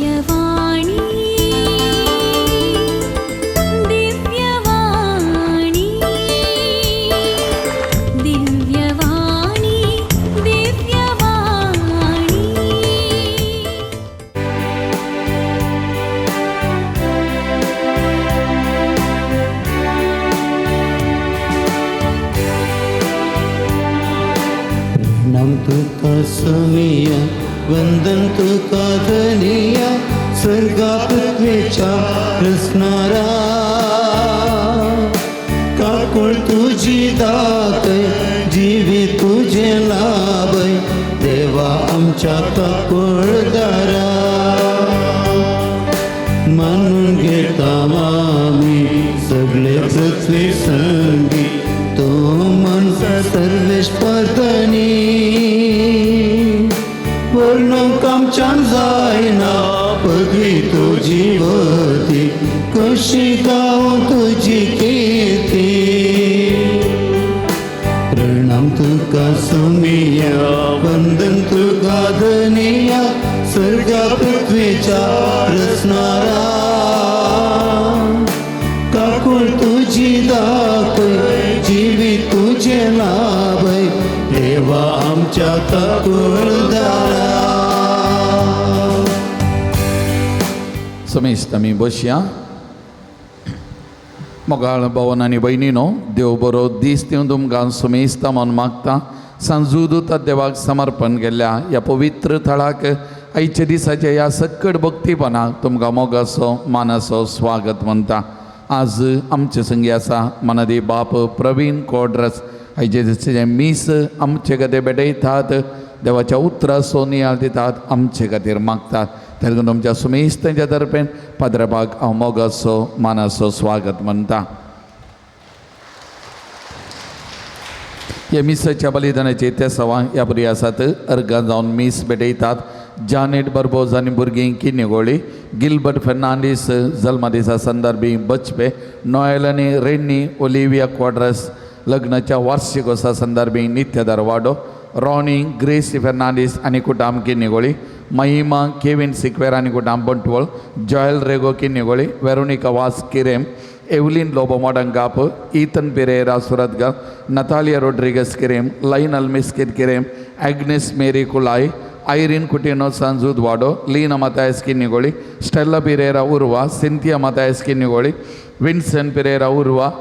दिव्यवाणी दिव्यवाणी दिव्यवाणी दिव्यवाणी। प्रणाम तुका समिया, वंदन तुका धनिया, स्वर्गा पृथ्वेच्या रचणारा। काकूळ तुजी दाखय, जिवी तुझे लाभय, देवा आमच्या काकुळदारा। मानून घेता आमी सगळे पृथ्वी संगी, तो मन सर्वेश्वर धनी। वर्णूंक आमच्यान जायना पदवी तुजी वती, कशी गावं तुजी कीर्ती। प्रणाम तुका सोमिया, वंदन तुका धनिया, स्वर्गा पृथ्वेच्या रचणारा। काकूळ तुजी दाखय, जिवी तुझे लाभय, देवा आमच्या काकुळदारा। समेस्त आमी बसया। मोगाळ भवन आनी भयणीनो, देव बरो दीस दिवन तुमकां समेस्ता म्हूण मागता। सांजूदूत देवाक समर्पण केल्ल्या ह्या पवित्र थळाक आयच्या दिसाच्या ह्या सक्कड भक्तीपणाक तुमकां मोगाचो मानाचो स्वागत म्हणटा। आज आमचे संगी आसा मनादी बाप प्रवीण कोड्रस। आयचे दिसाचें मीस आमचे खातीर भेटयतात, देवाच्या उतराचो नियाळ दितात, आमचे खातीर मागतात। तेन्ना तुमच्या सुमेस्तांच्या तर्फेन पाद्रबाक हांव मोगाचो मानाचो स्वागत म्हणटा। ह्या मिसाच्या बलिदानाचे ते सवा ह्या बरी आसात। अर्गां जावन मीस भेटयतात। जानेट बर्बोज आनी भुरगीं किन्नीगोळी, गिलबर्ट फेर्नांडीस जल्मदिसा संदर्भी बचपे, नोएल आनी रेन्नी ओलिविया क्वाड्रस लग्नाच्या वार्षिकोत्सवा संदर्भी नित्यदार वाडो, रॉनी ग्रेसी फेर्नांडीस आनी कुटाम किन्नीगोळी, महिमा केविन सिक्वेर आनी कुटाम बंटवळ, Joel Rego Kinnigoli, Veronica Vaz Kirem, Evelyn Lobo Modangap, Ethan Pereira Surathkal, Natalia Rodrigues Kirem, Lionel Miskit Kirem, Agnes Mary Kulai, Irene Coutinho Sanjud Wado, Leena Mathias Kinnigoli, Stella Pereira Urwa, Cynthia Mathias Kinnigoli, Vincent Pereira Urwa,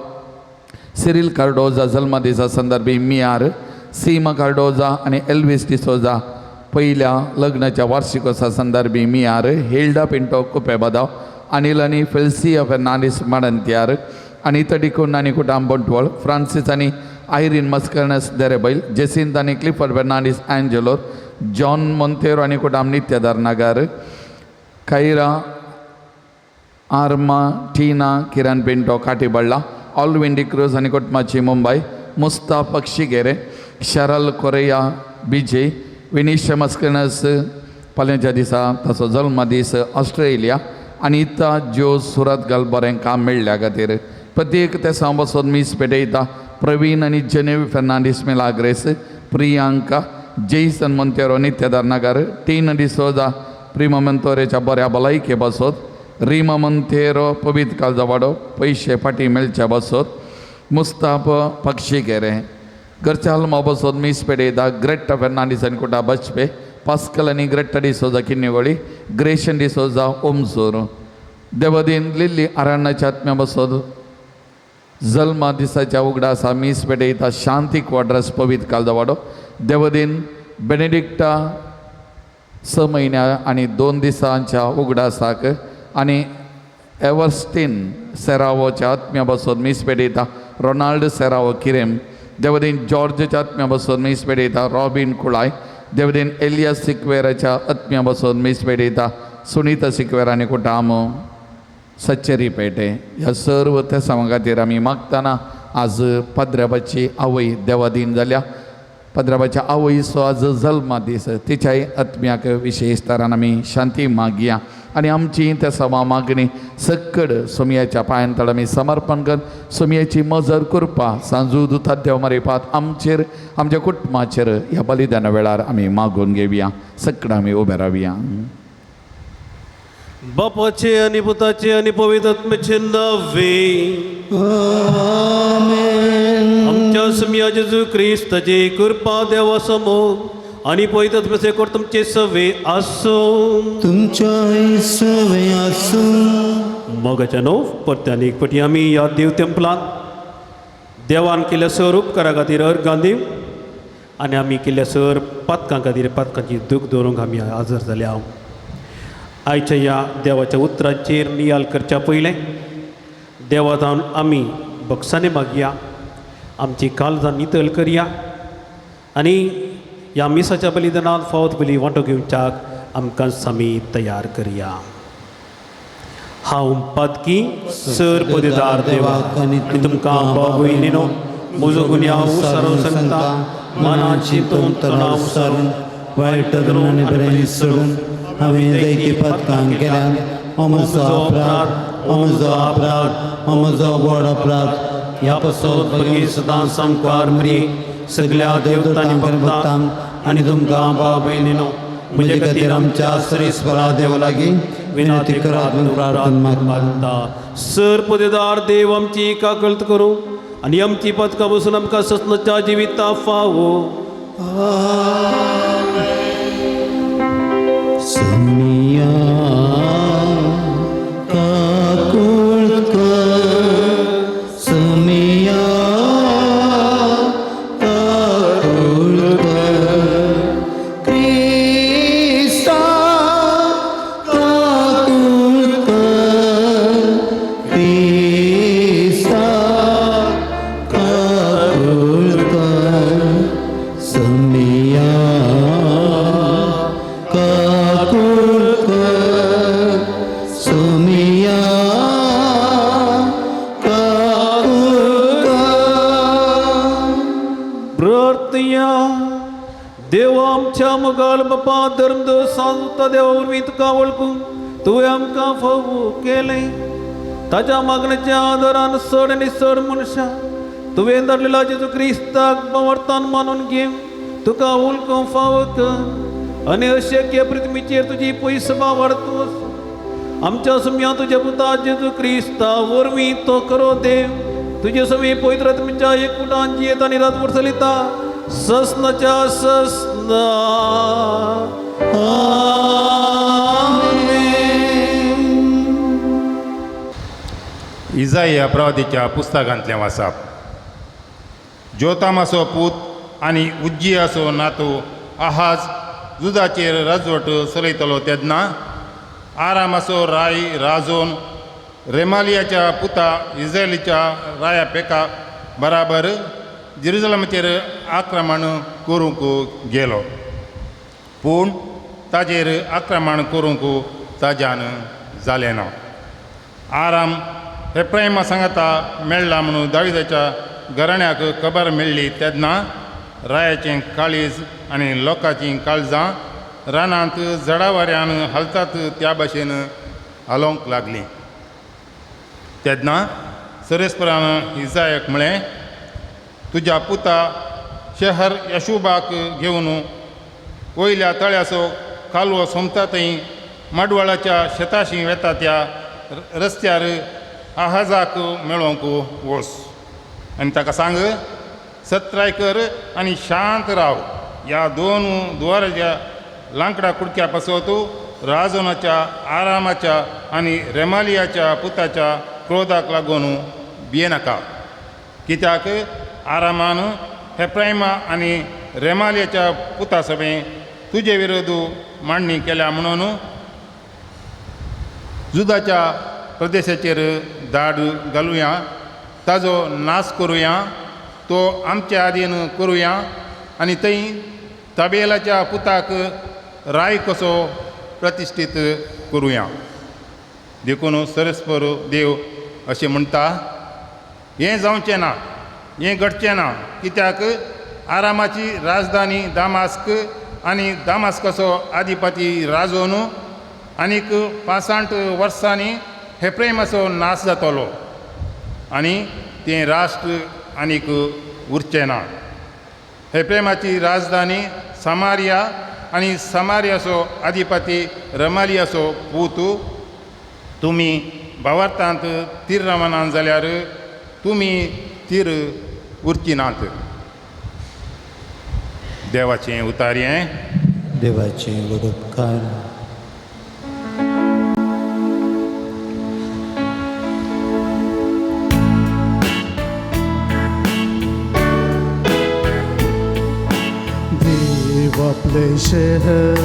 Cyril Cardoza जल्मदिसा संदर्भी मियार, सीमा कार्डोजा आनी Elvis D'Souza पयल्या लग्नाच्या वार्षिकोत्सवा संदर्भी मियार, Hilda Pinto कुपेबदाव, Anil आनी फेल्सिया फेर्नांडीस माडंत्यार, अनिता डिकून आनी कुटाम बंटवळ, Francis आनी Irene मस्कर्नस देरेबैल, Jacinto आनी क्लिफर्ड फेर्नांडीस एंजेलोर, जॉन मोंतेरो आनी कुटाम नित्यदार नगर, Kyra Arma Tina Kiran Pinto Katiballa, Alvin D'Cruz आनी कुटुंबाची मुंबय, मुस्ता पक्षीगेरे, शरल कोरेया बिजय, विनिशा मस्कर्नस फाल्यांच्या दिसा ताचो जल्मदीस ऑस्ट्रेलिया, अनिता ज्योस सुरतगल बरें काम मेळ्ळ्या खातीर। प्रत्येक तेसां बसोन मीस पेटयता। प्रवीण आनी जनेवी फेर्नांडीस मिलाग्रेस, प्रियांका जेसन मोंतेरो नित्यदार नगर, टीन डिसोजा प्रिमा मंतोरेच्या बऱ्या भलायके बसोत, रिमा मंतेरो पवित्र कालजावाडो पयशे फाटीं मेळच्या बसोत, मुस्ताप पक्षीगेरे घरच्या हलमा बसोत मीस पेटयता। ग्रेट्टा फेर्नांडीस आनी कुटा बचपे, पास्कल आनी ग्रेट्टा डिसोजा किन्नीगोळी, ग्रेशन डिसोजा ओमसूर, देवदीन लिल्ली आरण्याच्या आत्म्या बसोत जल्मा दिसाच्या उगडासा मीस पेटयता। शांती क्वाड्रस पवित्र कालदावाडो, देवदीन बेनेडिक्टा 6 म्हयन्या आनी 2 दिसांच्या उगडासाक आनी एवर्स्टीन सेरावोच्या आत्म्या बसोत मीस पेटयता। रोनाल्ड सेरावो किरेम, देवदीन जॉर्जच्या आत्म्या बसोत मीस पेटयता। रॉबीन कुळाय, देवदीन एलियास सिक्वेराच्या आत्म्या बसोत मीस पेटयता। सुनीता सिक्वेर आनी कुटाम सच्चेरी पेटे। ह्या सर्व त्या खातीर आमी मागतना आज पाद्र्याबाची आवय देवादीन जाल्या। पाद्र्याबाच्या आवयचो आज जल्मा दीस, तिच्याय आत्म्याक विशेष तरान आमी शांती मागया आनी आमची त्या समा मागणी सक्कड सोमयाच्या पांयान तळ आमी समर्पण कर। सोमयाची मजर कृपा सांजू दुतात देव मारिपात आमचेर आमच्या कुटुंबाचेर ह्या बलिदाना वेळार आमी मागून घेवया। सक्कड आमी उबे रावया। बापाचे आनी पुताचे आनी पवित्र आत्म्याचे नावे आमेन. आमच्या सम्या जेजू क्रिस्ताची कृपा देवा समोर आनी पवित्र आत्म्याचे कोर तुमचे सवे आसूं. तुमच्या सवे आसूं. मोगाच्या न्हू परत्यान एक पटी आमी ह्या देव तेंपलांत देवान केल्ल्या सर उपकारा खातीर अर्गां दिव आनी आमी केल्ल्या सर पातकां खातीर पातकांची दूख दवरूंक आमी हजर जाल्या. आयच्या ह्या देवाच्या उतरांचेर नियाल करच्या पयलें देवा जावन आमी बक्षांनी मागया, आमची काळजां नितळ करया आनी ह्या मिसाच्या बलिदानांत फावत बली वांटो घेवच्याक आमकां सामी तयार करया. हांव पातकी सर पदेदार देवा आनी तुमकां बाबयनीनो म्हजो गुन्यांव सारून सांगता. मनाची तूं तणाव सारून वायट धरून आनी बरें सोडून हांवें जायतीं पदकां केल्यात. हो म्हजो अपराध, हो म्हजो अपराध, हो म्हजो व्हड अपराध. ह्या पासत भगी सदां सामकार मरी सगल्या देवतांनी भक्तांक आनी तुमकां बाबयनीनो म्हजे खातीर आमच्या सरीस्वरा देवा लागीं विनंती करात म्हूण प्रार्थना मागता. सर पदेदार देव आमची काकळत करूं आनी आमची पदकां बसून आमकां ससनाच्या जिविता फावो. समिया काकुळ कर, समिया काकुळ कर, क्रिस्ता काकुळ कर, क्रिस्ता काकुळ कर, समिया काकुळ कर, समिया काकुळ कर. प्रार्थया. देवा आमच्या मुखार बापा धर्म सांगता देवा वरवीं तुका वळखूंक तुवें आमकां फावो केलें. ताच्या मागण्याच्या आदारान चड आनी चड मनशां तुवें धाडलेल्या जेजू क्रिस्ताक बावर्तान मानून घेवन तुका वळखूंक फावो कर आनी अशक्य पृथ्वीचेर तुजी पयसबा वाडतूस. आमच्या सम्या तुज्या पुता जेजू क्रिस्ता वरवीं तो करो देव तुजे सवी पवित्र आत्म्याच्या एककुटान जियेत आनी रातभर चलयता ससनाच्या ससना. आमेन. इजाया प्रवादीच्या पुस्तकांतलें वाचप. जोतामाचो पूत आनी उज्जियाचो नातू आहाज जुदाचेर राजवट चलयतलो तेन्ना आरामाचो राय राजोन रेमालियाच्या पुता इस्रायलीच्या राया पेका बराबर जेरुजलमाचेर आक्रमण करूंक गेलो, पूण ताजेर आक्रमण करूंक ताज्यान जालें ना. आराम एफ्रायमा सांगाता मेळ्ळा म्हणून दाविदाच्या घराण्याक खबर मेळ्ळी तेन्ना रायाचें काळीज आनी लोकांचीं काळजां रानांत जळावऱ्यान हालतात त्या भाशेन हालोवंक लागलीं. तेन्ना सरेस्परान इजायक म्हळें, तुज्या पुता शहर यशुबाक घेवन वयल्या तळ्याचो कालवो सोंपता थंय माडवाळाच्या शेताशी वेता त्या रस्त्यार आहाजाक मेळोवंक वच आनी ताका सांग, सत्राय कर आनी शांत राव. ह्या दोन दुवाराच्या लांकडा कुडक्या पासत राजोनाच्या आरामाच्या आनी रेमालियाच्या पुताच्या क्रोधाक लागून भियेनाका, कित्याक आरामान हेप्रायमा आनी रेमालियाच्या पुता सवें तुजे विरोध मांडणी केल्या म्हणून जुदाच्या प्रदेशाचेर दाड घालुया, ताजो नाश करुया, तो आमच्या आदीन करुया आनी थंय तबेलाच्या पुताक राय कसो प्रतिश्ठीत करुया. देखून सरस्पर देव अशें म्हणटा, हें जावचें ना, हें घडचें ना, कित्याक आरामाची राजधानी दामास्क आनी दामास्काचो आधिपती राजोन आनीक 65 वर्सांनी हेप्रेमाचो नाश जातलो आनी तें राष्ट्र आनीक उरचें ना. हेप्रेमाची राजधानी समारिया आनी समारियाचो अधिपती रमालियाचो पूत तुमी भावार्थांत तीर रावना जाल्यार तुमी तीर उरची नात. देवाचें उतारयें. देवाचे व्हड उपकार. देव आपलें शहर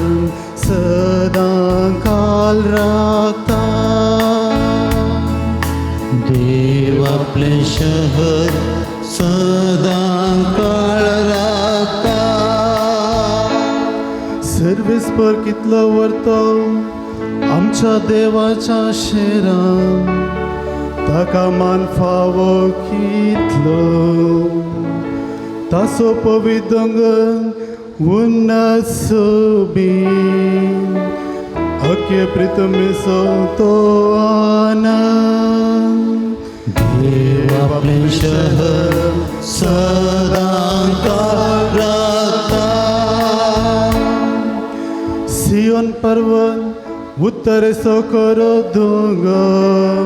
सदां काल राखता. देव आपलें शहर सदां काळ राखता. सर्वीस पर कितलो व्हरतो आमच्या देवाच्या शेरान, ताका मान फावो कितलो. ताचो पवित्र दोंगर उन्नत सोबीत, अख्खे प्रितमेचो तो आनंद. देव आपलें शहर सदां काळ राखता. सियोन पर्वत उत्तरेचो खरो दोंगर,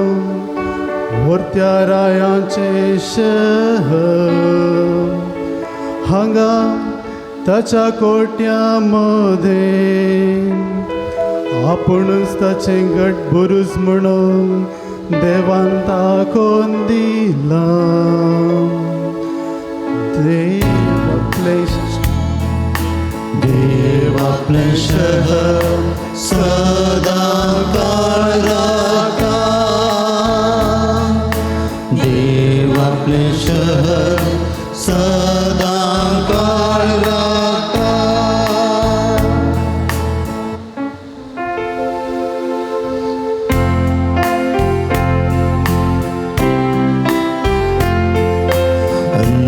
वरत्या रायांचें शहर. हांगा ताच्या कोट्या मदें आपुणूच ताचें गट बुरूज म्हणून देवान दाखोवन दिलां. देव आपलें देव आपलें शहर सदां काळ राखता. देव आपलें शहर सदां काळ राखता.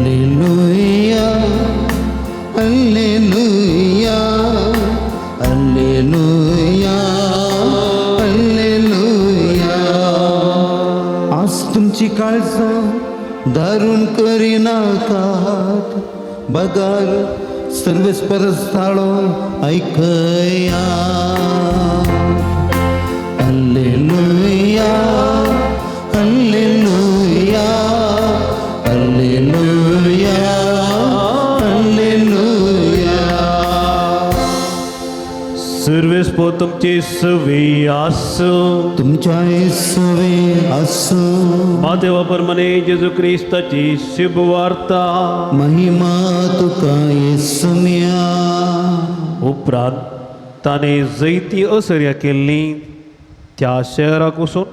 Alleluia, alleluia, alleluia, alleluia. आज तुमची काळजां दारून करिनाकात, बगर सर्वेस्पर थाळो ऐकया. Alleluia, alleluia, alleluia, alleluia. सर्वेस्पो तुमची सवी आसूं. तुमच्या येसवे आसूं. मातेवा परमने जेजू क्रिस्ताची शुभवार्ता. महिमा तुका येसुम्या. उपरांत ताणें जैती असर्या केल्ली त्या शहराक वचून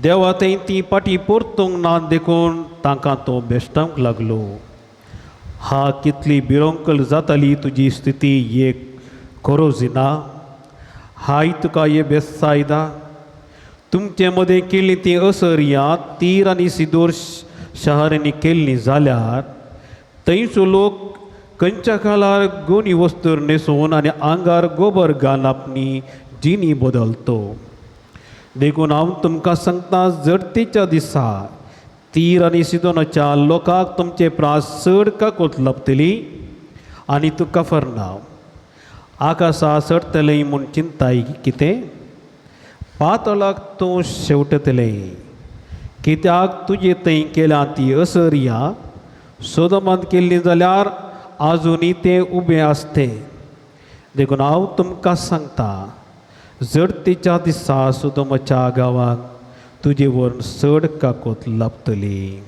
देवा थंय ती पाटी परतूंक ना देखून तांकां तो बेश्टावंक लागलो. हा कितली बिरोंकल जाताली तुजी स्थिती एक कोरोजिना, हाय तुका ये बेसायदा. तुमचे मदें केल्ली ती असर्या तीर आनी सिदोर शहरांनी केल्ली जाल्यार थंयचो लोक खंयच्या काळार गोनी वस्तूर न्हेसून आनी आंगार गोबर घालून आपली जिणी बदलतो. देखून हांव तुमकां सांगता, जडतेच्या दिसा तीर आनी सिदोनाच्या लोकांक तुमचे प्रास चड काकोत लपतली आनी तुका फरना. आकाशा चडटलें म्हूण चिंताय कितें, पातळाक तूं शेवटतलें. कित्याक तुजे थंय केल्या ती असर्या सोदमांत केल्ली जाल्यार आजुनूय तें उबें आसतें. देखून हांव तुमकां सांगता, जडतेच्या दिसा सोदोमाच्या गांवाक तुजे वरून चड काकोत लाबतली.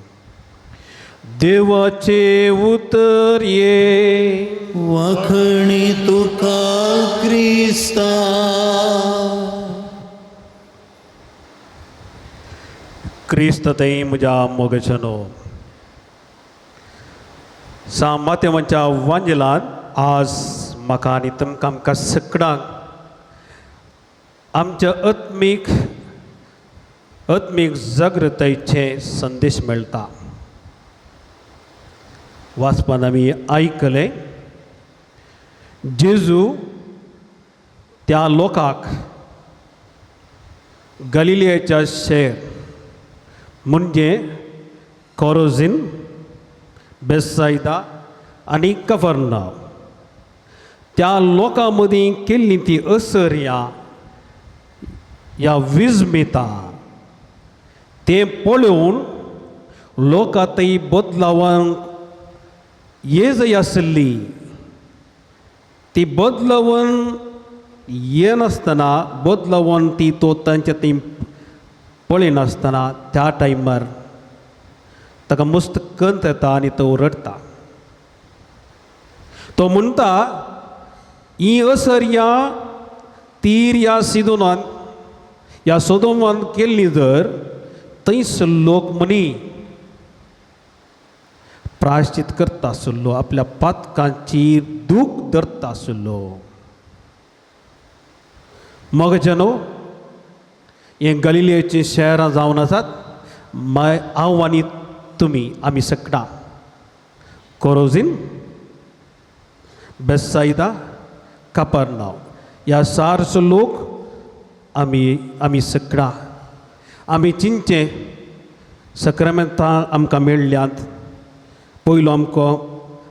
देवाचे उतर ये. वाखणी तुका क्रिस्ता. क्रिस्त थंय म्हज्या मोगेच्यानो, सा माध्यमाच्या वांजेलांत आज म्हाका आनी तुमकां आमकां सगळ्यांक आमच्या आत्मीक आत्मीक जागृतायेचे संदेश मेळटा. वाचपान आमी आयकलें, जेजू त्या लोकांक गलिलियाच्या शहर म्हणजे कोरोझीन, बेसायदा आनी कफरनाव त्या लोकां मदीं केल्ली ती असर्या या विजमिता तें पळोवन लोक आतां बदलावांक ये जय आसली ती बदलावन येनासतना बदलावन ती तो तांच्या ती पळयनासतना त्या टायमार ताका मस्त कंत येता आनी तो रडटा. तो म्हणटा ही असर ह्या तीर ह्या सिदोनान ह्या सोदोमान केल्ली जर थंयच लोक मनी प्रायश्चित करता आसलो, आपल्या पातकांची दूख धरता आसलो. मग जनो हें गलिलेची शहरां जावन आसात. माय हांव आनी तुमी आमी सगळां कोरोजीन, बेसायदा, कापरनाव ह्या सारसो लोक आमी आमी सगळां आमी चिंचे सक्रामेंतां आमकां मेळ्ळ्यांत. पयलो आमकां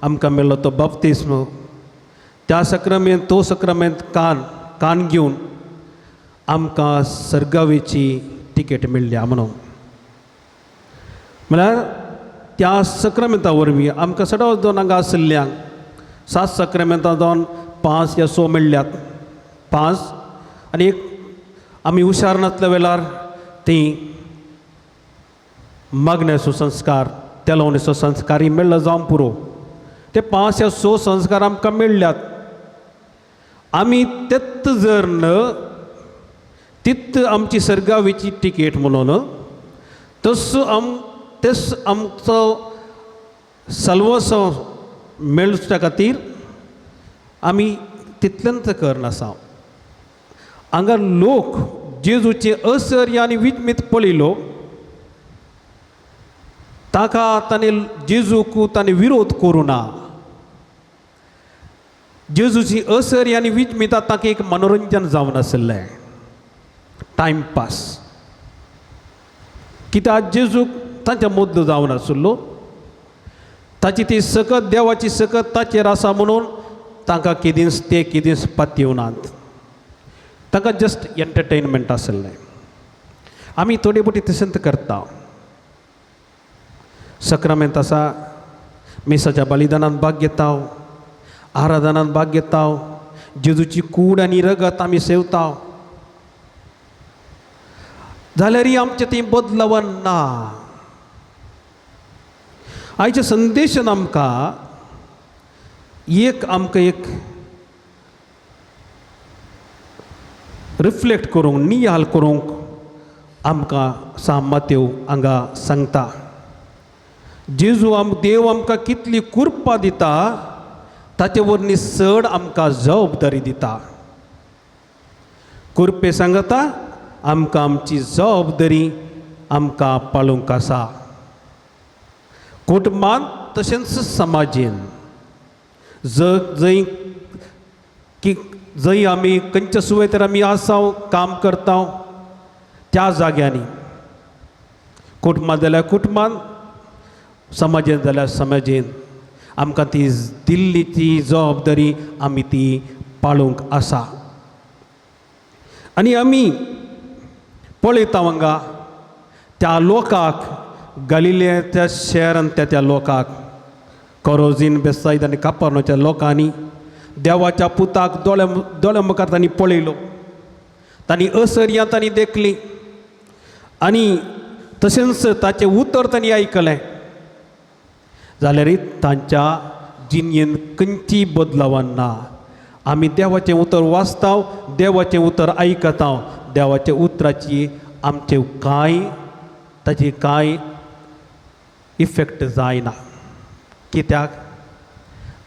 आमकां मेळ्ळो तो बाप्तिस्म. त्या सक्रामेंत तो सक्रामेंत कान कान घेवन आमकां सर्गावेची तिकेट मेळ्ळ्या म्हणून. म्हळ्यार त्या सक्रामेंता वरवीं आमकां सदांच दोन हांगा आशिल्ल्यांक 7 सक्रामेंतां जावन 5 या 6 मेळ्ळ्यात. 5 आनी एक आमी हुशार नासल्या वेळार ती मागण्याचो संस्कार तेलोवणेचो संस्कारय मेळ्ळो जावन पुरो. ते 5 या 6 संस्कार आमकां मेळ्ळ्यात. आमी तेत्त जर न तित आमची सर्गावेची तिकेट म्हणून तस आम तेस आमचो सल्वसो मेळच्या खातीर आमी तितल्यांत करनासा. हांगा लोक जेजूचे असर आनी विजमीत पळयलो ताका ताणें जेजूक ताणें विरोध करूं ना. जेजूची असर आनी विजमिता ताका एक मनोरंजन जावन आशिल्लें, टायमपास. कित्याक जेजूक तांच्या मुद्दो जावन आशिल्लो, ताची ती सकत देवाची सकत ताचेर आसा म्हणून तांकां कितेंच ते कितेंच पातयेवनात. तांकां जस्ट एंटरटेनमेंट आशिल्लें. आमी थोडी बोटी तशेंच करता. सक्रामेंत आसा, मिसाच्या बलिदानांत भाग घेता, आराधनांत भाग घेता, जेजूची कूड आनी रगत आमी सेवता, जाल्यारय आमचें ती बदलावन ना. आयच्या संदेशान आमकां एक आमकां एक रिफ्लेक्ट करूंक नियाल करूंक आमकां सान मातेव हांगा सांगता. जेजू आम देव आमकां कितली कृपा दिता ताचे वरवीं चड आमकां जबाबदारी दिता. कृपे सांगता आमकां आमची जबाबदारी आमकां पाळूंक आसा, कुटुंबांत तशेंच समाजेन. जंय की जंय आमी खंयच्या सुवातेर आमी आसा काम करता त्या जाग्यांनी, कुटुंबांत जाल्यार कुटुंबांत, समाजेन जाल्यार समाजेन आमकां ती दिल्ली ती जबाबदारी आमी ती पाळूंक आसा. आनी आमी पळयता हांगा त्या लोकांक गलिलेच्या शहरांत त्या त्या लोकांक कोरोजीन, बेसायद आनी कापार्नोच्या लोकांनी देवाच्या पुताक दोळ्या दोळ्या मुखार तांणी पळयलो, तांणी असर्यां तांणी देखली आनी तशेंच ताचें उतर तांणी आयकलें. जाल्यार तांच्या जिणेंत खंयची बदलावन ना. आमी देवाचें उतर वाचता, देवाचें उतर आयकता, देवाच्या उतराची आमचे कांय ताची कांय इफेक्ट जायना. कित्याक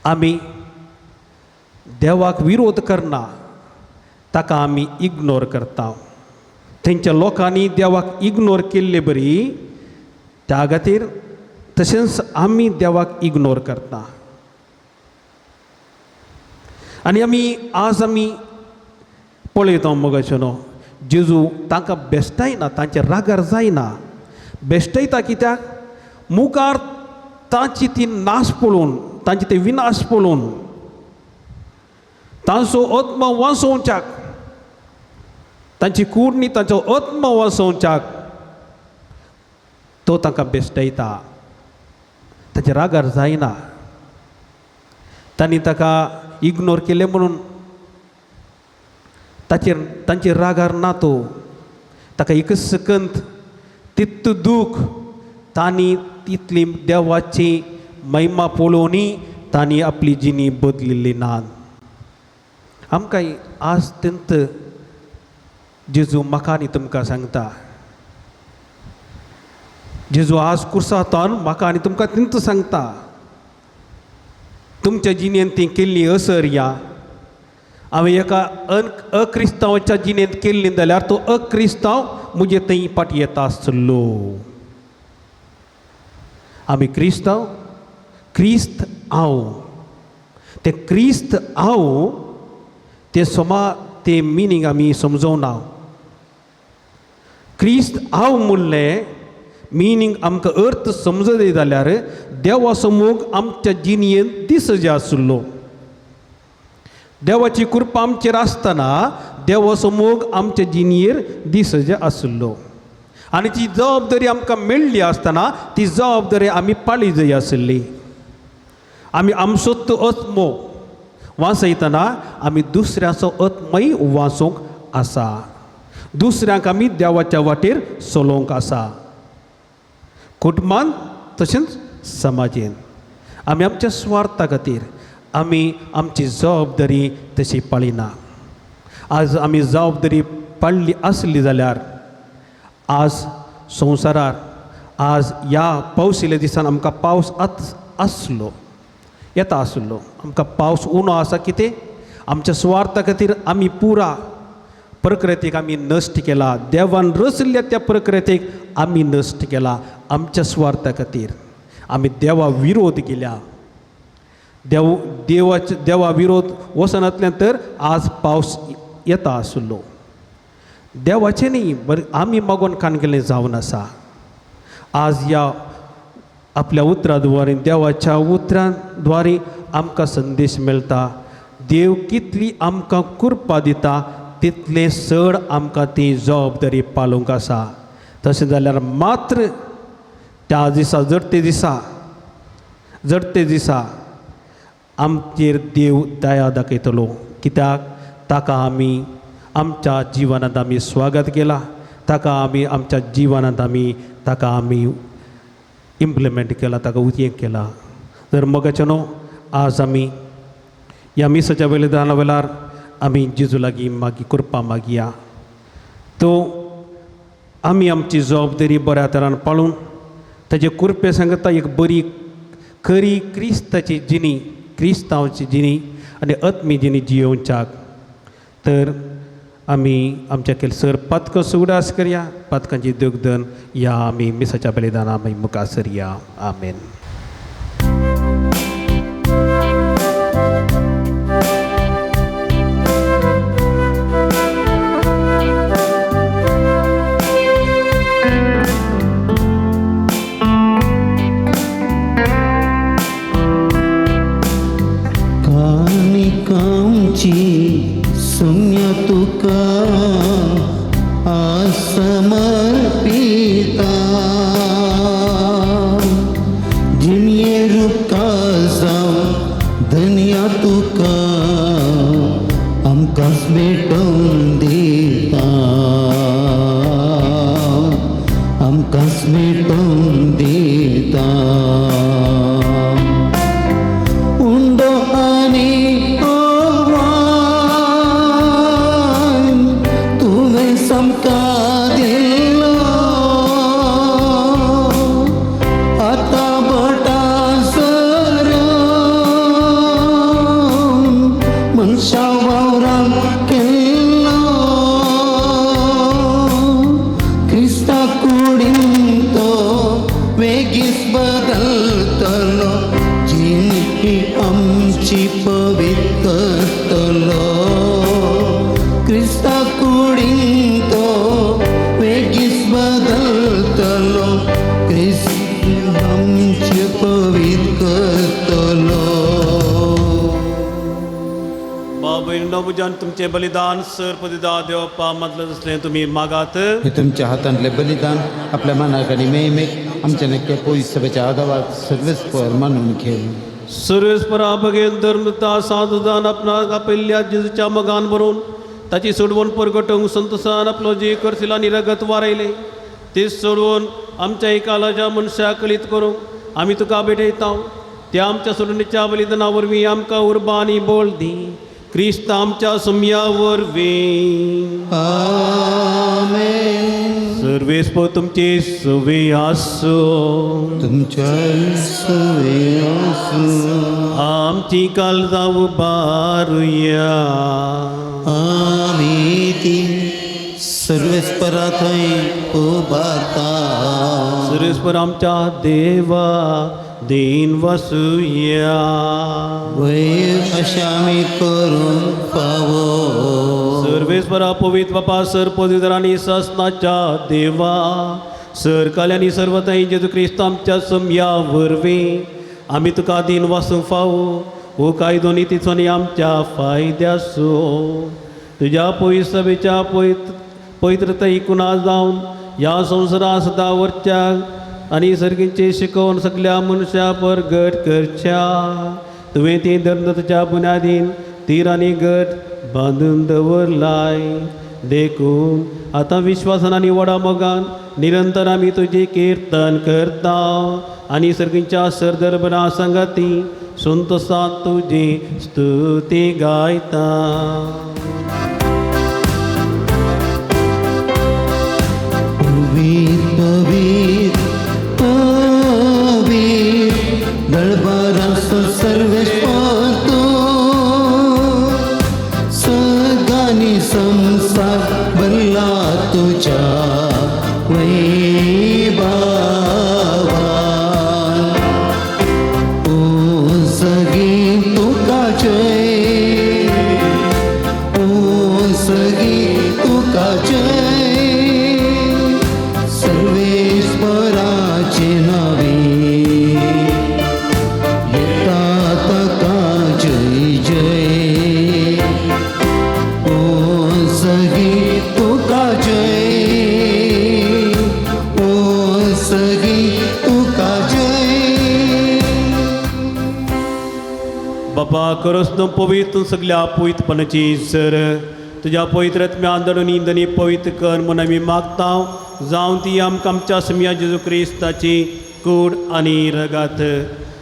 आमी देवाक विरोध करना, ताका आमी इग्नोर करता. थंयच्या लोकांनी देवाक इग्नोर केल्ले बरी, त्या खातीर तशेंच आमी देवाक इग्नोर करता. आनी आमी आज आमी पळयता मगाशे न्हू जेजू तांकां बेश्टायना, तांचे रागार जायना. बेश्टयता कित्याक मुखार तांची ती नाश पळोवन, तांची ती विनाश पळोवन तांचो आत्मा वांचोवच्याक तांची कूड न्ही तांचो आत्मा वाचोवच्याक तो तांकां बेश्टयता. ताच्या रागार जायना. तांणी ताका इग्नोर केलें म्हणून ताचेर तांचेर रागार ना तो. ताका एक सकंत तितू दूख तांणी तितली देवाची महिमा पळोवनी तांणी आपली जिणी बदलिल्ली ना. आमकां आज तेंत जेजू म्हाका आनी तुमकां सांगता. जेजू आज कुर्सांत म्हाका आनी तुमकां तेंत सांगता, तुमच्या जिणेंत ती केल्ली असर या हांवें एका अक्रिस्तांवाच्या जिणेंत केल्ली जाल्यार तो अक्रिस्तांव म्हजे थंय फाटी येता आसलो. आमी क्रिस्तांव, क्रिस्त हांव, तें क्रिस्त हांव तें समा तें मिनींग आमी समजोना. क्रिस्त हांव म्हणलें मिनींग आमकां अर्थ समजत जाल्यार देवाचो मोग आमच्या जिणेंत दिसजे आसलो. देवाची कृपा आमचेर आसतना देवाचो मोग आमच्या जिणेर दिसजे आसलो. आनी ती जबाबदारी आमकां मेळ्ळी आसतना ती जबाबदारी आमी पाळी जाय आसली. आमी आमचो तो आत्मो वाचयतना आमी दुसऱ्याचो आत्मय वाचोवंक आसा. दुसऱ्यांक आमी देवाच्या वाटेर चलोवंक आसा. कुटुंबान तशेंच समाजेन आमी आमच्या स्वार्था खातीर आमी आमची जबाबदारी तशी पाळिना. आज आमी जबाबदारी पाळली आसली जाल्यार आज संवसारार आज ह्या पावस येयल्या दिसान आमकां पावस आसलो येता आसलो. आमकां पावस उणो आसा कितें आमच्या सुवार्था खातीर आमी पुरा प्रकृतीक आमी नश्ट केला. देवान रचल्ल्या त्या प्रकृतीक आमी नश्ट केला आमच्या सुवार्था खातीर. आमी देवा विरोध केल्या. देव देवाचे देवा विरोध वचनांतल्यान तर आज पावस येता आसलो. देवाचें न्ही बरें आमी मागोन कान केल्लें जावन आसा. आज ह्या आपल्या उतरा द्वारे देवाच्या उतरां द्वारे आमकां संदेश मेळटा. देव कितली आमकां कृपा दिता तितलें चड आमकां ती जबाबदारी पालोवंक आसा. तशें जाल्यार मात्र त्या दिसा जडते दिसा आमचेर देव दया दाखयतलो. कित्याक ताका आमी आमच्या जिवनांत आमी स्वागत केलां, ताका आमी आमच्या जिवनांत आमी ताका आमी इम्प्लिमेंट केला, ताका उपेग केला. तर मोगाचे न्हू आज आमी ह्या मिसाच्या बलिदाना वेळार आमी जेजू लागीं मागीर कृपा मागया. तो आमी आमची जबाबदारी बऱ्या तरान पाळून ताजे कृपे सांगता एक बरी खरी क्रिस्ताची जिणी, क्रिस्तांवची जिणी आनी आत्मी जिणी जियोवच्याक तर आमी आमच्या केल सर पातकां उगडास करया. पातकांची दुग्धन ह्या आमी मिसाच्या बलिदाना आमी मुखार सरया. आमेन. कानिकांची सुम्या तुका आज समर्पिता, जिणये रुपका जावं धनया तुका आमकांच भेटोवन दिता, आमकांच भेटोवन दिता. उंडो आनी ओवान तुवें सामकां दिलो, आतां बोटां सरून मनशां वावरान केल्लो, क्रिस्ता कुडीन तो वेगीच बदल म्हजें तुमचें बलिदान सर पदिदा देवपा मदलें जसलें तुमी मागात. हे तुमच्या हातांतले बलिदान आपल्या मनाक आनी मेहमेक आमच्या नक्की पयस सभेच्या आदावाक सर्वेस्पर मानून घेऊ. सर्वेस्परा बगेन धर्मता साधुदान आपणाक आपयल्ल्या जेजूच्या मोगान भरून ताची सोडवण परगटूंक संतोसान आपलो जीव करसिल आनी रगत वारयलें तीच सोडवून आमच्या एकालाच्या मनशाक कळीत करूंक आमी तुका भेटयता. त्या आमच्या सोडणीच्या बलिदाना वरवीं आमकां उर्बा आनी बळ दी. क्रिस्त आमच्या सुमया वरवीं. आमेन. सर्वेस्पर तुमची सुवी आसूं. तुमच्या सुवे आसूं. आमची काळजां उबारुया. आमी ती सर्वेस्परा थंय उबारता. सर्वेस्पर आमच्या देवा दीन वसुया. वयर अशें आमी करूंक फावो. सर्वेस्परा पवित्र बापा सर पवित्र आनी सस्नाच्या देवा सर काल्यानी सर्वताई जेजू क्रिस्त आमच्या समया वरवीं आमी तुका दीन वासूंक फावो. हो कायदो नितीचो आनी आमच्या फायद्याचो तुज्या पयस सभेच्या पवित्रताई कुणा जावन ह्या संवसारा सदां वरच्याक आनी सर्गींची शिकोवन सगल्या मनशा परगट करच्या. तुवें ती धर्मदत्ताच्या बुन्यादीन तीर आनी गट बांदून दवरलाय. देखून आतां विश्वासान आनी व्हडा मोगान निरंतर आमी तुजी किर्तन करता आनी सर्गींच्या सरदरबरा सांगाती संतोसान तुजी स्तुती गायता. पवीत पवीत पवीत दळबाराचो सर्वेस्पर तूं सदांनी संवसार भरला तुज्या वैभवान. ओ सगी तुका जय, ओ सगी तुका जय, सर्वेस्पराचे नावे येता ताका जय जय. ओ सगी तुका जय, ओ सगी तुका जय. बापा खरोच तूं पवित्र सगल्या पवित्रपणाची सर तुज्या पवित्र आत्म्यान धाडून इंदनी पवित्र कर म्हूण आमी मागता. जावन ती आमकां आमच्या समया जेजू क्रिस्ताची कूड आनी रगात.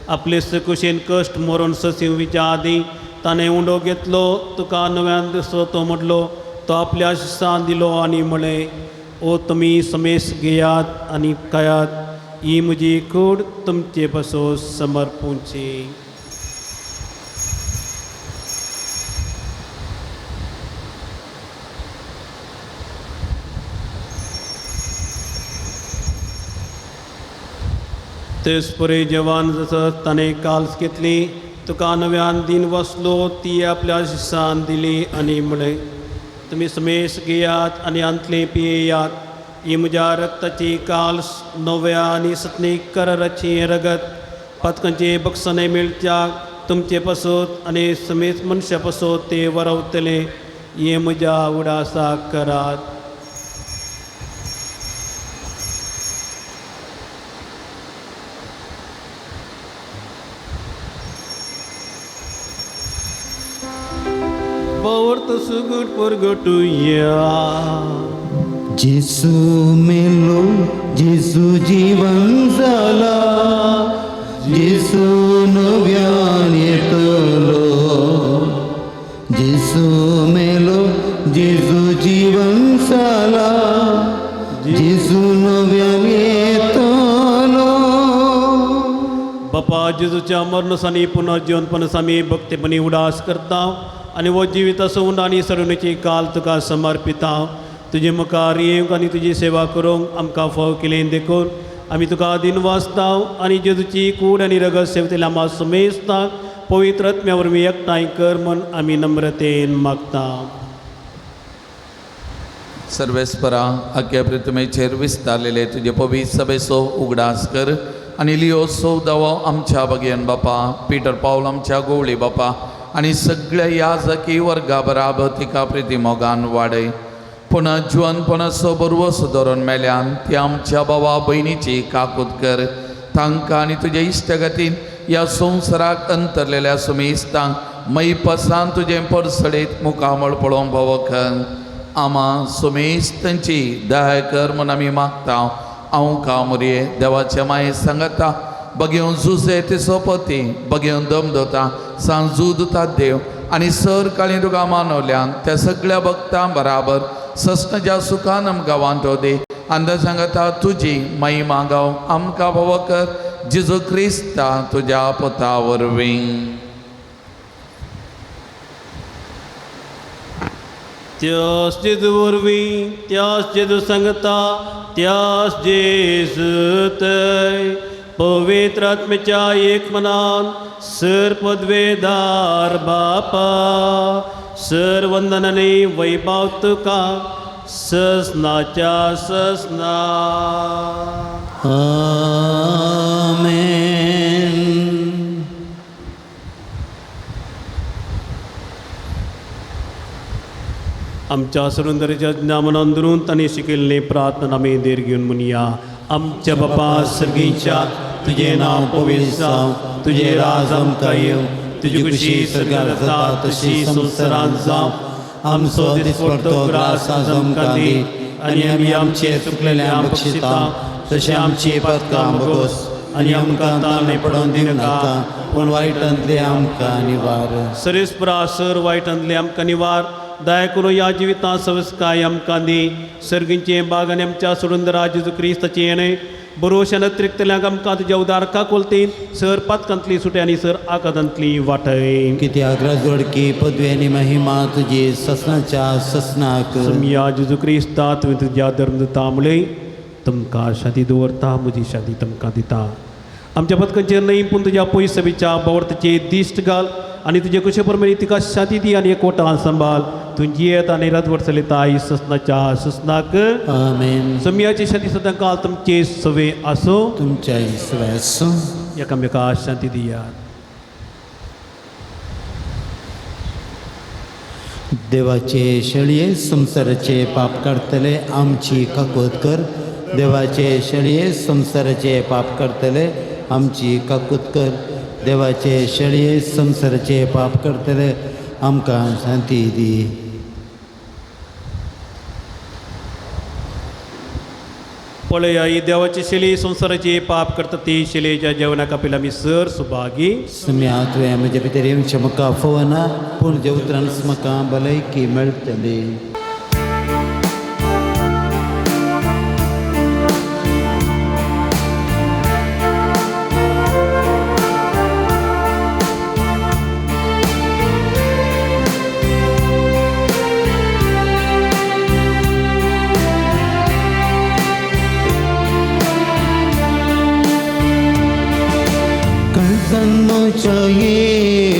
आपले सकुशेन कश्ट मरोन ससिवच्या आदीं ताणें उंडो घेतलो तुका नव्यान दुसरो तो म्हटलो तो आपल्या शिसान दिलो आनी म्हळें ओ तुमी समेस घेयात आनी खायात ही म्हजी कूड तुमचे पासून समर्पूची. तेच परी जेवण जसं ताणें काल्स घेतली तुका नव्यान दीन वसलो ती आपल्या शिसान दिली आनी म्हळें तुमी समेस घेयात आनी आंतले पियेयात ही म्हज्या रक्ताची काल्स नव्या आनी सतनी कराराची रगत पातकांचे बक्षाने मेळच्याक तुमचे पासत आनी समेस मनशा पासत ते वरवतले. हे म्हज्या उडासाक करात. भावार्थ सुगट परगटुया. जेसू मेलो जेसू जीवन जाला जेसू नव्यान येतलो. जेसू मेलो जेसू जीवन जाला जेसू नव्यान येतलो. बापा जेजूच्या मरणसानी पुनर्जीवनपणास आमी भक्तीपणी उडास करता आनी हो जिवीत आसून आनी सडवणेची काल तुका समर्पिता. तुजे मुखार येवंक आनी तुजी सेवा करूंक आमकां फाव केली देखून आमी तुका दिन वाचता आनी जेजूची कूड आनी रगत सेवतले आमकां समेस्ता पवित्र आत्म्या वरवीं एकठांय कर म्हूण आमी नम्रतेन मागता. सर्वेस्परा आख्या पृथ्वीचेर विस्तारलेले तुजे पवित्र सभेचो उगडास कर आनी लियो सौदावो आमच्या बगेन बापा, पीटर पावल आमच्या गोवळी बापा, आनी सगळ्या याजकी वर्गा बराबर तिका प्रिती मोगान वाडय. पुणा जिवनपणाचो बरवस धरून मेल्यान ती आमच्या बाबा भयणीची काकूत कर. तांकां आनी तुज्या इश्टगतीन ह्या संवसाराक अंतरलेल्या सुमेस्तांक मैपसान तुजें परसडीत मुखामळ पळोवंक पावोखन आमा सुमेस्तांची दया कर म्हूण आमी मागता. हांव कामुरये देवाचे माये सांगता बगेवन जुजे ते सोपती बगेवन दम दवता सांजू दुता देव आनी सर काळी तुका मानवल्यान त्या सगळ्या भक्तां बराबर सस्नच्या सुखान आमकां वांटो दी. अंदा सांगता तुजी महिमा गांव आमकां भोव कर जेजू क्रिस्ता तुज्या पुता वरवीं. त्यास जेजू वरवीं, त्यास जेजू सांगता, त्यास जेजू थंय पवित्र आत्म्याच्या एक मनान सर पदवेदार बापा सर वंदनाने वैभव तुका ससनाच्या ससना. आमेन. आमच्या सरुंदरीच्या ज्ञानान धरून तांणी शिकयल्ली प्रार्थना आमी देर घेवन म्हणया. आमच्या बापा सर्गीच्या, तुजें नांव पवित्र जावं, तुजें राज आमकां येवं, तुजी खुशी स्वर्गार जाता तशी संवसारांत जावं. आमचो दिसपडतो ग्रास आज आमकां दी आनी आमी आमचे चुकलेल्या बक्षिता तशें आमची पदकां भोगोस आनी आमकां ताणे पडोवन दिवं नाका पूण वायटांतले आमकां निवार. सरेस्परा सर वायटांतले आमकां निवार. दया करून ह्या जिवितांत सवस्काय आमकां दी. सर्गींचे बाग आनी आमच्या सोडून जेजू क्रिस्ताचें येणें बरोवशान अतिरिक्तल्यांक आमकां तुज्या उदार काकोलतीन सर पातकांतली सुटे आनी सर आकादांतली वाटय. कित्याक राजवडकी पदवी आनी महिमा तुजी ससनाच्या ससनाक. सम्या जेजू क्रिस्ता तुवें तुज्या धर्मदूता मुळे तुमकां शांती दवरता, म्हजी शांती तुमकां दिता. आमच्या पदकांचेर न्हय पूण तुज्या पयसबीच्या बावर्तचेर दिश्ट घाल आनी तुजे कुशे प्रमाणे तिका शांती दी आनी एकवटान सांबाळ. तूं जियेत आनी रातभर चलयता ससनाच्या ससनाक. आमेन. सम्याची शांती सदां काल तुमचे सवे आसूं. तुमच्या सवे आसूं. एकामेका शांती दियात. देवाचे शेळये संवसाराचे पाप काडटले आमची काकूत कर. देवाचे शेळये संवसाराचे पाप करतले आमची काकूत कर. देवाचे शेळये संवसाराचे पाप करतले आमकां शांती दी. पळया ही देवाची शेली संवसाराचे पाप करता ती शेलेच्या जेवणा कापिल आमी सर सुभागी. सम्या तुवें म्हज्या भितर येवचें म्हाका फोवना पूण जे उतरान म्हाका भलायकी मेळटली.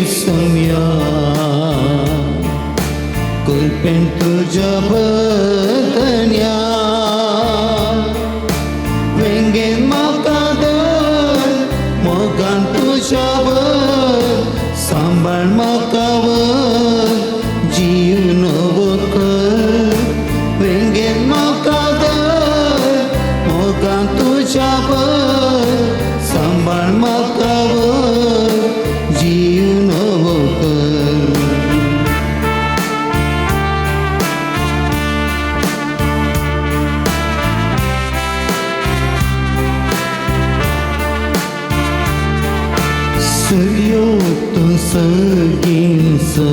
सम्या कुलपेन तुझ्या बदन्या वेंगेन म्हाका धर मोगान तुज्या वर सांबाळ म्हाका वर जीव नवो कर. वेंगेन म्हाका धर मोगान तुज्या वर सांबाळ म्हाका वर जीव नवो कर. सर्यो तूं सगींचो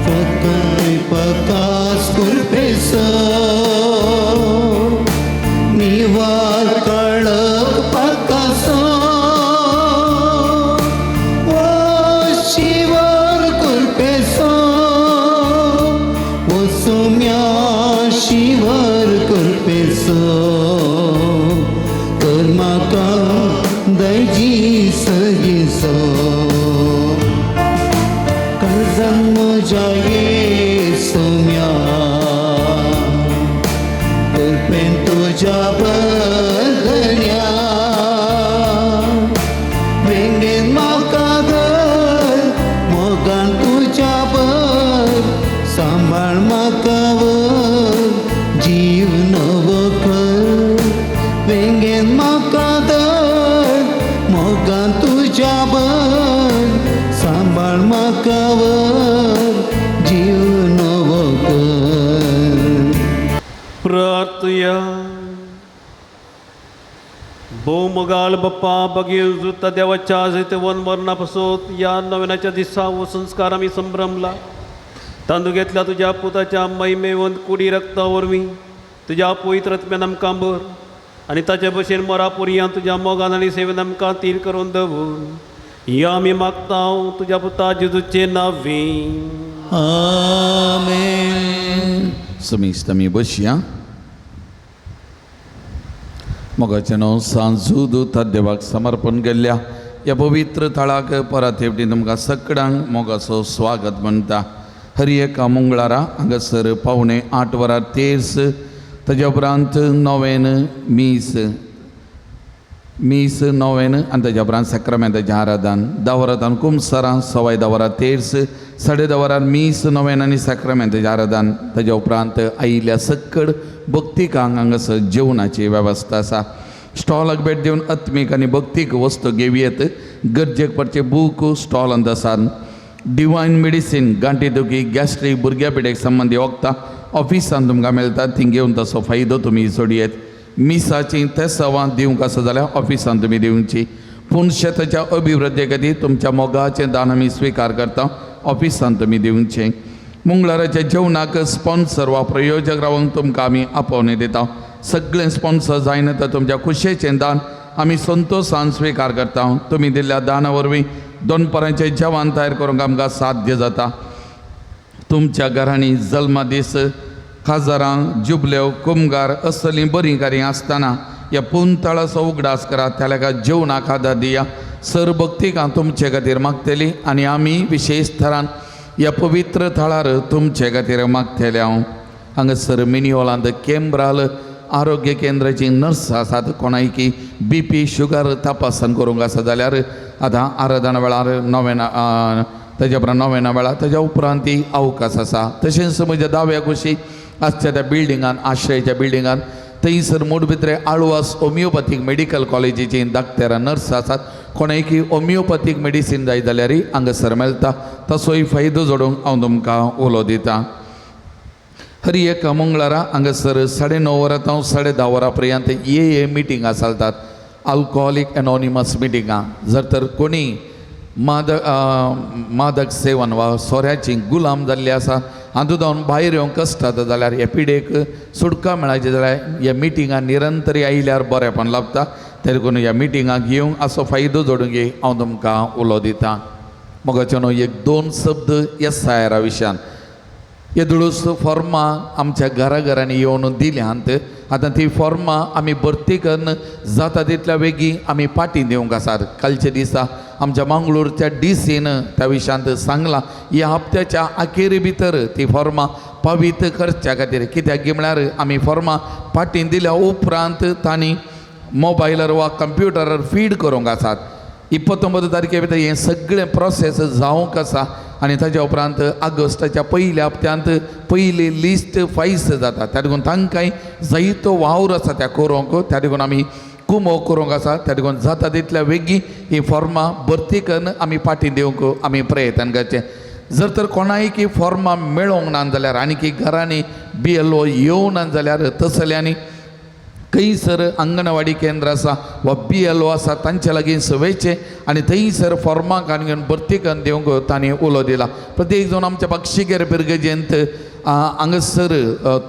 फकत पकास कुरपेसो निवार कळक पकासो शिवर कुरपेसो ओ सोम्या शिवर कुरपेसो कर म्हाका दयजी सगीसो. काळजान म्हज्या ये सोम्या कुरपेन तुज्या बदन्या वेंगेन म्हाका प्रार्थया. भोव मोगाळ बाप्पा, बगीर देवाच्या जैतवन मरणा पासून ह्या नव्याच्या दिसा हो संस्कार आमी संभ्रमला. तांदूळ घेतल्या तुज्या पुताच्या महिमेवंत कुडी रक्ता वरवीं तुज्या पवित्र आत्म्यान आमकां भर आनी ताचे भशेन मरा पुरयां तुज्या मोगान आनी सेवेन आमकां तीर करून दवर. ह्या आमी मागता तुज्या पुता जेजूचे नांवी. आमेन. समीस आमी बसया. मोगाचें नांव सांजू देवाक समर्पण केल्ल्या ह्या पवित्र थळाक परत हेवटेन तुमकां सगळ्यांक मोगाचो स्वागत म्हणटा. हर एका मंगळारा हांगासर 7:45 वरां तेर्स, ताज्या उपरांत नोवेन मीस, मीस नोवेन आनी ताज्या उपरांत साक्रामेंताचें आराधन. 10 वरां कुमसरां, 10:15 वरां तेर्स, 10:30 वरां मीस नोवेन आनी साक्रामेंताचें आराधन. ताज्या उपरांत आयिल्ल्या सक्कड भक्तिकांक हांगासर जेवणाची वेवस्था आसा. स्टॉलाक भेट दिवन आत्मीक आनी भक्तीक वस्तू घेवयेत. गरजेक पडचे बूक स्टॉलांत आसात. डिवायन मेडिसीन, गांठी दुखी, गॅस्ट्रीक, भुरग्या पिडेक संबंदी वखदां ऑफिसान तुमकां मेळटा. ती घेवन ताचो फायदो तुमी सोडयेत. मिसाची तेसावां दिवंक आसा जाल्यार ऑफिसान तुमी दिवची. पूण शेताच्या अभिवृद्धी खातीर तुमच्या मोगाचें दान आमी स्विकार करता, ऑफिसान तुमी दिवचें. मंगळाराच्या जेवणाक स्पॉन्सर वा प्रयोजक रावूंक तुमकां आमी आपोवणें दिता. सगळें स्पॉन्सर जायना तर तुमच्या खुशयेचें दान आमी संतोशान स्विकार करता. तुमी दिल्ल्या दाना वरवीं दनपरांचें जेवण तयार करूंक आमकां साध्य जाता. तुमच्या घरांनी जल्मा दीस, काजारां, जुबल्यो, कुमगार असलीं बरीं कार्यां आसतना ह्या पुंतळाचो उगडास करात. त्या लेखा जेवणाक आदार दिया. सर भक्तिकां तुमचे खातीर मागतली आनी आमी विशेश थरान ह्या पवित्र थळार तुमचे खातीर मागतले. हांव हांगासर मिनीहॉलांत केंब्राल आरोग्य केंद्राची नर्स आसात. कोणायकी बी पी, शुगर तपासण करूंक आसा जाल्यार आतां आराधना वेळार नोवेना, ताज्या उपरांत नोवेना वेळार, ताज्या उपरांत ती अवकाश आसा. तशेंच म्हज्या दाव्या कुशी आसच्या त्या बिल्डिंगान, आश्रयाच्या बिल्डिंगान, थंयसर मोडभित्रे आळवास होमियोपॅथीक मेडिकल कॉलेजीची डाक्टरां नर्स आसात. कोणायकी होमियोपॅथीक मेडिसीन जाय जाल्यारय हांगासर मेळटा. तसोय फायदो जोडूंक हांव तुमकां उलो दितां. हर एक मंगळारा हांगासर 9:30 वरां तावन 10:30 वरां पर्यंत ए ए मिटिंगां चलतात, अल्कोहोलीक एनॉनिमस मिटिंगां. जर तर कोणी मादक सेवन वा सोऱ्याची गुलाम जाल्ली आसा, हातूंत जावन भायर येवंक कश्ट जाता जाल्यार, हे पिडेक सुटका मेळाची जाल्यार ह्या मिटिंगां निरंतर आयल्यार बरेंपण लाभता. तरी करून ह्या मिटिंगाक येवंक असो फायदो जोडूंक हांव तुमकां उलो दितां. मोगाचें न्हू, एक दोन शब्द एस I आरा विशयान. येदुळूस फॉर्मां आमच्या घरा घरांनी येवन दिल्यांत. आतां ती फॉर्मां आमी भरती करून जाता तितल्या वेगीं आमी पाटी दिवंक आसात. कालच्या दिसा आमच्या मंगळूरच्या डी सीन त्या विशयांत सांगलां, ह्या हप्त्याच्या अखेरी भितर ती फॉर्मां पावीत करच्या खातीर. कित्याक म्हळ्यार आमी फॉर्मां पाटी दिल्या उपरांत तांणी मोबायलार वा कंप्युटरार फीड करूंक आसात. 29 तारखे भितर हें सगळें प्रोसेस जावंक आसा आनी ताज्या उपरांत ऑगस्टाच्या पयल्या हप्त्यांत पयली लिस्ट फायस जाता. त्या देखून तांकांय जायतो वावर आसा त्या करूंक. त्या देखून आमी कुमो करूंक आसा. त्या देखून जाता तितल्या वेगीं ही फॉर्मां भरती करून आमी पाटी दिवंक आमी प्रयत्न करचें. जर तर कोणायकी फॉर्मां मेळोंक ना जाल्यार आनी की घरांनी बी एल ओ येवना जाल्यार तसल्यांनी खंयसर अंगणवाडी केंद्र आसा वा बी एल ओ आसा तांचे लागीं सवयचें आनी थंयसर फॉर्मां काडून घेवन भरती करून दिवंक तांणी उलो दिला. प्रत्येक जावन आमच्या बक्षीगेर पिरगजेंत हांगासर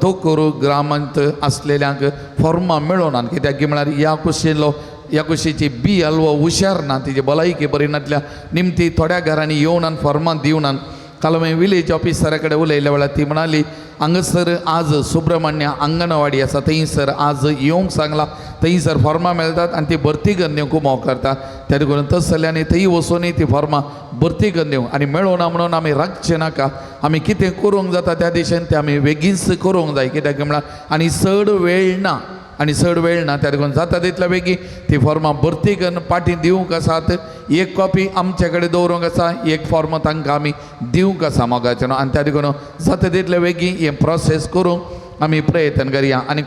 तोकूर ग्रामांत आसलेल्यांक फॉर्मां मेळोना. कित्याक म्हळ्यार ह्या कुशीलो ह्या कुशीची बी एल ओ हुशार ना, तिजी भलायकी बरी नासल्या निमती थोड्या घरांनी येवन आनी फॉर्मां दिवनात. काल हांवें विलेज ऑफिसरा कडेन उलयल्या वेळार ती म्हणाली, हांगासर आज सुब्रमण्य अंगणवाडी आसा थंयसर आज येवंक सांगलां, थंयसर फॉर्मां मेळटात आनी ती भरती करून दिवंक उमो करता. त्या देखून तसल्यांनी थंय वचूनय ती फॉर्मां भरती करून दिवंक आनी मेळोना म्हणून आमी राखचें नाका. आमी कितें करूंक जाता त्या दिशेन तें आमी बेगीनच करूंक जाय. कित्याक म्हळ्यार आनी चड वेळ ना, आनी चड वेळ ना. त्या देखून जाता तितल्या बेगीन ती फॉर्मां भरती करून पाटी दिवंक आसात. एक कॉपी आमचे कडेन दवरूंक आसा, एक फॉर्म तांकां आमी दिवंक आसा मोगाचें न्हू. आनी त्या देखून जाता तितल्या बेगीन हें प्रोसेस करूंक आमी प्रयत्न करया. आनी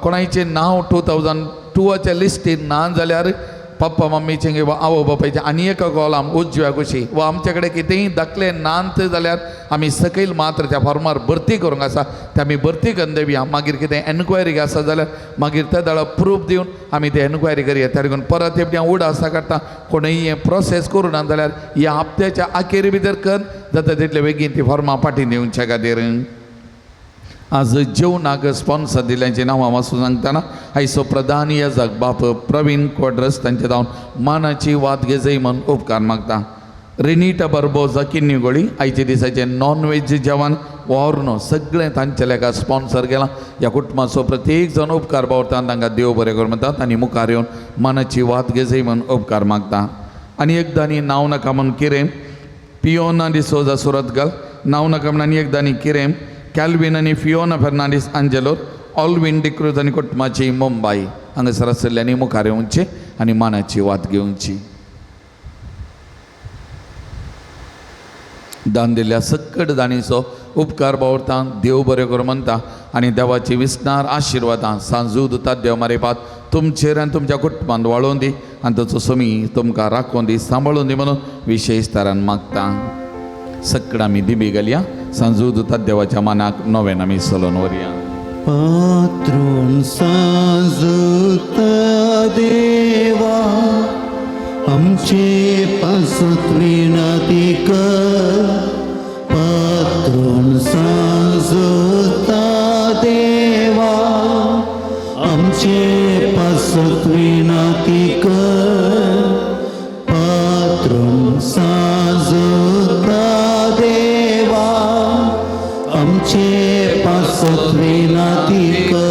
कोणायचें नांव 2002 लिस्टीन ना जाल्यार पप्पा मम्मीचे वा आवय बापायचें आनी एक कॉलम उजव्या कुशी वा आमचे कडेन कितेंय दाखले नात जाल्यार आमी सकयल मात्र त्या फॉर्मार भरती करूंक आसा ते आमी भरती करून देवया. मागीर कितें एनक्वायरी आसा जाल्यार मागीर त्या दाडा प्रूफ दिवन आमी ते एनक्वायरी करया. त्या देखून परत एकदां उडासा काडटा कोणूय हें प्रोसेस करूं ना जाल्यार ह्या हप्त्याच्या आखेरी भितर कर जाता तितले बेगीन ती फॉर्मां फाटीं दिवच्या खातीर. आज जेवणाक स्पॉन्सर दिल्ल्याचीं नांवां वाचून सांगतना आयचो प्रधान याजक बाप प्रवीण क्वाड्रस तांचे जावन मानाची वाद घेजय म्हूण उपकार मागता. रेनिटा बर्बोजा किन्नीगोळी आयच्या दिसाचें नॉन वेज जेवण व्हरून सगळें तांचे लेखा स्पॉन्सर केलां. ह्या कुटुंबाचो प्रत्येक जाण उपकार पावता तांकां देव बरें करूं म्हणटात आनी मुखार येवन मानाची वाद घेजय म्हूण उपकार मागता. आनी एकदां न्ही नांव नाका म्हूण किरें पियोना डिसोजा सुरतगल नांव नाका म्हूण आनी एकदां न्ही किरें कॅल्विन आनी फियोना फेर्नांडीस आंजेलो ऑलविन डिक्रूज आनी कुटुंबाची मुंबय हांगासर आशिल्ल्यांनी मुखार येवची आनी मानाची वात घेवची. दान दिल्ल्या सक्कड दाणीचो उपकार बावरता देव बरें करूं म्हणटा आनी देवाची विसनार आशिर्वादां सांजू दुतात देव मारेपात तुमचेर आनी तुमच्या कुटुंबांत वाळोवन दी आनी ताचो समी तुमकां राखोवन दी सांबाळून दी म्हणून विशेश तरान मागता. सक्कड आमी दिबी घालया सांजू दुतात देवाच्या मानाक नव्यान आमी चलोवन व्हरया. पात्रून सांजुता देवा आमचे पासत विनती कर. पात्रून सांजुता देवा आमचे पासत विनती कर. पात्रून सांजुता देवा आमचे पासत विनती कर.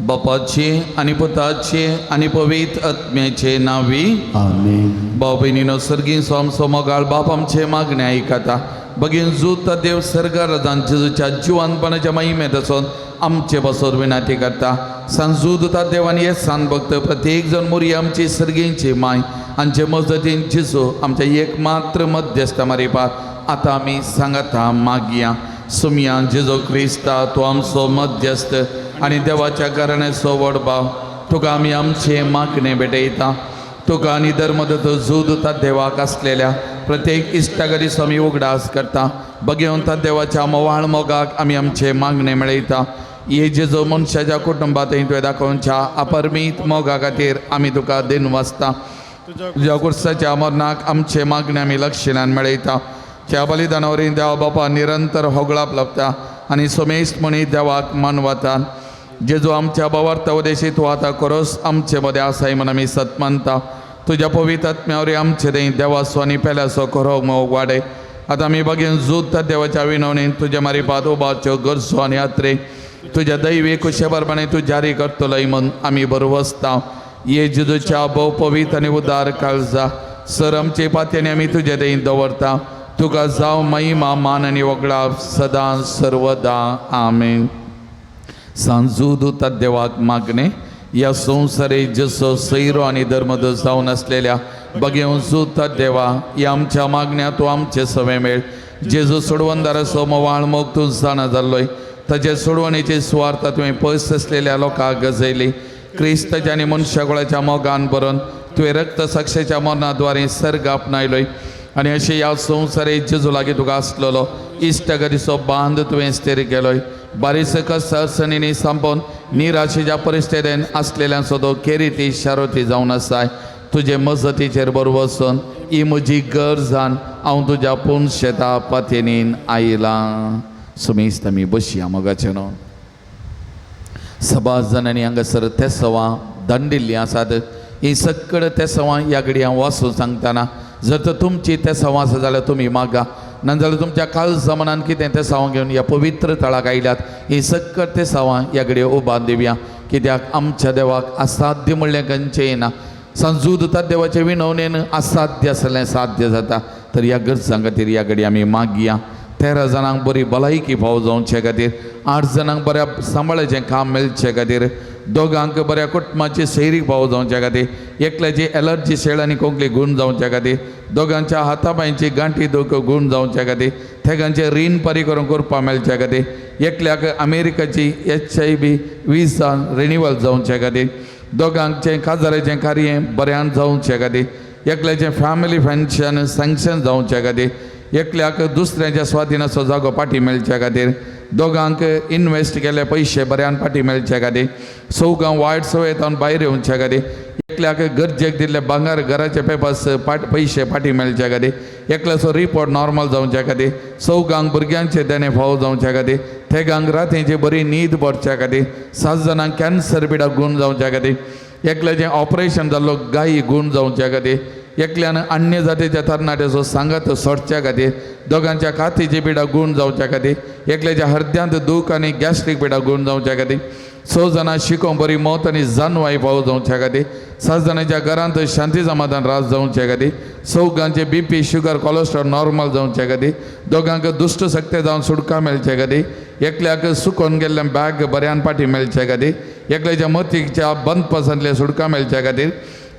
बापाचे आनी पुताचे आनी पवित्र आत्म्याचे नांवी आमेन. भाव भयणीनो सर्गीं आमचो मोगाळ बाप आमचे मागणे आयकता. बगीन जूत देव सर्गार जेजूच्या जिवानपणाच्या महिमेत आसून आमचे बसोर विनाती करता. सांजू दुता देवान हे सान भक्त प्रत्येक जण मोरी आमची सर्गींची माय आमचे मजतीन जेजू आमच्या एक मात्र मध्यस्थ मारिपात आतां आमी सांगता मागया. सुमया जेजू क्रिस्ता तो आमचो मध्यस्थ आनी देवाच्या घराण्याचो व्हड भाव तुका आमी आमचे मागणे भेटयता. तुका आनी धर्मदत्त जूद देवाक आसलेल्या प्रत्येक इश्टागतीचो आमी उगडास करता. बगेवन देवाच्या मोवाळ मोगाक आमी आमचे मागणे मेळयता. हे जेजो मनशाच्या कुटुंबात तुवें दाखोवच्या अपरमीत मोगा खातीर आमी तुका दिन वाचता. तुज्या कुर्साच्या मरणाक आमचे मागणे आमी लक्षणान मेळयता. त्या बलिदाना वरवीं देवा बापा निरंतर होगळाप लाबता आनी सोमेस्त म्हणी देवाक मानवता. जेजू आमच्या बावार्थ उदेशी तूं आतां खरोच आमचे मदें आसाय म्हूण आमी सत मानता. तुज्या पवित्र आत्म्या वरवीं आमचे थंय देवाचो आनी पेल्याचो खरो मोग वाडय. आतां आमी बगेन जूत देवाच्या विनवणेन तुज्या मारिपात उबारच्यो गरजो आनी यात्रे तुज्या दैवी कुशेबरपणे तूं जारी करतलोय म्हूण आमी बरवसता. ये जेजूच्या भोव पवित्र आनी उदार काळजा सर आमचे पात्यानी आमी तुजे थंय दवरता. तुका जावं महिमा मान आनी वगडाप सदां सर्वदा. आमेन. सांजू दुतात देवाक मागणे ह्या संवसारे जसो सैरो आनी धर्मदोश जावन आसलेल्या बगेवन जुतात देवा ह्या आमच्या मागण्या तूं आमचे सवे मेळ. जेजू सोडवणदाराचो मोवाळ मोग तूं जाणा जाल्लोय ताचे सोडवणेची सुवार्थ तुवें पयस आसलेल्या लोकांक गजयली. क्रिस्ताच्या आनी मनशाकुळाच्या मोगान भरून तुवें रक्त साक्षेच्या मरणाद्वारे सर्ग आपणायलोय आनी अशें ह्या संवसारे जेजू लागीं तुका आसलेलो इश्टगतीचो बांद तुवें स्थिर केलोय. बारीस कस अडचणींनी सांपोवन निराशेच्या परिस्थितीन आसलेल्यांचो तो केरिती शारोती जावन आसाय. तुजे मजतीचेर बरोबर वचून ही म्हजी गरज आन हांव तुज्या पूण शेता पातेनीन आयलां. सुमेस्त आमी बसया मोगाचें न्हू. सभास जाणांनी हांगासर तेसवां दंडिल्लीं आसात. ही सक्कड तेसवां ह्या घडये हांव वाचून सांगतना जर तर तुमची तेसवां आसा जाल्यार तुमी मागा ना जाल्यार तुमच्या काळजा मनान कितें तेसांवां घेवन ह्या पवित्र थळाक आयल्यात ही सक्कड तेसांवां ह्या घडये उबान दिवया. कित्याक आमच्या देवाक असाध्य म्हणलें खंयचें ना. सांजू दुतात देवाचे विनवणेन असाध्य आसलें साध्य जाता. तर ह्या गरजां खातीर ह्या घडये आमी मागया. 13 जाणांक बरी भलायकी फावो जावचे खातीर, 8 जाणांक बऱ्या सांबाळाचें काम मेळचे खातीर, दोगांक बऱ्या कुटुंबाची सैरीक फावो जावचे खातीर, एकल्याची एलर्जी शेळ आनी कोंकली गूण जावचे खातीर, दोगांच्या हाता पांयची गांठी दुख गूण जावचे खातीर, तेगांचे रीण परी करून करपा मेळचे खातीर, एकल्याक अमेरिकाची HIV visa renewal जावचे खातीर, दोगांचें काजाराचें कार्य बऱ्यान जावचे खातीर, एकल्याचें फॅमिली पेन्शन सँक्शन जावचे खातीर, एकल्याक दुसऱ्याच्या स्वाधीनाचो जागो पाटी मेळच्या खातीर, दोगांक इनवेस्ट केले पयशे बऱ्यान पाटी मेळच्या खातीर, चौगांक वायट सवयेंत भायर येवच्या खातीर, एकल्याक गरजेक दिल्ले भांगर घराचे पेपर्स पाट पयशे पाटी मेळच्या खातीर, एकल्याचो रिपोर्ट नॉर्मल जावच्या खातीर, चौगांक भुरग्यांचे देणें फावो जावच्या खातीर, तेगांक रातीची बरी न्हीद पडच्या खातीर, 7 जाणांक कॅन्सर पिडा गूण जावच्या खातीर, एकल्याचें ऑपरेशन जाल्लो गायी गूण जावच्या खातीर, एकल्यान अन्य जातीच्या तरणाट्याचो सांगात सोडच्या खातीर, दोगांच्या कातीची पिडा गूण जावच्या खातीर, एकल्याच्या हृदयांत दूख आनी गॅस्ट्रीक पिडा गूण जावच्या खातीर, 6 जाणां शिकोवंक बरी मौत आनी जानवाय पावो जावच्या खातीर, 7 जाणांच्या घरांत शांती समाधान रास जावच्या खातीर, चौगांचे B P sugar cholesterol normal जावच्या खातीर, दोगांक दुश्ट शक्ती जावन सुटका मेळच्या खातीर, एकल्याक सुकोवन गेल्लें बॅग बऱ्यान पाटी मेळच्या खातीर, एकल्याच्या मतीच्या बंदपसांतले सुटका मेळच्या खातीर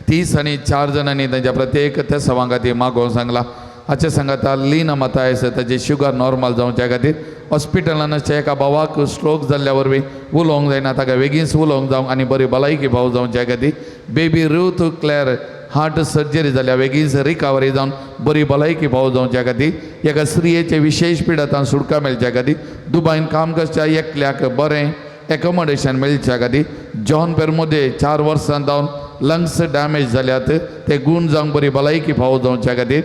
30 आनी 4 जाणांनी तांच्या प्रत्येक त्या सवां खातीर मागोवंक सांगला. हाचे सांगाता लीना मतायस ताची शुगर नॉर्मल जावच्या खातीर, हॉस्पिटलान आसच्या एका भावाक स्ट्रोक जाल्ल्या वरवीं उलोवंक जायना ताका वेगींच उलोवंक जावंक आनी बरी भलायकी भाव जावच्या खातीर, baby Ruth Claire heart surgery जाल्या वेगींच रिकवरी जावन बरी भलायकी भाव जावच्या खातीर, एका स्त्रियेचे विशेश पिडांत सुटका मेळच्या खातीर, दुबायन काम करच्या एकल्याक बरें एकोमोडेशन मेळच्या खातीर, जॉन पेरमोदे 4 वर्सां जावन लंग्स डॅमेज जाल्यात ते गूण जावंक बरी भलायकी फावो जावच्या खातीर,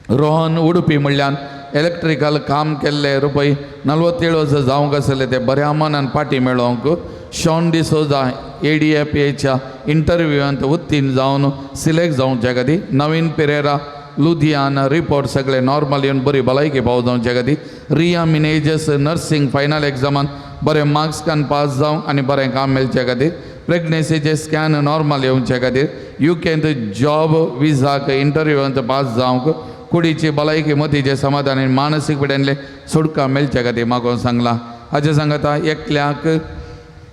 रोहन उडपी म्हणल्यान इलेक्ट्रिकल काम केल्ले रुपय 47 वर्सां जावंक आसले ते बऱ्या मनान पाटी मेळोवंक, शॉन डिसोजा ADF एच्या इंटरव्यूंत उत्तीर्ण जावन सिलेक्ट जावच्या खातीर, नवीन पेरेरा लुधियाना रिपोर्ट सगळे नॉर्मल येवन बरी भलायकी पाव जावच्या खातीर, रिया मिनेजस नर्सिंग फायनल एग्जामान बरे मार्क्स कान पास जावंक आनी बरें काम मेळच्या खातीर, प्रेग्नेसीचे स्कॅन नॉर्मल येवच्या खातीर, युकेंत जॉब विजाक इंटरव्यूंत पास जावंक, कुडीची भलायकी मतीचें समाधान आनी मानसीक पिड्यांतले सुटका मेळच्या खातीर मागोवन सांगलां. हाचे सांगता एकल्याक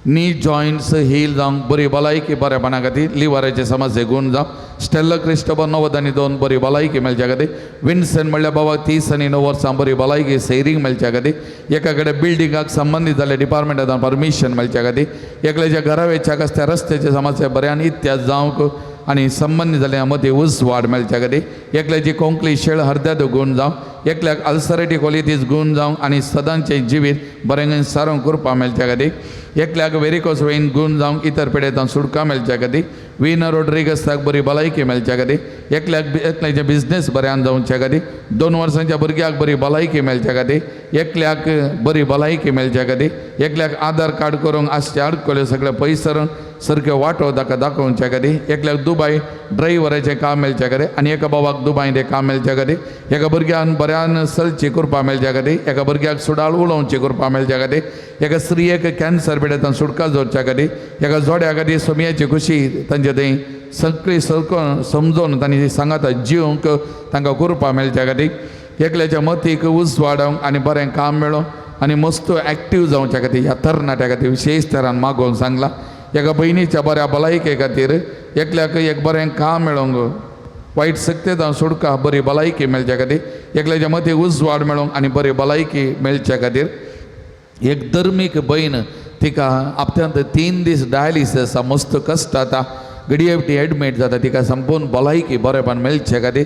नी जॉयंट्स हील जावंक बरी भलायकी बरेपणा खातीर, लिवराचे समस्ये गूण जावं, स्टेल्ला क्रिस्टोबर 92 बरी भलायकी मेळच्या खातीर, विन्सन म्हणल्यार बाबा 30 आनी 9 वर्सां बरी भलायकी सैरींग मेळच्या खातीर, एका कडेन बिल्डिंगाक संबंदीत जाल्ल्या डिपार्टमेंटान परमिशन मेळच्या खातीर, एकल्याच्या घरावेच्या आसता रस्त्याचे समस्या बऱ्यान इत्यास जावंक आनी संबंदीत जाल्ल्या मदीं उजवाड मेळच्या खातीर, एकल्याची कोंकली शेळ हरद्यात गूण जावं, एकल्याक अल्सरेटी कोलिटीस गूण जावंक आनी सदांचें जिवीत बरें सारोवंक कृपा मेळच्या खातीर, एकल्याक वेरिकोस वेन गूण जावंक इतर पिडेंत सुटका मेळच्या खातीर, विना रोड्रिगसाक बरी भलायकी मेळच्या खातीर, एकल्याक एकल्याचे बिजनेस बऱ्यान जावच्या खातीर, 2 वर्सांच्या भुरग्याक बरी भलायकी मेळच्या खातीर, एकल्याक बरी भलायकी मेळच्या खातीर, एकल्याक आधार कार्ड करूंक आसचे आडखळ्यो सगळे पयस सरून सारक्यो वाटो ताका दाखोवच्या खातीर, एकल्याक दुबाय ड्रायव्हराचें काम मेळच्या खातीर आनी एका बाबाक दुबाय तें काम मेळच्या खातीर, एका भुरग्यान बऱ्यान चलची कृपा मेळच्या खातीर, एका भुरग्याक सुडाळ उलोवची कृपा मेळच्या खातीर, एका स्त्रियेक कॅन्सर पिडेंत सुटका जोडच्या खातीर, एका जोड्या खातीर सोमयाची खुशी तांचे थंय सगळी सरको समजून तांणी सांगाता जिवंक तांकां कृपा मेळच्या खातीर, एकल्याच्या मतीक उजवाडोवंक आनी बरें काम मेळोवंक आनी मस्त एक्टीव जावच्या खातीर ह्या तरणाट्या खातीर विशेश तरान मागोवन सांगलां. एका भयणीच्या बऱ्या भलायके खातीर, एकल्याक एक बरें काम मेळोवंक वायट शक्तेंत सुटका बरी भलायकी मेळच्या खातीर, एकल्याच्या मतीक उजवाड मेळोवंक आनी बरी भलायकी मेळच्या खातीर, एक धर्मीक भयण तिका हप्त्यांत 3 दीस डायलिसीस आसा, मस्त कश्ट जाता, घडये ती एडमीट जाता, तिका संपूर्ण भलायकी बरेपण मेळचे खातीर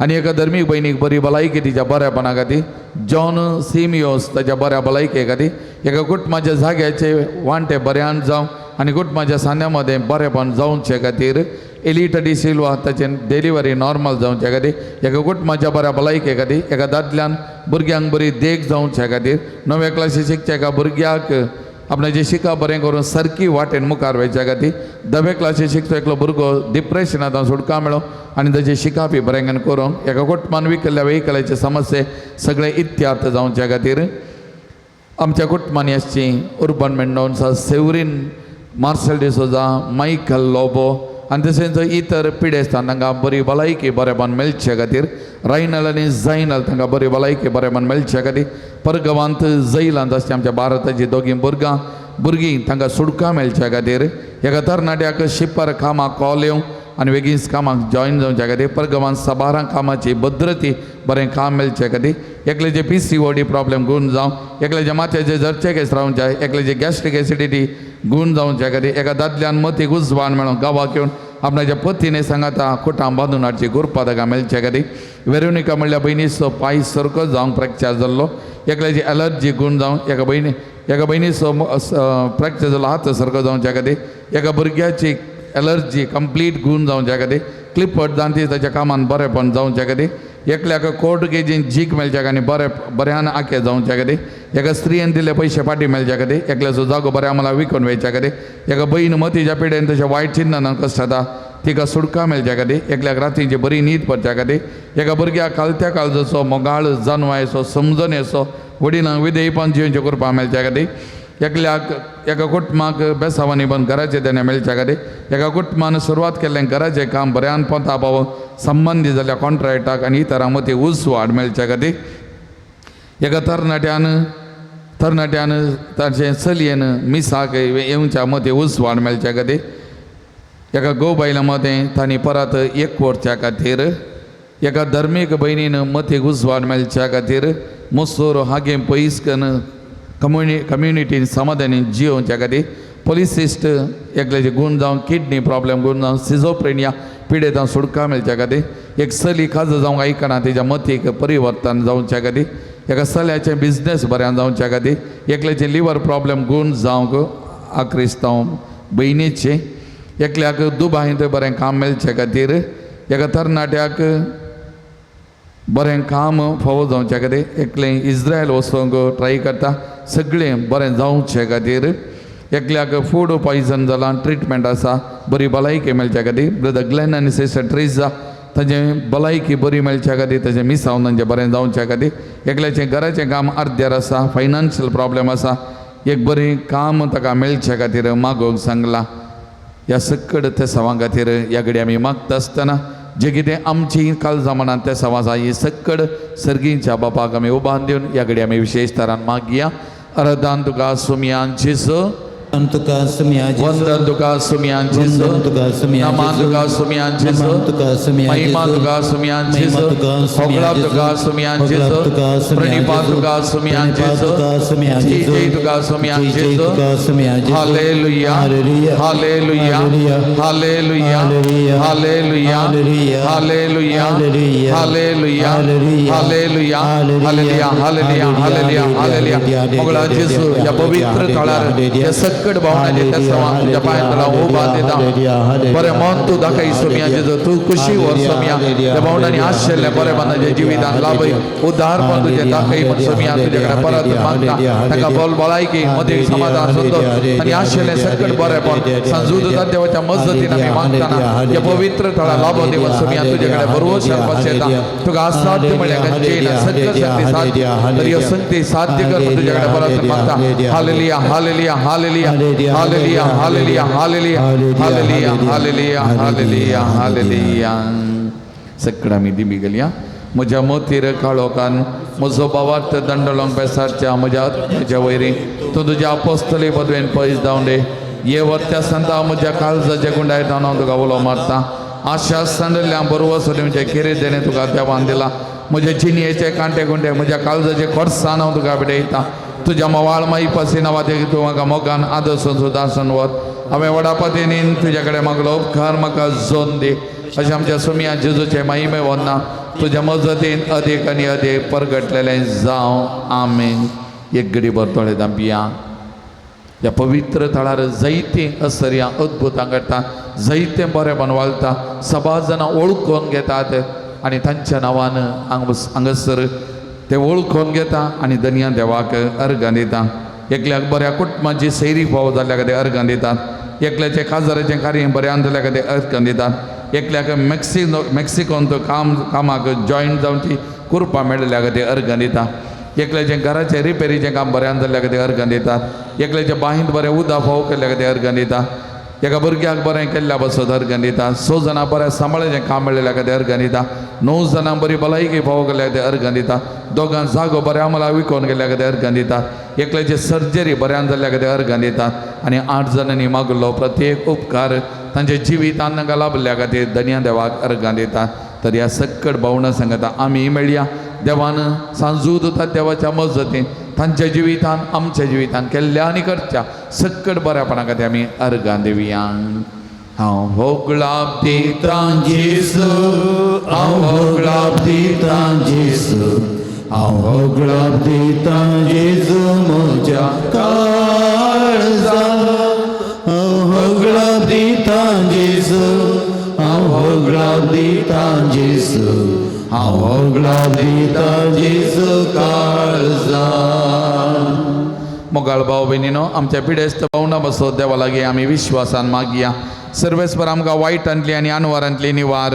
आनी एका धर्मीक भयणीक बरी भलायकी तिच्या बऱ्यापणा खातीर, जॉन सिमियोस ताच्या बऱ्या भलायके खातीर, एका कुटुंबाच्या जाग्याचे वांटे बऱ्यान जावं आनी कुटुंबाच्या सांद्या मदें बरेपण जावचे खातीर, एलिटा डी सिल्वा ताचें डिलिव्हरी नॉर्मल जावचे खातीर, एका कुटुंबाच्या बऱ्या भलायके खातीर, एका दादल्यान भुरग्यांक बरी देख जावचे खातीर, 9व्या क्लासी शिकच्या एका भुरग्याक आपणाचें शिकप बरें करून सारकी वाटेन मुखार वयच्या खातीर, 10वे क्लासी शिकचो एकलो भुरगो डिप्रेशनांत सुटका मेळो आनी ताचें शिकपी बरें करूंक, एका कुटुंबान विकल्ल्या वेहिकलाचे समस्ये सगळे इत्यार्थ जावच्या खातीर, आमच्या कुटुंबांनी आसची Urban Mendonca, Severin Marcel D'Souza, Michael Lobo आनी तशेंच इतर पिडेस्तान तांकां बरी भलायकी बरेपण मेळचे खातीर, रायनल आनी जायनल तांकां बरी भलायकी बरेपण मेळचे खातीर, परगवांत जैलांत आसची आमच्या भारताची दोगी भुरगीं तांकां सुटका मेळच्या खातीर, एका तरणाट्याक शिपार कामाक कॉल येवंक आनी बेगीन कामाक जॉयन जावच्या खातीर, परगवान साबारां कामाची भद्रती बरें काम मेळचे खातीर, एकल्याचे PCOD problem गुण जावं, एकल्याच्या माथ्याचे जरचे केस रावंक जाय, एकल्याचे गॅस्ट्रीक एसिडिटी गूण जावच्या खातीर एका दादल्यान मतीक उजवाड मेळोन गांवाक येवन आपणाच्या पतीने सांगाता कुटां बांदून हाडची गुरपा ताका मेळच्या खातीर वेरोनिका म्हणल्यार भयणीचो पांय सारको जावंक फ्रॅक्चर जाल्लो एकल्याची एलर्जी गूण जावन एका भयणीचो फ्रॅक्चर जाल्लो हात सारको जावच्या खातीर एका भुरग्याची एलर्जी कंप्लीट गूण जावच्या खातीर क्लिपट जावन ताच्या कामान बरेपण जावच्या खातीर एकल्याक कोर्ट केजीन जीक मेळच्या आनी बरे बऱ्यान आके जावच्या खातीर एका स्त्रियेन दिल्ले पयशे फाटीं मेळच्या खातीर एकल्याचो जागो बऱ्या आम्हाला विकून वयच्या खातीर एका बहीण मतीच्या पिडेन तशें वायट चिंतनान कश्ट जाता तिका सुटका मेळच्या खातीर एकल्याक रातीची बरी न्हीद पडच्या खातीर एका भुरग्याक कालत्या काळजाचो मोगाळ जानवायचो समजणेचो वडिलांक विधेयपण जिवनचें करपा मेळच्या खातीर एकल्याक एका कुटुंबाक बेसावानी पण घराचें देणें मेळच्या खातीर एका कुटुंबान सुरवात केल्लें घराचें काम बऱ्यान पोंता पावोवंक संबंदी जाल्ल्या कॉन्ट्रॅक्टाक आनी इतरां मदीं उजवाड मेळच्या खातीर एका तरणाट्यान ताचें चलयेन मिसाक येवच्या मदीं उजवाड मेळच्या खातीर एका घोव बायलां मदें तांणी परत एक वरच्या खातीर एका धर्मीक भयणीन मतीक उजवाड मेळच्या खातीर मसूर हागें पयस कन्न कम्युनिटीन समाधानी जियोवच्या खातीर पोलिसिस्ट एकल्याचे गूण जावन किडनी प्रॉब्लेम गूण जावन सिजोप्रेनिया पिडेतां सुटका मेळच्या खातीर एक चली खाज जावंक आयकना तेच्या मतीक परिवर्तन जावच्या खातीर एका चल्याचें बिजनेस बऱ्यान जावच्या खातीर एकल्याचें लिवर प्रॉब्लेम गूण जावंक आक्रिस्तांव भयणीचें एकल्याक दुबायंत बरें काम मेळचे खातीर एका तरणाट्याक बरें काम फावो जावच्या खातीर एकलें इस्रायल वचोंक ट्राय करता सगळें बरें जावचे खातीर एकल्याक फूड पॉयजन जालां ट्रिटमेंट आसा बरी भलायकी मेळच्या खातीर ब्रदर ग्लॅन आनी सिस्टर ट्रिजा तांचें भलायकी बरी मेळच्या खातीर ताचें मिसावन तांचें बरें जावच्या खातीर एकल्याचें घराचें काम अर्द्यार आसा फायनान्शियल प्रॉब्लेम आसा एक बरें काम ताका मेळच्या खातीर मागोवंक सांगलां. ह्या सकड त्या सवां खातीर ह्या घडी आमी मागता आसतना जे कितें आमची काळजां मनांत त्या सवां आसा ही सकड सर्गींच्या बापाक आमी उबान दिवन ह्या घडी आमी विशेश तरान मागया. अर्दान तुका सुमयान जेजू, तुका सुमया जेजू, वंदन तुका सुमयान जेजू, वंदन तुका सुमया नमान जेजू, तुका सुमयान जेजू, नमान तुका सुमया महिमा जेजू, तुका सुमयान महिमा जेजू, तुका सुमया होगळाप जेजू, तुका सुमयान होगळाप जेजू, तुका सुमया प्रणिपात जेजू, तुका सुमयान प्रणिपात जेजू, तुका सुमया जय जेजू, जय तुका सुमयान जय जय जेजू, तुका सुमया जेजू. Hallelujah, hallelujah, hallelujah, hallelujah, hallelujah, hallelujah, hallelujah, hallelujah, hallelujah, hallelujah, hallelujah, hallelujah, hallelujah, hallelujah, hallelujah, hallelujah, hallelujah. मोगळा जेजू ह्या पवित्र थळार ह्या सकट भावनाचे त्या सवां तुज्या पांयां तळा उबा दिता. बरें मन तूं दाखय सोमया जेजू, तूं खुशी व्हर सोमया. त्या भावनांनी आशिल्लें बरें मनाच्या जिवितान लाभय उद्धार पण तुजें दाखय म्हण सोमया तुजे कडेन परत मागता. ताका बोल भलायकी मदीं समाधान संतोष आनी आशिल्लें सकट बरेंपण सांजूद देवाच्या मजतीन आमी मागतना ह्या पवित्र थळा लाभो दिवन सोमया तुजे कडेन बरोबर बसयता. तुका असाध्य म्हणल्यार खंयचें ना, सगळं शक्ती साध्य तर ह्यो संगती साध्य कर म्हण तुजे कडेन परत मागता. Hallelujah, hallelujah, hallelujah, hallelujah, hallelujah, hallelujah, hallelujah, hallelujah, hallelujah, hallelujah. सगळं आमी दिमी गेलया. म्हज्या मोतीर काळोखान म्हजो बावार्थ दंडलोंग पेसारच्या म्हज्या आत्म्याच्या वयरी तूं तुज्या अपोस्तली पदवेन पयस जावन रे ये वरत्या संता म्हज्या काळजाच्या गुंडायत हांव तुका उलो मारता. आशा सांडल्या बरोबर तुमचे किरें देणें तुका देवान दिला. म्हजे जिणयेचे कांटे गुंडे म्हज्या काळजाचे खोर्सान हांव तुका भेटयता. तुज्या मवाळ माई पसिना वाटे तूं म्हाका मोगान आदर्शन सुदासन वर. हांवें वडापतीनीन तुज्या कडेन मागलो उपकार म्हाका जोन दी. अशें आमच्या सुमया जेजूचे माहिमे वन्ना तुज्या मजतीन अदीक आनी अदीक परगटलेलें जावं. आमेन. एक घडी भर दोळे धांपिया. ह्या पवित्र थळार जायतीं असर्यां अद्भुतां घडटा, जायतें बरें बनवालता, सभा जाणां वळखून घेतात आनी तांच्या नांवान हांगासर ते वळखून घेता आनी दनया देवाक अर्गां दिता. एकल्याक बऱ्या कुटुंबाची सैरी फावो जाल्ल्या खातीर अर्गां दितात. एकल्याचें काजाराचें कार्य बऱ्यान जाल्ल्या खातीर अर्गां दितात. एकल्याक मेक्सिकोन कामाक जॉयन जावची कुरपा मेळिल्ल्या खातीर अर्गां दिता. एकल्याचें घराचें रिपेरीचें काम बऱ्यान जाल्ल्या खातीर अर्गां दितात. एकल्याच्या बांयंत बरें उदक फावो केल्ल्या खातीर अर्गां दिता. एका भुरग्याक बरें केल्ल्या बसत अर्गां दिता. 6 जाणां बरें सांबाळचें काम मेळिल्ल्या खातीर अर्गां दिता. 9 जाणां बरी भलायकी फावो केल्ल्या खातीर अर्गां दिता. दोगां जागो बऱ्या मला विकोन गेल्ल्या खातीर अर्गां दिता. एकल्याची सर्जरी बऱ्यान जाल्ल्या खातीर अर्गां दिता. आनी 8 जाणांनी मागलो प्रत्येक उपकार तांच्या जिवितान तांकां लाभल्या खातीर दनया देवाक अर्गां दिता. तर ह्या सकट भावना सांगता आमी मेळया देवान सांजूद देवाच्या मजतीन तांच्या जिवितान आमच्या जिवितान केल्ल्या आनी करच्या सक्कड बऱ्यापणा खातीर आमी अर्गां दिवया. हांव होगळाप दितां जेजू, हांव होगळाप दितां जेजू, हांव होगळाप दितां जेजू म्हज्या काळजा. हांव होगळाप दितां जेजू, हांव होगळाप दितां जेजू, हांव होगळाप दितां जेजू काळजा. मोगाळ भाव भयणीनो, आमच्या पिडेस्त भावना बसो देवा लागीं आमी विश्वासान मागया. सर्वेस्पर आमकां वायटांतली आनी अनवारांतली निवार.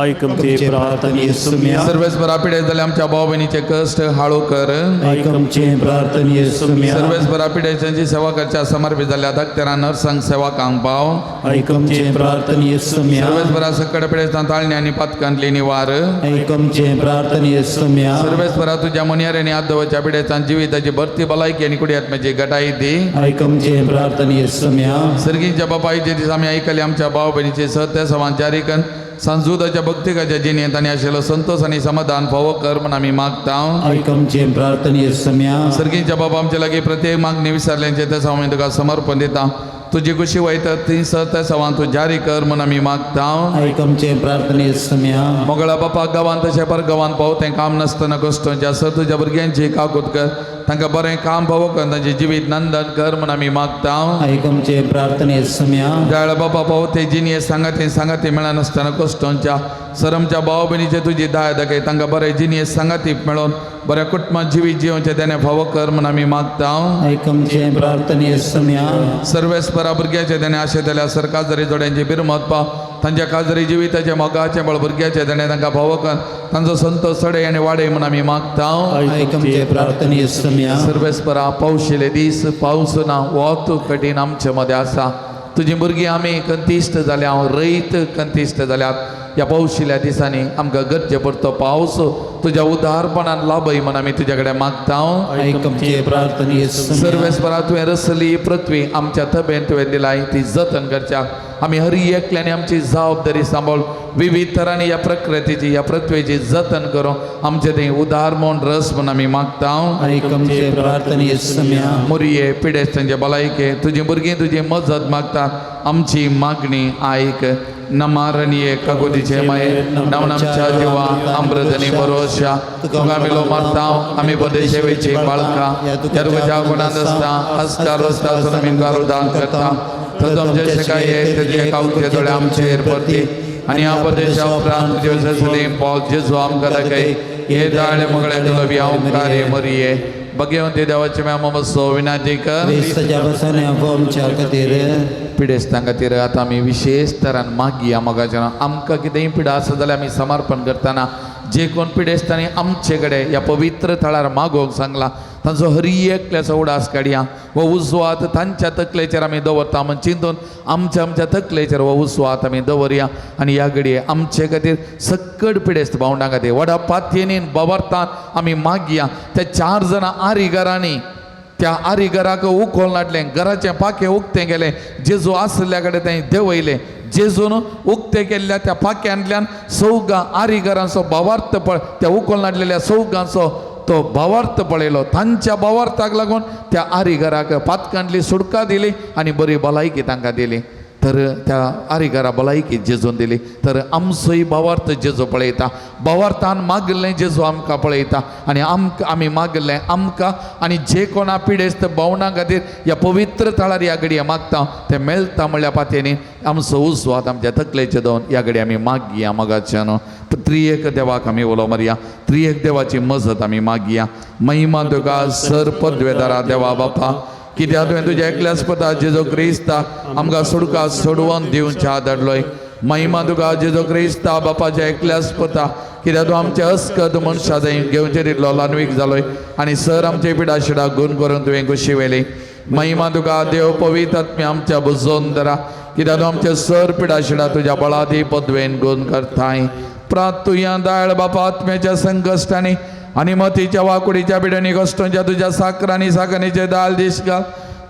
आयक आमचे प्रार्थने सुम्या. सर्वेस्परा पिडेस्त जाल्या आमच्या भाव भयणीचे कश्ट हाळू कर. आयक आमचे प्रार्थने सुम्या. सर्वेस्परा पिडेस्तांची सेवा करच्या समर्पित जाल्या डॉक्टरां नर्सांक सेवकांक पाव. आयक आमचे प्रार्थने सुम्या. सर्वेस्परा सकड पिडेस्तां ताळणी आनी पातकांतली निवार. आयक आमचे प्रार्थने सुम्या. सर्वेस्परा तुझ्या मुनियार आनी आदोवच्या पिडेस्तां जिविताची भरती भलायकी आनी कुडी आत्म्याची घटाई दी. आयक आमचे प्रार्थने सुम्या. सर्गीच्या बापायचे दीस आमी आयकले आमच्या भाव भयणीचे सत्य सवान जारी कर संजुदाच्या भक्तिकाच्या जिणेंत आनी आशिल्लो संतोष आनी समाधान फावो कर म्हूण आमी मागता. आयक आमचे प्रार्थने सुम्या. सर्गीच्या बाबा आमच्या लागीं प्रत्येक मागणी विसरल्यांचे ते आमी तुका समर्पण दिता. तुजी खुशी वयता ती सत्य सवान तूं जारी कर म्हूण आमी मागता. आयक आमचे प्रार्थने सुम्या. मोगळा बापा, गांवांत तशें पर गांवांत पाव तें काम नासतना कश्टोंच्या सर तुज्या भुरग्यांची काकूत कर, तांकां बरें काम पावो कर, तांचें जिवीत नंदन कर म्हूण आमी मागता. आयक आमचे प्रार्थने सुम्या. दयाळ बापा, पाव ते जिणये सांगाती सांगाती मेळनासतना कश्टोंच्या सर आमच्या भाव भयणीचे तुजी दया दाखय, तांकां बरें जिणये सांगाती मेळोवन बऱ्या कुटुंबात जिवीत जिवचें तेणें फावो कर म्हूण आमी मागता. आयक आमचे प्रार्थने सुम्या. सर्वेस्परा भुरग्याचे तेणें आशेतल्या सर काजरी जोड्यांची बिरमत पाव, तांच्या काजरी जिविताचे मोगाचे बळ भुरग्याचे तेणें तांकां फावो कर, तांचो संतोष चडय आनी वाडय म्हूण आमी मागता. आयक आमचे प्रार्थने सुम्या. सर्वेस्परा, पावशिले दीस, पावस ना, वत कठीण आमचे मदें आसा. तुजी भुरगीं आमी कंतिश्ट जाल्या, रयत कंतिश्ट जाल्यात. ह्या पावशिल्या दिसांनी आमकां गरजे पडतो पावस तुज्या उदारपणान लाभय म्हूण आमी तुज्या कडेन मागता. आयक आमचे प्रार्थने सुम्या. सर्वेस्परा, तुवें रसली पृथ्वी आमच्या तबेन तुवें दिलाय, ती जतन करच्याक आमी हर एकल्यानी आमची जबाबदारी सांबाळ विविध तरांनी ह्या प्रकृतीची ह्या पृथ्वेची जतन करूं आमचे थंय उदार म्हूण रस म्हूण आमी मागता. आयक आमचे प्रार्थने सुम्या. मुरये पिडेस्तांचे भलायके तुजी भुरगीं तुजी मजत मागता, आमची मागणी आयक. नमारणीये कागोदीचे माये नवनामच्या जिवा अमृतनी भरोशा तुका आमी लो मारता. आमी बदेशेवेची बाळकां ह्या तुज्या गुणांत आसता हस्कार रस्ता आसून आमी दान करता. तर आमचे शेकाये तुजे कावचे दोळे आमचेर परती आनी ह्या प्रदेशा उपरांत तुजे ससली पावस जेजू आमकां दाखय. हे दाळे मगळे तुलो हांव मरिये भगवंती देवाचे म्या मसो विनांती कर. क्रिस्ताच्या बसाने आमच्या खातीर. पिडेस्तां खातीर आतां आमी विशेश तरान मागया. मोगाच्या आमकां कितेंय पिडा आसा जाल्यार आमी समर्पण करतना जे कोण पिडेस्तांनी आमचे कडेन ह्या पवित्र थळार मागोवंक सांगला तांचो हरी एकल्याचो उडास काडया. हो उजवात तांच्या तकलेचेर आमी दवरता म्हण चिंतून आमच्या आमच्या तकलेचेर हो उजवात आमी दवरया. आनी ह्या घडये आमचे खातीर सक्कड पिडेस्त भावंडां खातीर व्हडा पातयेनीन बवरतान आमी मागया. त्या 4 जाणां आरीघरांनी त्या आरीघराक उखोल नाडलें, घराचें पाखें उक्तें केलें, जेजू आसल्या कडेन तें देंवयलें. जेजून उक्तें केल्ल्या त्या पाख्यांतल्यान सौगां आरीघरांचो भावार्थ पळ त्या उखोल नाडलेल्या सौगांचो तो भावार्थ पळयलो. तांच्या भावार्थाक लागून त्या आरीघराक पातकांतली सुटका दिली आनी बरी भलायकी तांकां दिली. तर त्या आरीघरा भलायकी जेजून दिली. तर आमचोय भावार्थ जेजू पळयता, भावार्थान मागिल्लें जेजू आमकां पळयता आनी आमकां आमी मागिल्लें आमकां आनी जे कोणा पिडेस्त भावनां खातीर ह्या पवित्र थळार ह्या घडये मागता तें मेळटा म्हणल्या पातयेनी आमचो उजवात आमच्या तकलेचे दोन ह्या घडये आमी मागया. मोगाच्यान त्रिएक देवाक आमी उलो मारया, त्रिएक देवाची मजत आमी मागया. महिमा तुका सर पदवेदारा देवा बापा, कित्याक तुवें तुज्या एकल्याच पता जेजो क्रिस्ता आमकां सुडका सोडवून दिवच्या धाडलोय. महिमा तुका जेजो क्रिस्ता बापाच्या एकल्याच पता, कित्याक तूं आमचे अस्कत मनशां थंय घेवचे तितलो ल्हानवीक जालोय आनी सर आमचे पिडा शिडा गुण करून तुवें खुशी व्हेली. महिमा तुका देव पवित्र आत्म्या आमच्या बुजोवन धरा, कित्याक तूं आमचे सर पिडा शिडा तुज्या बळादी पदवेन गुण करताय. प्रात तुया दाळ बापा आत्म्याच्या संकश्टांनी आनी मतीच्या वाकुडीच्या पिड्यांनी कश्टांच्या तुज्या साकरांनी साकरणीचे दाल दीस घाल.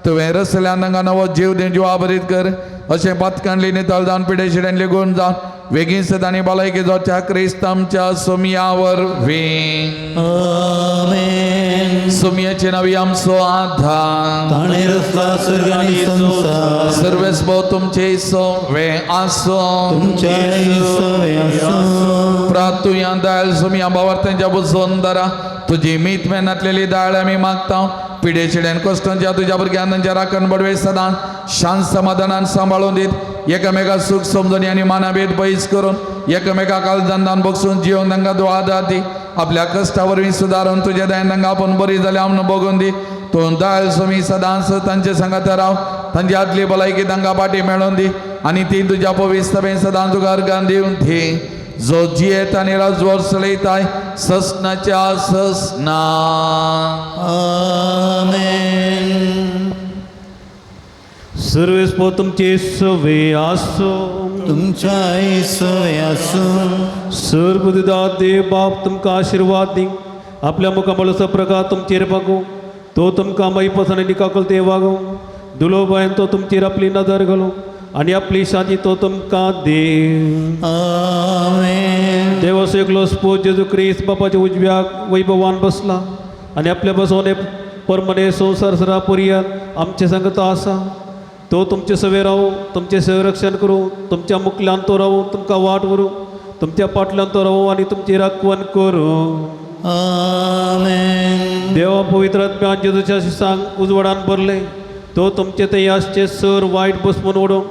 तुवें रसल्यान तांकां नवो जीव दिवन जिवा भरीत कर. अशें पातकांडली नितळ जावन पिडे शिड्यांनी गुण जावन वेगीं सदांनी भलायकी जावच्या क्रिस्त आमच्या सोमया वरवीं. आमेन. सोमयाचे नांवी आमचो आधार. ताणें रचला स्वर्ग आनी संवसार. सर्वेस्पो तुमचे सवे आसो. तुमच्या सवे आसूं. प्रातुया दाळ सोमया बावर्तांच्या बुजोन दरा तुजी मीत मेनातलेली दाळ आमी मागता. पिडे चिड्यान कश्टांच्या तुज्या भुरग्यान तांच्या राखण बडवे सदां शांत समाधानान सांबाळून दीत एकामेका सूख समजणी आनी मानाभेद पयस करून एकामेका काळजान बगसून जिवन तांकां तूं आदार दी. आपल्या कश्टा वरवीं सुदारून तुज्या दयान तांकां आपूण बरी जाल्या आमकां बगून दी. तूं दाळ सोमी सदांच तांचे सांगात राव. तांची आदली भलायकी तांकां पाटी मेळोवन दी आनी ती तुज्या पवित्र सदांच तुका अर्गान दिवन दी, जो जियेत आनी राजवर चलयताय ससनाच्या ससना. आमेन. सर्वेस्पो तुमचे सवे आसो. तुमच्या सवे आसूं. सर्वबुद्धिदात देव बाप तुमकां आशिर्वाद दी. आपल्या मुखामळाचो प्रकार तुमचेर पागूं. तो तुमकां माईपसन आनी काकलते वागूं. दुलोबायन तो तुमचेर आपली नदर घालूं आनी आपली शांती तो तुमकां दी. आमेन. देवाचो एकलो स्पोत जेजू क्रिस्त बापाच्या उजव्याक वैभवान बसला आनी आपल्या बसवणे परमने संवसार सरा पर्यंत आमचे संगत आसा. तो तुमचे सवे रावूं, तुमचें संरक्षण करूं, तुमच्या मुखल्यान तो रावूं, तुमकां वाट व्हरूं, तुमच्या पाटल्यान तो रावूं आनी तुमची राखवण करूं. आमेन. देवा पवित्र आत्म्यान जेजूच्या शिसांक उजवाडान भरले. तो तुमचे ते आसचे सर वायट बसमून उडोवं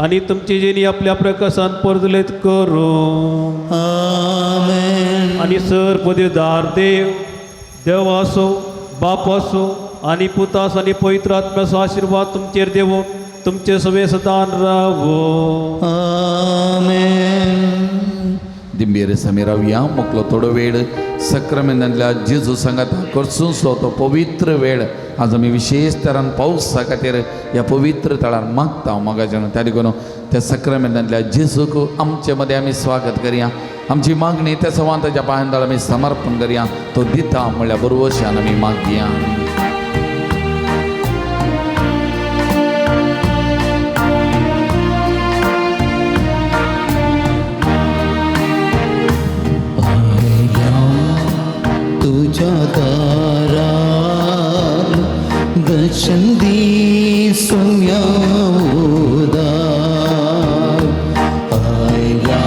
आनी तुमची जिणी आपल्या प्रकाशान परजलीत करूं. आमेन. आनी सर पदवीदार देव देव आसो, बाप आसो आनी पुत आसो आनी पवित्र आत्म्याचो आशिर्वाद तुमचेर देवो तुमचे सवे सदान रावो. आमेन. दिंबेर समी रावया. मोकलो थोडो वेळ सक्रमेंतांतल्या जेजू सांगाता करचो तो पवित्र वेळ आज आमी विशेष तरान पावसा खातीर ह्या पवित्र थळार मागता मोगाच्यान. त्या देखून त्या सक्रमेंतांतल्या जेजूक आमचे मदें आमी स्वागत करया. आमची मागणी त्या सवान ताच्या पांयां आमी समर्पण करया. तो दिता म्हणल्यार बरवशान आमी मागया. तुझ्या दारार दर्शन दी सोम्या उदार. आयल्या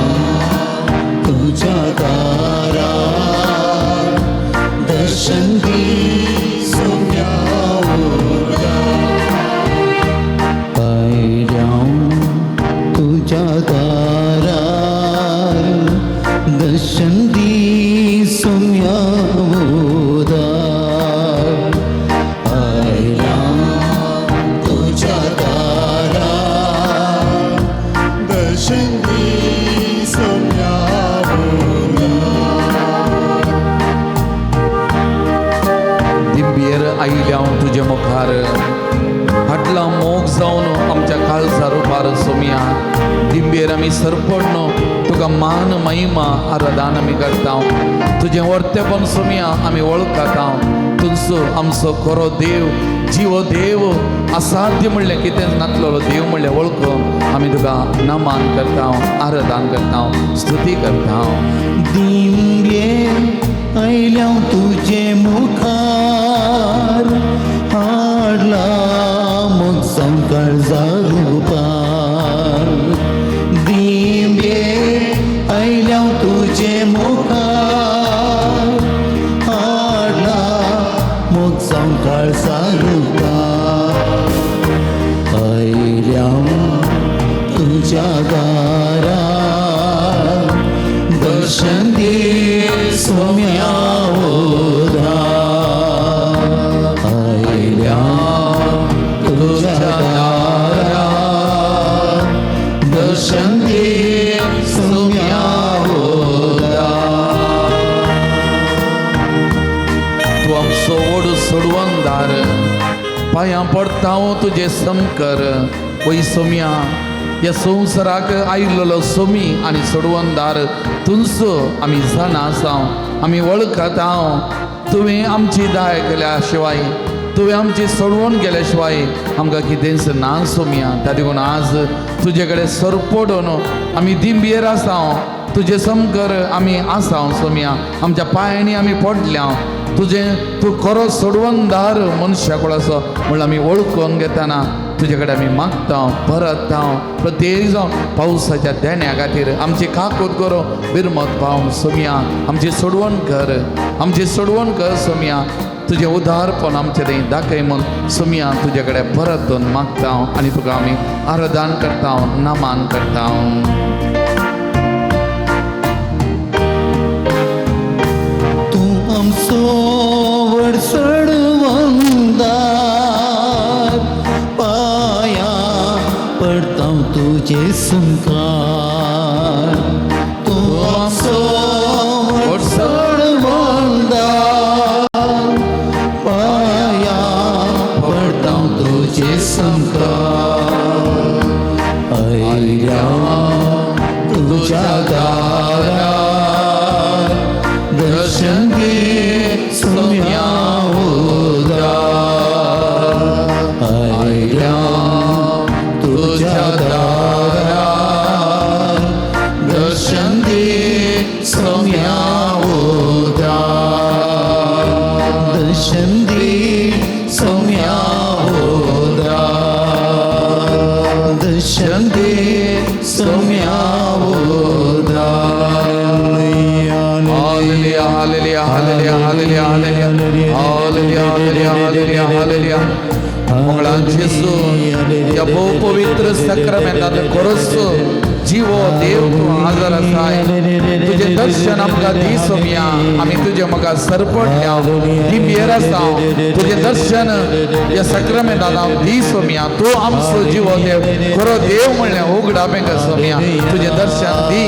तुझ्या दारार दर्शन दी सोम्या उदार. आयल्या तुझ्या दारार दर्शन दी सोम्या उदार. आयला तुझ्या दारार दर्शन दी सोम्या उदार. दिंबेर आयल्या हांव तुजे मुखार हाडला मोग जावन आमच्या काळजा रुपार सोमया. दिंबेर आमी सरपडनो तुका मान महिमा आराधन आमी करता. तुजें वर्तेपण सोमया आमी वळखता. तुमचो आमचो खरो देव जिवो देव असाध्य म्हणलें कितें नातलेलो देव म्हणलें वळखून आमी तुका नमान करता, आराधन करता, स्तुती करता. दिंबे आयल्या तुजे मुखार हाडला मोग जावन काळजा रुपार. दिंबे आयल्या तुजे मुखार हाडला मोग जावन काळजा रुपार. आयल्या तुज्या दारार दर्शन दी सोम्या उदार. आयल्या तुज्या दारार दर्शन दी सोम्या उदार. तूं आमचो ओड सोडवणदार पांयां पडटा हांव तुजे समकर. पय सोमया ह्या संवसाराक आयिल्लो सोमी आनी सोडवणदार तुमचो आमी जाणा आसा, आमी वळखता. तुवें आमची दाय केल्या शिवाय तुवें आमची सोडवण केल्या शिवाय आमकां कितेंच ना सोमया. त्या देखून आज तुजे कडेन सरपडून आमी दिंबयेर आसा, तुजे समकर आमी आसा सोमया. आमच्या पांयांनी आमी पडल्या, तुजें तूं खरो सोडवणदार मनशा कोणाचो म्हणून आमी वळखून घेतना तुजे कडेन आमी मागता परत प्रत्येक जावन पावसाच्या देण्या खातीर आमची काकूत करूं बिरमत पाव सोमया. आमची सोडवण कर, आमची सोडवण कर सोमया. तुजें उदारपण आमचें थंय दाखय म्हूण सोमया तुजे कडेन परत मागता आनी तुका आमी आराधन करता, नमान करता. तूं आमचो व्हड सोडवणदार, पांयां पडता तुजे मुखार. तूं आमचो व्हड सोडवणदार, पांयां पडता तुजे मुखार. आयल्या तुज्या दारार, दर्शन दी सोम्या उदार. आयल्या तुज्या दारार, दर्शन दी सोम्या उदार. दर्शन दी सोम्या उदार, दर्शन दी सोम्या उदार. Hallelujah, hallelujah, hallelujah, hallelujah, hallelujah, hallelujah, hallelujah, hallelujah, hallelujah. मंगळान जेसू ह्या भोव पवित्र सक्रमेंतांत खरोच जिवो देव तूं हाजर आसाय. तुजें दर्शन आमकां दी सोमया. आमी तुजें म्हाका सरपडल्या दिंबयेर आसा, तुजें दर्शन ह्या सक्रमेंतांत हांव दी सोमया. तूं आमचो जिवो देव, खरो देव म्हणलें उगडा बेंगा सोमया. तुजें दर्शन दी,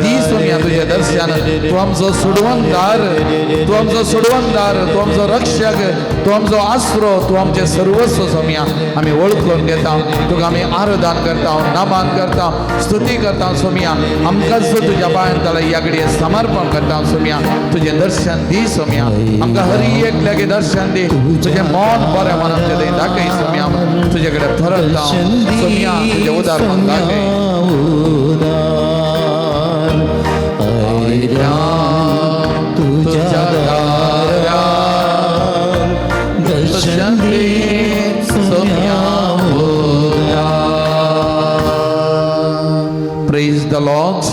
दी सोमया तुजें दर्शन. तूं आमचो सोडवणदार, तूं आमचो सोडवणदार, तूं आमचो रक्षक, तूं आमचो आसरो, तूं आमचें सर्वस्व सोमया. आमी वळखून घेता, तुका आमी आराधन करता, नमान करता, स्तुती करता सोमया. आमकां तुज्या पांयां तळा ह्या घडये समर्पण करता सोमया. तुजें दर्शन दी सोमया. आमकां हर एकल्यागे दर्शन दी. तुजें मन बरें मन आमचें थंय दाखय सोमया. तुजे कडेन परत सोमया, तुजें उदारपण दाखय. उदार आयल्या तुज्या दारार, दर्शन दी सोम्या उदार. Praise the Lord.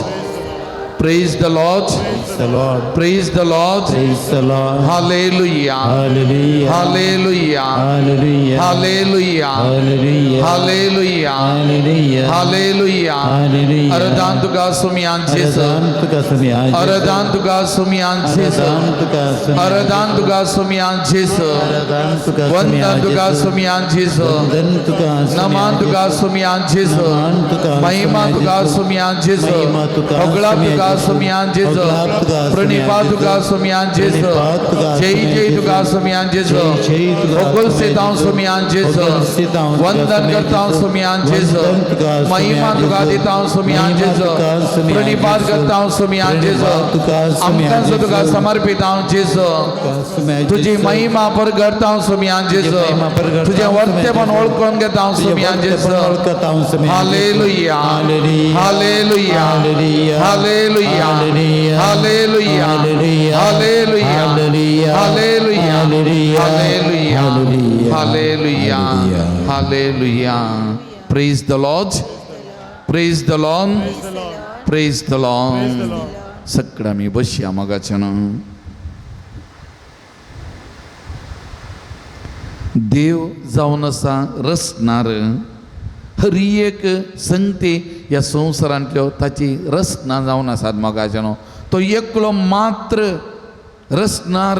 Praise the Lord. The Lord. Praise the Lord. Praise the Lord. Hallelujah. Hallelujah. Hallelujah. Hallelujah. Hallelujah. Hallelujah. Hallelujah. Hallelujah. Hallelujah. Hallelujah. अरदान तुका सुमयान जेसू. अरदान तुका सुमयान जेसू. अरदान तुका सुमयान जेसू. अरदान तुका सुमयान अरदान तुका सुमयान जेसू. अरदान तुका वंदन तुका सुमयान जेसू. सुमयान जेसू. वंदन तुका नमान सुमयान तुका जेसू. सुमयान जेसू. नमान तुका महिमा सुमयान तुका जेसू. सुमयान जेसू. महिमा तुका होगळा सुमयान तुका जेसू. सुमयान जेसू. होगळा तुका सुमयान प्रणिपा तुका जेसू. सुमयान जेसू. प्रणिपात तुका जय सुमयान जय जेसू. तुका सुमयान जेसू. जय जय तुका होगुल सुमयान सीतां जेसू. सुमयान जेसू. होगुल सीतां तुका वंदन सुमयान करता जेसू. सुमयान जेसू. वंदन तुका महिमा सुमयान तुका जेसू. दिता सुमयान महिमा जेसू. तुका सुमयान प्रणिपात जेसू. करता सुमयान जेसू. प्रणिपात तुका सुमयान आमकां तुका जेसू. समर्पित जेसू. तुका सुमयान तुजी जेसू. महिमा परगडता सुमयान जेसू. महिमा परगडता तुजें वर्तेपण सुमयान जेसू. ओळखून घेता तुजें सुमयान जेसू. वर्तेपण ओळखता सुमयान जेसू. Hallelujah. Hallelujah. Hallelujah. Hallelujah. Hallelujah. Hallelujah. Hallelujah. Hallelujah. Hallelujah. Hallelujah. Hallelujah. Hallelujah. Hallelujah. Hallelujah. Hallelujah. Hallelujah. Praise the Lord. Praise the Lord. Praise the Lord. सगळं आमी बसया मोगाच्यान. देव जावन आसा रचणार. हर एक संगती ह्या संवसारांतल्यो ताची रचना जावन आसात मोगाच्यान. तो एकलो मात्र रचणार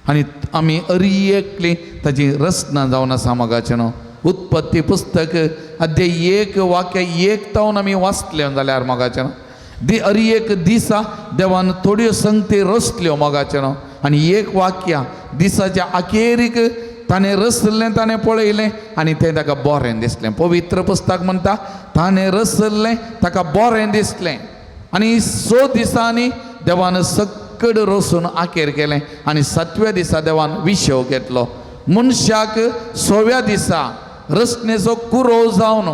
आनी आमी हर एकली ताची रचना जावन आसा मोगाच्यान. उत्पत्ती पुस्तक अध्याय 1 वाक्य 1 तावन आमी वाचलें जाल्यार मोगाच्यान दी हर एक दिसा देवान थोड्यो संगती रचल्यो मोगाच्यान. आनी 1 वाक्य दिसाच्या अखेरीक ताणें रचल्लें, ताणें पळयलें आनी तें ताका बरें दिसलें. पवित्र पुस्तक म्हणटा ताणें रचल्लें ताका बरें दिसलें. आनी 6 दिसांनी देवान सक्कड रसून आखेर केलें आनी 7व्या दिसा देवान विशेव घेतलो. मनशाक सव्या दिसा रचनेचो कुरोव जावन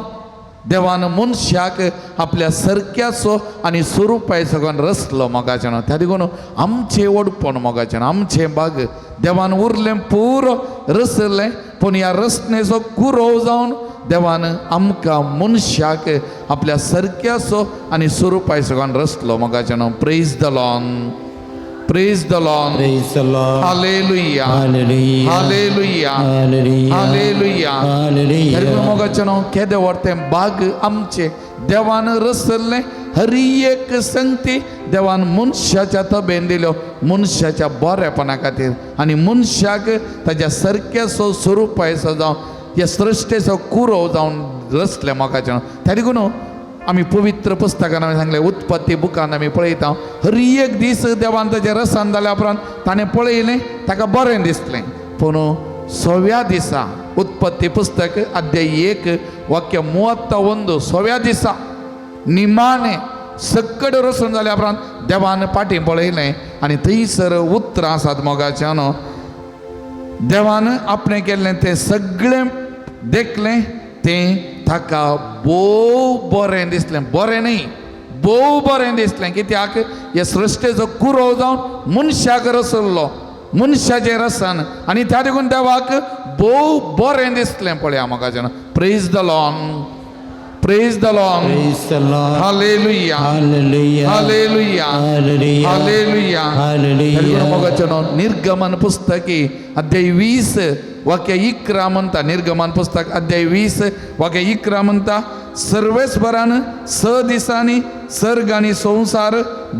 देवान मनशाक आपल्या सरक्याचो आनी स्वरुपाचो रचलो मोगाच्यान. त्या देखून आमचें वडपण मोगाच्यान, आमचें बाग देवान उरलें पुरो रचलें, पूण ह्या रचनेचो कुरोव जावन देवान आमकां मनशाक आपल्या सरक्याचो आनी स्वरुपाचो रचलो मोगाच्यान. Praise the Lord, praise the Lord, Praise the Lord. Hallelujah, Hallelujah. Hallelujah, Hallelujah. Hallelujah. Hallelujah. मोगाच्यानो केदे व्हड बाग आमचे देवान रचल्लें. हरी एक संगती देवान मनशाच्या तबेन दिल्यो मनशाच्या बरेपणा खातीर आनी मनशाक ताज्या सरक्याचो स्वरुपाचो जावन ह्या सृश्टेचो कुरोव जावन रचलें मोगाच्यानो. त्या देखून आमी पवित्र पुस्तकान आमी सांगलें, उत्पत्ती बुकान आमी पळयता हर एक दीस देवान ताजें रसान जाल्या उपरांत ताणें पळयलें, ताका बरें दिसलें. पूण सव्या दिसा उत्पत्ती पुस्तक अध्याय 1 वाक्य 31 सव्या दिसा निमाणें सकड रसून जाल्या उपरांत देवान फाटीं पळयलें आनी थंयसर उतरां आसात मोगाच्यान. देवान आपणें केल्लें तें सगळें देखलें, तें ताका भोव बरें दिसलें. बरें न्ही, भोव बरें दिसलें. कित्याक हे सृश्टेचो कुरोव जावन मनशाक रसल्लो, मनशाचें रसन आनी त्या देखून देवाक भोव बरें दिसलें. पळया मोगाच्यान. Praise the Lord, praise the Lord, Praise the Lord. Hallelujah, Hallelujah. Hallelujah, Hallelujah. Hallelujah. Hallelujah. मोगाच्यानो निर्गमन पुस्तकी अध्याय 20 वाक्य 11 म्हणता, निर्गमन पुस्तक अध्याय 20 वाक्य 11 म्हणता, सर्वेस्परान 6 दिसांनी सर्ग आनी संवसार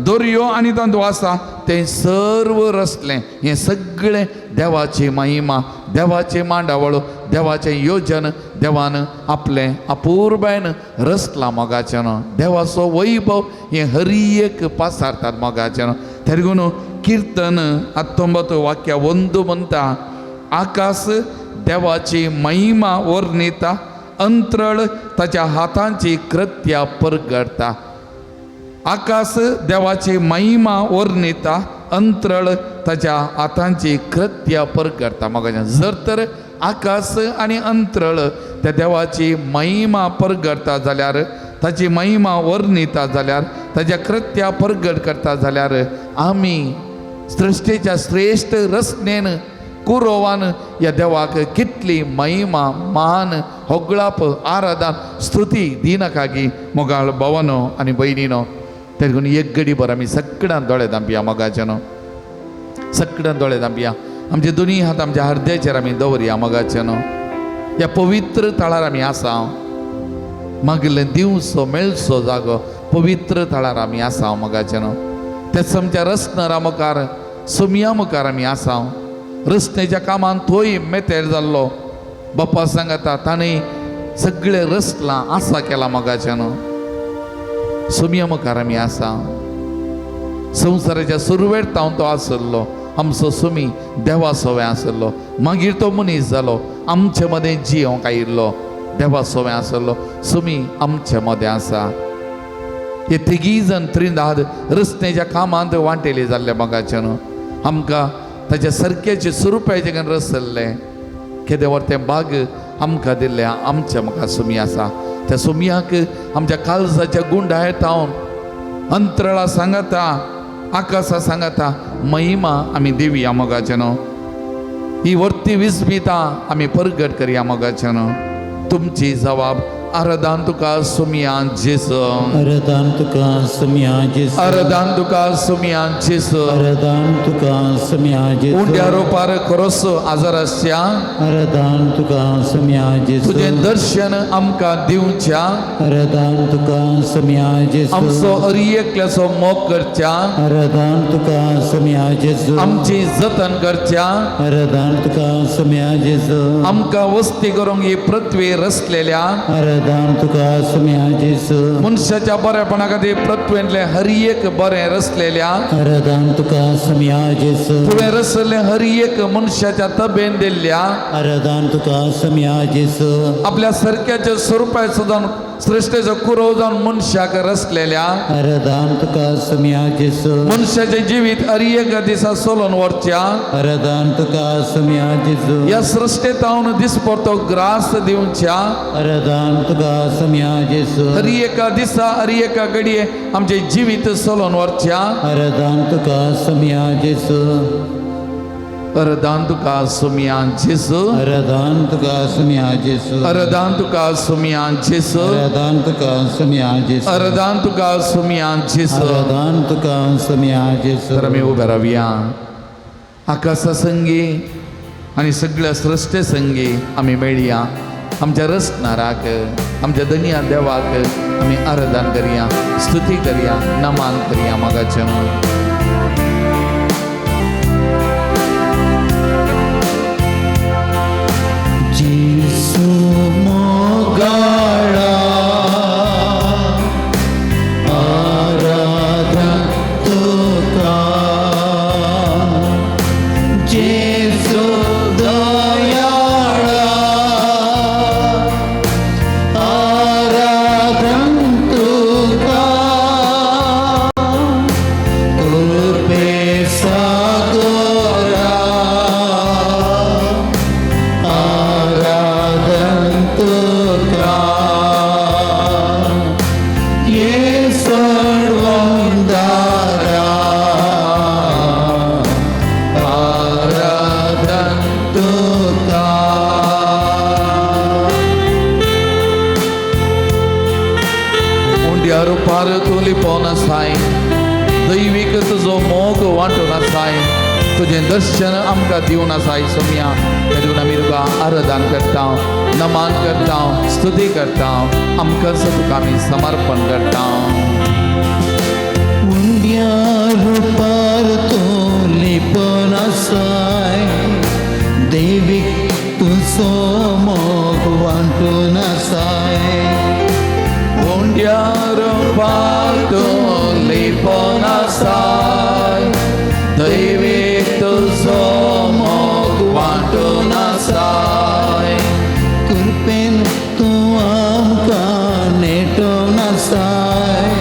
दर्यो आनी तांतू आसा तें सर्व रचलें. हें सगळें देवाची महिमा, देवाचें मांडावळ, देवाचें योजन देवान आपलें अपुरबायन रचलां मोगाच्यान. देवाचो वैभव हें हर एक पासारतात मोगाच्यान. त्या देखून किर्तन 19 वाक्य 1 म्हणटा, आकाश देवाची महिमा वर्णिता, अंतरळ ताच्या हातांची कृत्या परगडता. आकाश देवाची महिमा वर्णिता, अंतरळ ताच्या हातांची कृत्या परगडता. मोगाच्यान जर तर आकाश आनी अंतरळ त्या देवाची महिमा परगडता जाल्यार, ताची महिमा वर्णिता जाल्यार, ताच्या कृत्या परगट करता जाल्यार, आमी सृश्टेच्या श्रेश्ठ रचनेन कुरोवान ह्या देवाक कितली महिमा, मान, होगळाप, आराधन, स्तुती दिनाका गी मोगाळ भवनो आनी भयणीनो. देखून एक गडी भर आमी सगळ्यान दोळे धांपया मोगाच्यानो, सगळ्यान दोळे धांपया. आमचे दोनी हात आमच्या हृदयाचेर आमी दवरया मोगाच्यानो. ह्या पवित्र थळार आमी आसा, मागले दिवचो मेळचो जागो पवित्र थळार आमी आसा मोगाच्यानो. तेच आमच्या रचणारा मुखार, सोमया मुखार आमी आसा. रचनेच्या कामान थंय मेतेर जाल्लो बाप्पा सांगता, ताणें सगळें रचलां आसा केलां मोगाच्यानो. सोमया मुखार आमी आसा. संवसाराच्या सुरवेर तावन तो आसलो आमचो सुमी देवा सोवे आसलो, मागीर तो मनीस जालो, आमचे मदें जियोंक आयिल्लो देवा सोवे आसलो, सुमी आमचे मदें आसा. हे तिगीय जाण त्रिंदाद रचनेच्या कामांत वांटेली जाल्ले मोगाच्यान. आमकां ताच्या सरक्याचे स्वरुपाचें रचल्लें केदें व्हड तें बाग आमकां दिल्लें. आमच्या म्हाका सुमी आसा, त्या सुमयाक आमच्या काळजाच्या गुंडाय तावन अंतरळा सांगता, आकाशा सांगता महिमा आमी दिवया मोगाच्यानो. ही वर्ती विस्मिता आमी परगट करया मोगाच्यानो. तुमची जबाब आराधन तुका सुमया जेजू, आराधन तुका सुमया जेजू, आराधन तुका सुमया जेजू. आराधन तुका सुमया जेजू, उंड्या रोपार खोरोस आजाराच्या आराधन तुका सुमया जेजू, तुजें दर्शन आमकां दिवच्या, आराधन तुका सुमया जेजू, आमचो अरियकल्याचो मोग करच्या, आराधन तुका सुमया जेजू, आमची जतन करच्या, आराधन तुका सुमया जेजू, आमकां वस्ती करूंक ही पृथ्वी रचलेल्या, आराधन आराधन तुका सुम्या जेजू मनशाच्या बरेपणा खातीर पृथ्वेंतलें हर एक बरें रचलेल्या आराधन तुका सुम्या जेजू तुवें रचलें हर एक मनशाच्या तबेन दिल्ल्या आराधन तुका सुम्या जेजू आपल्या सारक्याच्या स्वरुपाचो जावन सृश्टेचो कुरव जावन मनशाक रचलेल्या आराधन तुका सुम्या जेजू मनशाचें जिवीत हर एक दिसा सोलोन व्हरच्या आराधन तुका सुम्या जेजू ह्या सृश्टेतावन दिसपडतो ग्रास दिवच्या आराधन तुका सुम्या जेजू हर एका दिसा हर एका घडये आमचें जिवीत सोलोन व्हरच्या आराधन तुका सुम्या जेजू अरदान तुका सुमया जेजू आराधन तुका सुम्या जेजू अरदान तुका सुमया जेजू आराधन तुका सुम्या जेजू अरदान तुका सुमया जेजू आराधन तुका सुम्या जेजू तर आमी उबे रावया आकाशा संगी आनी सगळ्या सृश्टे संगी आमी मेळया आमच्या रचणाराक आमच्या दनिया देवाक आमी आराधन करया स्तुती करया नमान करया मागाचें. जेजू मोगाळा आराधन तुका जेजू दयाळा आराधन तुका कृपे सागरा आराधन तुका ये सर्वंदारा आराधन तुका. उंड्या रुपार तूं लिपोवन आसाय दैवीक तुजो मोग वांटून आसाय तुजें दर्शन आमकां दिवन आसाय सोमया तेदून आमी तुका आराधन करता नमान करता स्तुती करता आमकां तुका आमी समर्पण करता. उंड्या रुपार तूं लिपोवन आसाय देवीक तुजो मोग वांटून आसाय उंड्या रुपार तूं लिपोवन आसाय दैवीक तुजो मोग वांटून आसाय कृपेन तूं आमकां नेटोवन आसाय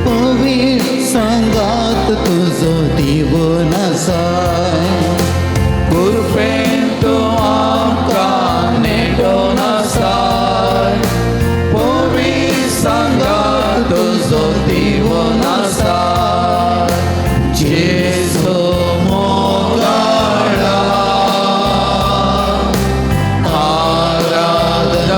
पवित्र सांगात तुजो दिवन आसाय कृपेन तूं आमकां नेटोवन आसाय पवित्र सांगात तुजो दिवन आसाय जेजू मोगाळा आराधन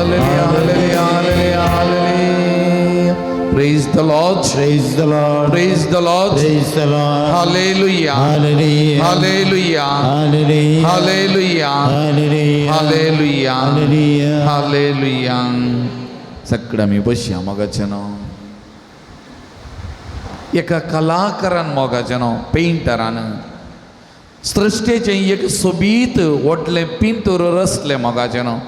Hallelujah, hallelujah, hallelujah, hallelujah. Praise the Lord. Praise the Lord. Praise the Lord. Praise the Lord. Hallelujah. Hallelujah. Hallelujah. Hallelujah. Hallelujah. Hallelujah. Hallelujah. Hallelujah. Hallelujah. सगळं आमी बसया मोगाचें न्हू. एका कलाकारान मोगाचें न्हू, पेंटरान सृश्टेचें एक सोबीत व्हडलें पिंतूर रचलें मोगाचें न्हू.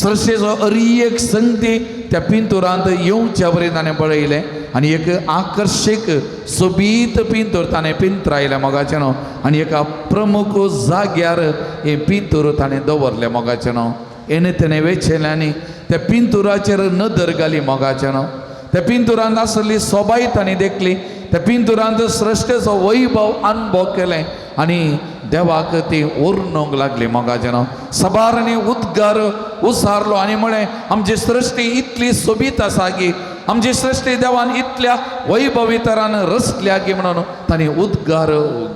सृश्टेचो अरी एक संगती त्या पिंतुरांत येवच्या बरी ताणें पळयलें आनी एक आकर्शीक सोबीत पिंतूर ताणें पिंतरायलें मोगाचें न्हू. आनी एका प्रमुख जाग्यार हें पिंतूर ताणें दवरलें मोगाचें न्हू. हेणे तेणें वेचेलें आनी त्या पिंतुराचेर नदर घाली मोगाचें न्हू. त्या पिंतुरांत आसली सोबाय ताणें देखली. त्या पिंतुरांत सृश्टेचो वैभव अनुभव केलें आनी देवाक ती उर्णूंक लागली मोगाचें न्हू. सबारांनी उद्गार उसारलो आनी म्हळें, आमची सृश्टी इतली सोबीत आसा की, आमची सृश्टी देवान इतल्या वैभवी तरान रचल्या की म्हणून तांणी उद्गार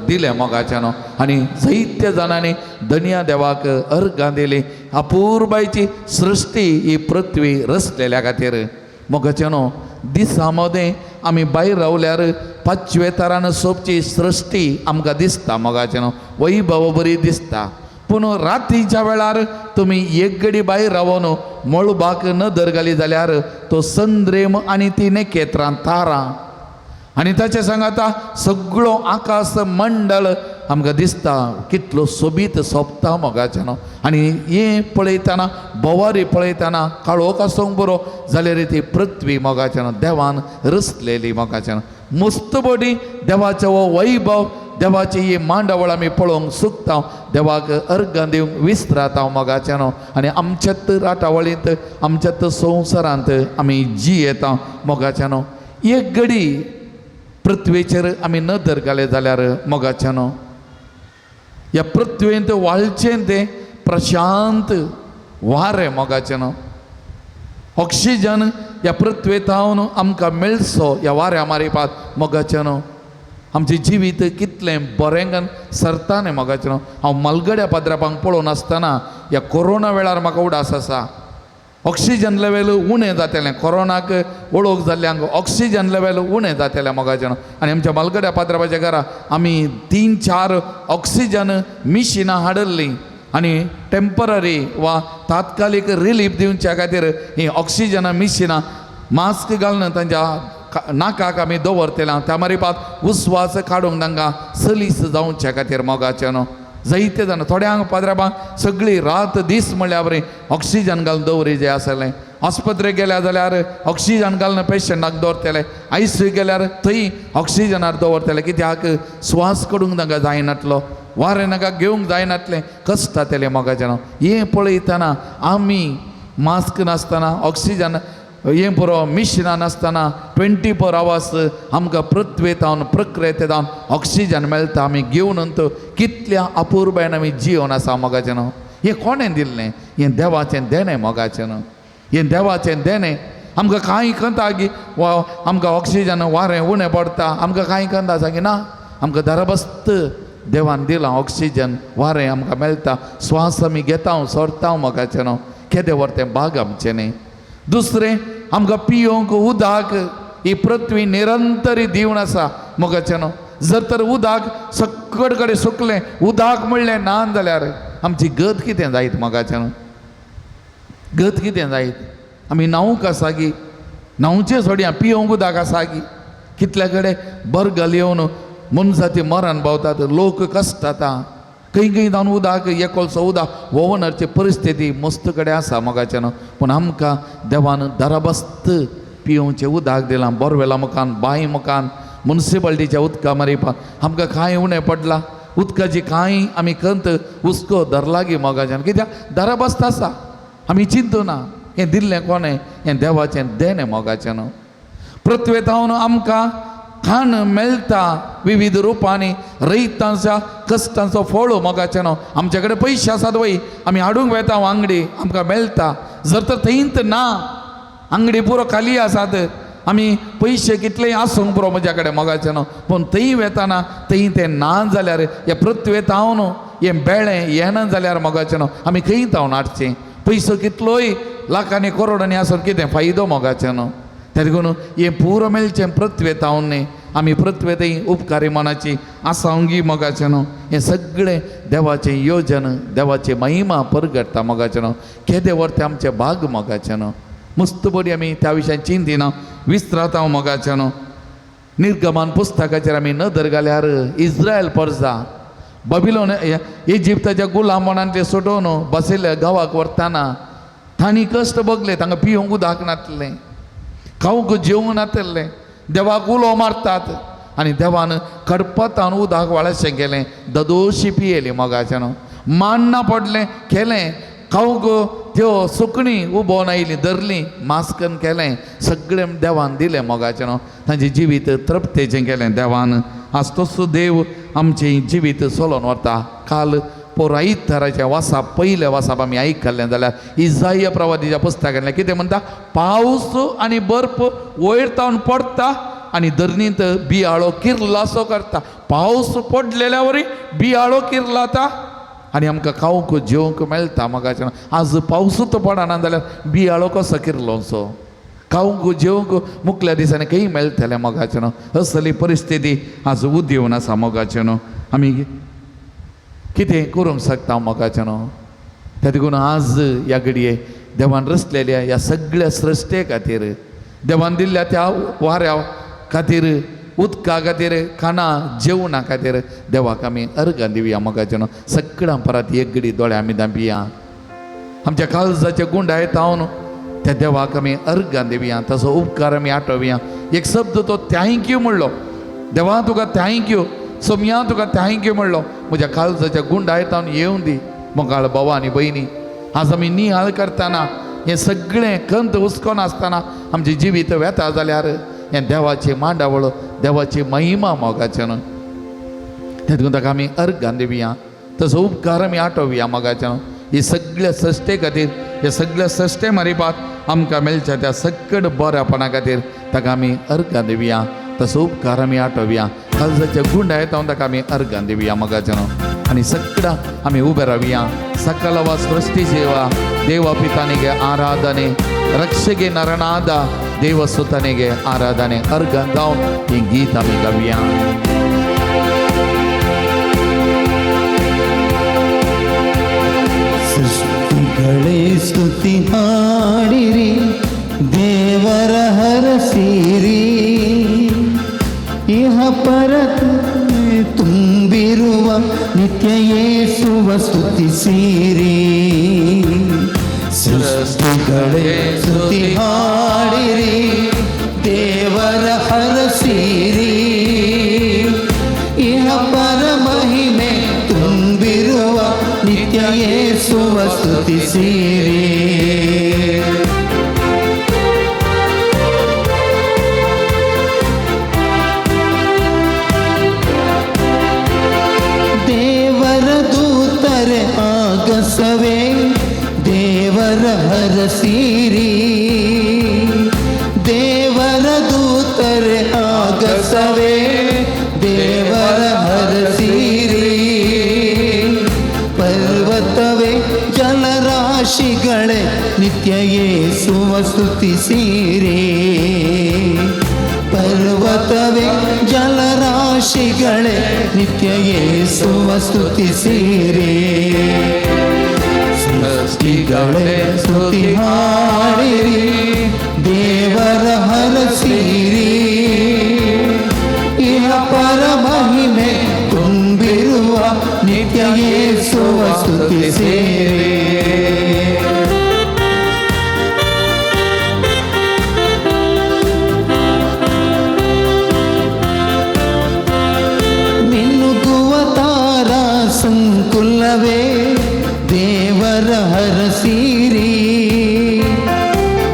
दिले मोगाचें न्हू. आनी जायत्या जाणांनी धनया देवाक अर्गां दिली अपुरबायची सृश्टी ही पृथ्वी रचलेल्या खातीर. मोगाचें न्हू, दिसा मदें आमी भायर रावल्यार पांचवे तरान सोबची सृश्टी आमकां दिसता मोगाचें न्हू, वैभव बरी दिसता. पूण रातीच्या वेळार तुमी एक घडी भायर रावन मळबाक नदर घाली जाल्यार तो संद्रेम आनी ती नखेत्रां तारां आनी ताचे सांगाता सगळो आकाश मंडळ आमकां दिसता कितलो सोबीत सोबता मोगाचें न्हू. आनी हें पळयतना भोवारी पळयतना काळोख आसूंक बरो जाल्यार ती पृथ्वी मोगाचें न्हू देवान रचलेली मोगाचें न्हू. मस्त बडी देवाचो हो वैभव, देवाची ही मांडावळ आमी पळोवंक सुकता, देवाक अर्गां दिवंक विसराता मोगाचें न्हू. आनी आमच्यात राटावळींत आमच्यात संवसारांत आमी जियेता मोगाचें न्हू. एक घडी पृथ्वेचेर आमी नदर घाले जाल्यार मोगाचें न्हू, ह्या पृथ्वेंत वाळचें तें प्रशांत वारें मोगाचें न्हू. ऑक्सिजन ह्या पृथ्वेतावन आमकां मेळचो ह्या वाऱ्या मारिपात मोगाचें न्हू. आमचें जिवीत कितलें बरें सरता न्ही मोगाचें न्हू. हांव मालगड्या पाद्रापांक पळोवन आसतना ह्या कोरोना वेळार म्हाका उडास आसा, ऑक्सिजन लेवल उणें जातलें, कोरोनाक वळख जाल्ल्यांक ऑक्सिजन लेवल उणें जातलें मोगाचें न्हू. आनी आमच्या मालगड्या पाद्रापाच्या घरा आमी 3-4 ऑक्सिजन मिशिनां हाडिल्लीं आनी टेंपररी वा तात्कालीक रिलीफ दिवच्या खातीर हीं ऑक्सिजना मिशिनां मास्क घालून तांच्या नाकाक आमी दवरतले त्या मारिपात उस्वास काडूंक तांकां सलीस जावच्या खातीर मोगाचें न्हू. जायते जाण थोड्यांक पाद्राबांक सगळी रात दीस म्हणल्यार बरी ऑक्सिजन घालून दवरी जे आसलें. आस्पत्रेक गेल्या जाल्यार ऑक्सिजन घालून पेशंटाक दवरतले, आयसीयू गेल्यार थंय ऑक्सिजनार दवरतले, कित्याक स्वास काडूंक तांकां जायनातलो, वारें तांकां घेवंक जायनातलें, कश्ट जातलें मोगाचें न्हू. हें पळयतना आमी मास्क नासतना ऑक्सिजन हें पुरो मिशिनां नासतना 24 आवर्स आमकां पृथ्वेतावन प्रक्रियेतावन ऑक्सिजन मेळटा, आमी घेवन कितल्या अपुरबायेन आमी जिवन आसा मोगाचें न्हू. हें कोणें दिल्लें? हें देवाचें देणें मोगाचें न्हू. हें देवाचें देणें. आमकां कांय खंत की वा आमकां ऑक्सिजन वारें उणें पडटा, आमकां कांय खंत आसा की ना, आमकां दरबस्त देवान दिलां ऑक्सिजन वारें आमकां मेळटा, स्वास आमी घेता सोडटा मोगाचें न्हू. केदें व्हर तें भाग आमचें न्ही. दुसरें आमकां पियोंक उदक ही पृथ्वी निरंतरी दिवन आसा मोगाचें न्हू. जर तर उदक सकट कडेन सुकलें, उदक म्हणलें ना जाल्यार आमची गत कितें जायत मोगाचें न्हू, गत कितें जायत? आमी न्हावंक आसा की न्हावचें सोडया, पियोंक उदक आसा की? कितल्या कडेन बरगल येवन मनजाती मरण पावतात, लोक कश्टाता, खंय खंय जावन उदक एकोलसो उदक व्होवनाची परिस्थिती मस्त कडेन आसा मोगाचें न्हू. पूण आमकां देवान दरबस्त पियोवचें उदक दिलां, बोरवेला मुखान, बांय मुखान, मुन्सिपाल्टीच्या उदका मारिपा आमकां कांय उणें पडलां, उदकाची कांय आमी खंत हुस्को धरलागी मोगाच्यान, कित्याक दरबस्त आसा, आमी चिंतूना हें दिल्लें कोणें, हें देवाचें देणें मोगाचें न्हू. पृथ्वेतावन आमकां खाण मेळटा विविध रुपांनी, रयतांच्या कश्टांचो फळ मोगाचें न्हू. आमचे कडेन पयशे आसात वय, आमी हाडूंक वेता आंगडी, आमकां मेळटा. जर तर थंयत ना, आंगडी पुरो खाली आसात, आमी पयशे कितलेय आसूंक पुरो म्हज्या कडेन मोगाचें न्हू, पूण थंय वेताना थंय तें ना जाल्यार ह्या पृथ्वेतावन हें बेळें येना जाल्यार मोगाचें न्हू, आमी खंय तावन हाडचें? पयसो कितलोय लाखांनी करोडांनी आसून कितें फायदो मोगाचें न्हू. तेका लागून हें पुरो मेळचें पृथ्वे तावन न्ही, आमी पृथ्वे थंय उपकारी मनाची आसावंगी मोगाचें न्हू. हें सगळें देवाचें योजन, देवाची महिमा परगटता मोगाचें न्हू. केदें व्हर तें आमचें भाग मोगाचें न्हू. मस्त बरी आमी त्या विशयान चिंतिना विस्त्रातांव मोगाचें न्हू. निर्गमान पुस्तकाचेर आमी नदर घाल्यार इस्रायल परजा बबिलोन इजिप्ताच्या गुलामणांतले सोडोवन बसयल्ल्या गांवाक व्हरतना तांणी कश्ट भोगले. तांकां पिवंक उदक नासलें, खावंक जेवंक नासलें, देवाक उलो मारतात आनी देवान खडपतान उदक वाळशें केलें, ददोशी पियेली मोगाचें न्हू. मान्ना पडलें केलें, खावंक त्यो सुकणीं उबोवन आयलीं, धरलीं, मास्कन केलें, सगळें देवान दिलें मोगाचें न्हू. तांचें जिवीत तृप्तेचें केलें देवान. आज तसो देव आमचें जिवीत चलोवन व्हरता. काल पोरायत थराचें वासाप, पयलें वासाप आमी आयकल्लें जाल्यार इजाय प्रवादीच्या पुस्तकांतलें कितें म्हणटा, पावस आनी बर्फ वयर तावन पडटा आनी धरणींत बियाळो किर्लासो करता. पावस पडलेल्या वरी बियाळो किर्लाता आनी आमकां खावंक जेवंक मेळटा मोगाचें. आज पावसूच पडना जाल्यार बियाळो कसो किर्लोसो, खावंक जेवंक मुखल्या दिसांनी खंय मेळटलें मोगाचें न्हू. असली परिस्थिती आज उदेवन आसा मोगाचें न्हू. आमी कितें करूंक शकता मोगाचें न्हू. त्या देखून आज ह्या घडये देवान रचलेल्या ह्या सगळ्या सृश्टे खातीर, देवान दिल्ल्या त्या वाऱ्या खातीर, उदका खातीर, खाणा जेवणा खातीर देवाक आमी अर्गां दिवया मोगाचें न्हू. सगळ्यां परत एक घडी दोळे आमी धांपिया, आमच्या काळजाचे गुंडाय तावन त्या देवाक आमी अर्गां दिवया, तसो उपकार आमी आठोवया. एक शब्द तो thank you म्हणलो, देवा तुका thank you, Somya तुका thank you म्हणलो. म्हज्या काळजाच्या गुंडाय तावन येवन दी. मोगाळ भावा आनी भयणी, आज आमी निहाळ करतना हें सगळें खंत हुस्कोन आसतना आमचें जिवीत वेता जाल्यार हें देवाची मांडावळ, देवाची महिमा मोगाचें न्हू. तेतून ताका आमी अर्गां दिवया, तसो उपकार आमी आठोवया मोगाचें न्हू. ही सगळ्या सृश्टे खातीर, हे सगळ्या सृश्टे मारिपात आमकां मेळच्या त्या सगळ्या बऱ्यापणा खातीर ताका आमी अर्गां दिवया, तसो उपकार आमी आठोवया. काळजाच्या गुंडाय येता ताका आमी अर्गां दिवया मोगाचें न्हू. आनी सगळ्या आमी उबे रावया. सकल वा सृश्टी सेवा देवा पितानिगे आराधने, रक्षगे नरनादा देवसुतनिगे आराधने. अर्गां जावन हें गीत आमी गावया. ಸೃಷ್ಟಿಗಳೇ ಸ್ತುತಿ ಹಾಡಿರಿ, ದೇವರ ಹರಸಿರಿ, ಇಹ ಪರ ತುಂಬಿರುವ ನಿತ್ಯ ಯೇಸುವ ಸ್ತುತಿಸಿರಿ. ಸೃಷ್ಟಿಗಳೇ ಸ್ತುತಿ ಹಾಡಿರಿ, ದೇವರ ಹರಸಿರಿ, ಇಹ ಪರ ಮಹಿಮೆ ತುಂಬಿರುವ ನಿತ್ಯ ಯೇಸುವ ಸ್ತುತಿಸಿರಿ. ದೇವರ ದೂತರೆ ಆಗಸವೇ ದೇವರ ಹರಸಿರಿ, ದೇವರ ದೂತರೆ ಆಗಸವೇ ದೇವರ ಹರಸಿರಿ. ಪರ್ವತವೇ ಜಲರಾಶಿಗಳೇ ನಿತ್ಯ ಯೇಸುವ ಸ್ತುತಿಸಿರಿ. ಪರ್ವತವೇ ಜಲರಾಶಿಗಳೇ ನಿತ್ಯ ಯೇಸುವ ಸ್ತುತಿಸಿರಿ. ಸೃಷ್ಟಿಗಳೇ ಸ್ತುತಿ ಹಾಡಿರಿ, ದೇವರ ಹರಸಿರಿ, ಇಹ ಪರ ಮಹಿಮೆ ತುಂಬಿರುವ ನಿತ್ಯ ಯೇಸುವ ಸ್ತುತಿಸಿರಿ. ಮಿನುಗುವ ತಾರಾ ಸಂಕುಲವೇ ದೇವರ ಹರಸಿರಿ,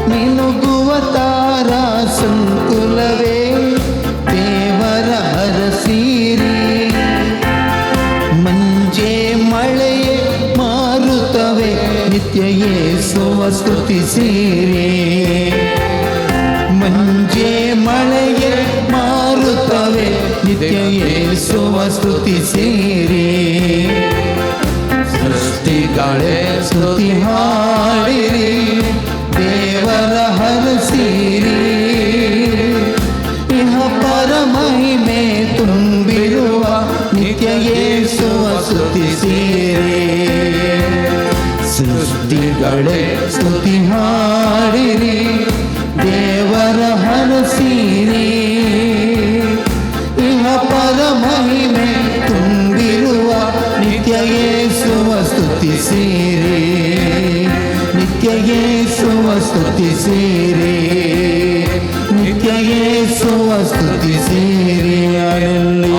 ಮಿನುಗುವ ತಾರಾ ಸಂಕುಲವೇ ದೇವರ ಹರಸಿರಿ. ಮಂಜೆ ಮಳೆಯೇ ಮಾರುತ್ತವೆ ನಿತ್ಯ ಯೇಸುವ ಸ್ತುತಿಸಿರಿ. ಮಂಜೆ ಮಳೆಯೇ ಮಾರುತ್ತವೆ ನಿತ್ಯ ಯೇಸುವ ಸ್ತುತಿಸಿರಿ. ಸೃಷ್ಟಿಗಳೇ ಸ್ತುತಿ ಹಾಡಿರಿ, ಸ್ತುತಿಸಿರಿ. ಸೃಷ್ಟಿಗಳೇ ಸ್ತುತಿ ಹಾಡಿರಿ, ದೇವರ ಹರಸಿರಿ. ಇಹ ಪರ ಮಹಿಮೆ ತುಂಬಿರುವ ನಿತ್ಯ ಯೇಸುವ ಸ್ತುತಿಸಿರಿ, ನಿತ್ಯ ಯೇಸುವ ಸ್ತುತಿಸಿರಿ, ನಿತ್ಯ ಯೇಸುವ ಸ್ತುತಿಸಿರಿ.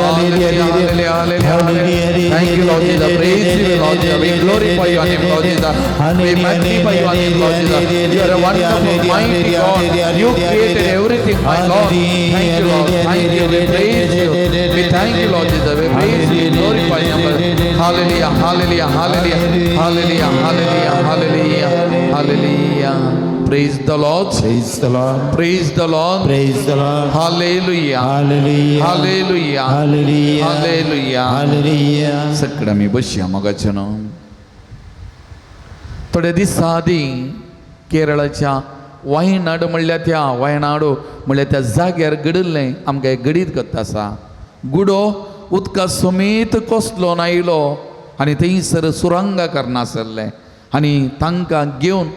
Hallelujah, hallelujah, hallelujah. Thank you, Lord Jesus. Praise you, Lord Jesus. We glorify your name, Lord Jesus. We magnify your name, Lord Jesus. You are a wonderful, mighty God. You created everything, my Lord. Thank you, Lord. Thank you. We praise you. We thank you, Lord Jesus. We praise you. We glorify your name. Hallelujah, hallelujah, hallelujah, hallelujah, hallelujah, hallelujah, hallelujah. Praise the Lord. Praise the Lord. Praise the Lord. Praise the Lord. Hallelujah. Hallelujah. Hallelujah. Hallelujah. Hallelujah. Hallelujah. सगळं आमी बसया मोगाचें न्हू. थोड्या दिसां आदीं केरळाच्या वायनाड म्हणल्यार त्या वायनाडू म्हणल्यार त्या जाग्यार घडिल्लें आमकां एक घडीत कत्ता आसा. गुडो उदका समेत कसलो आयलो आनी थंयसर सुरंगा करनासलें आनी तांकां घेवन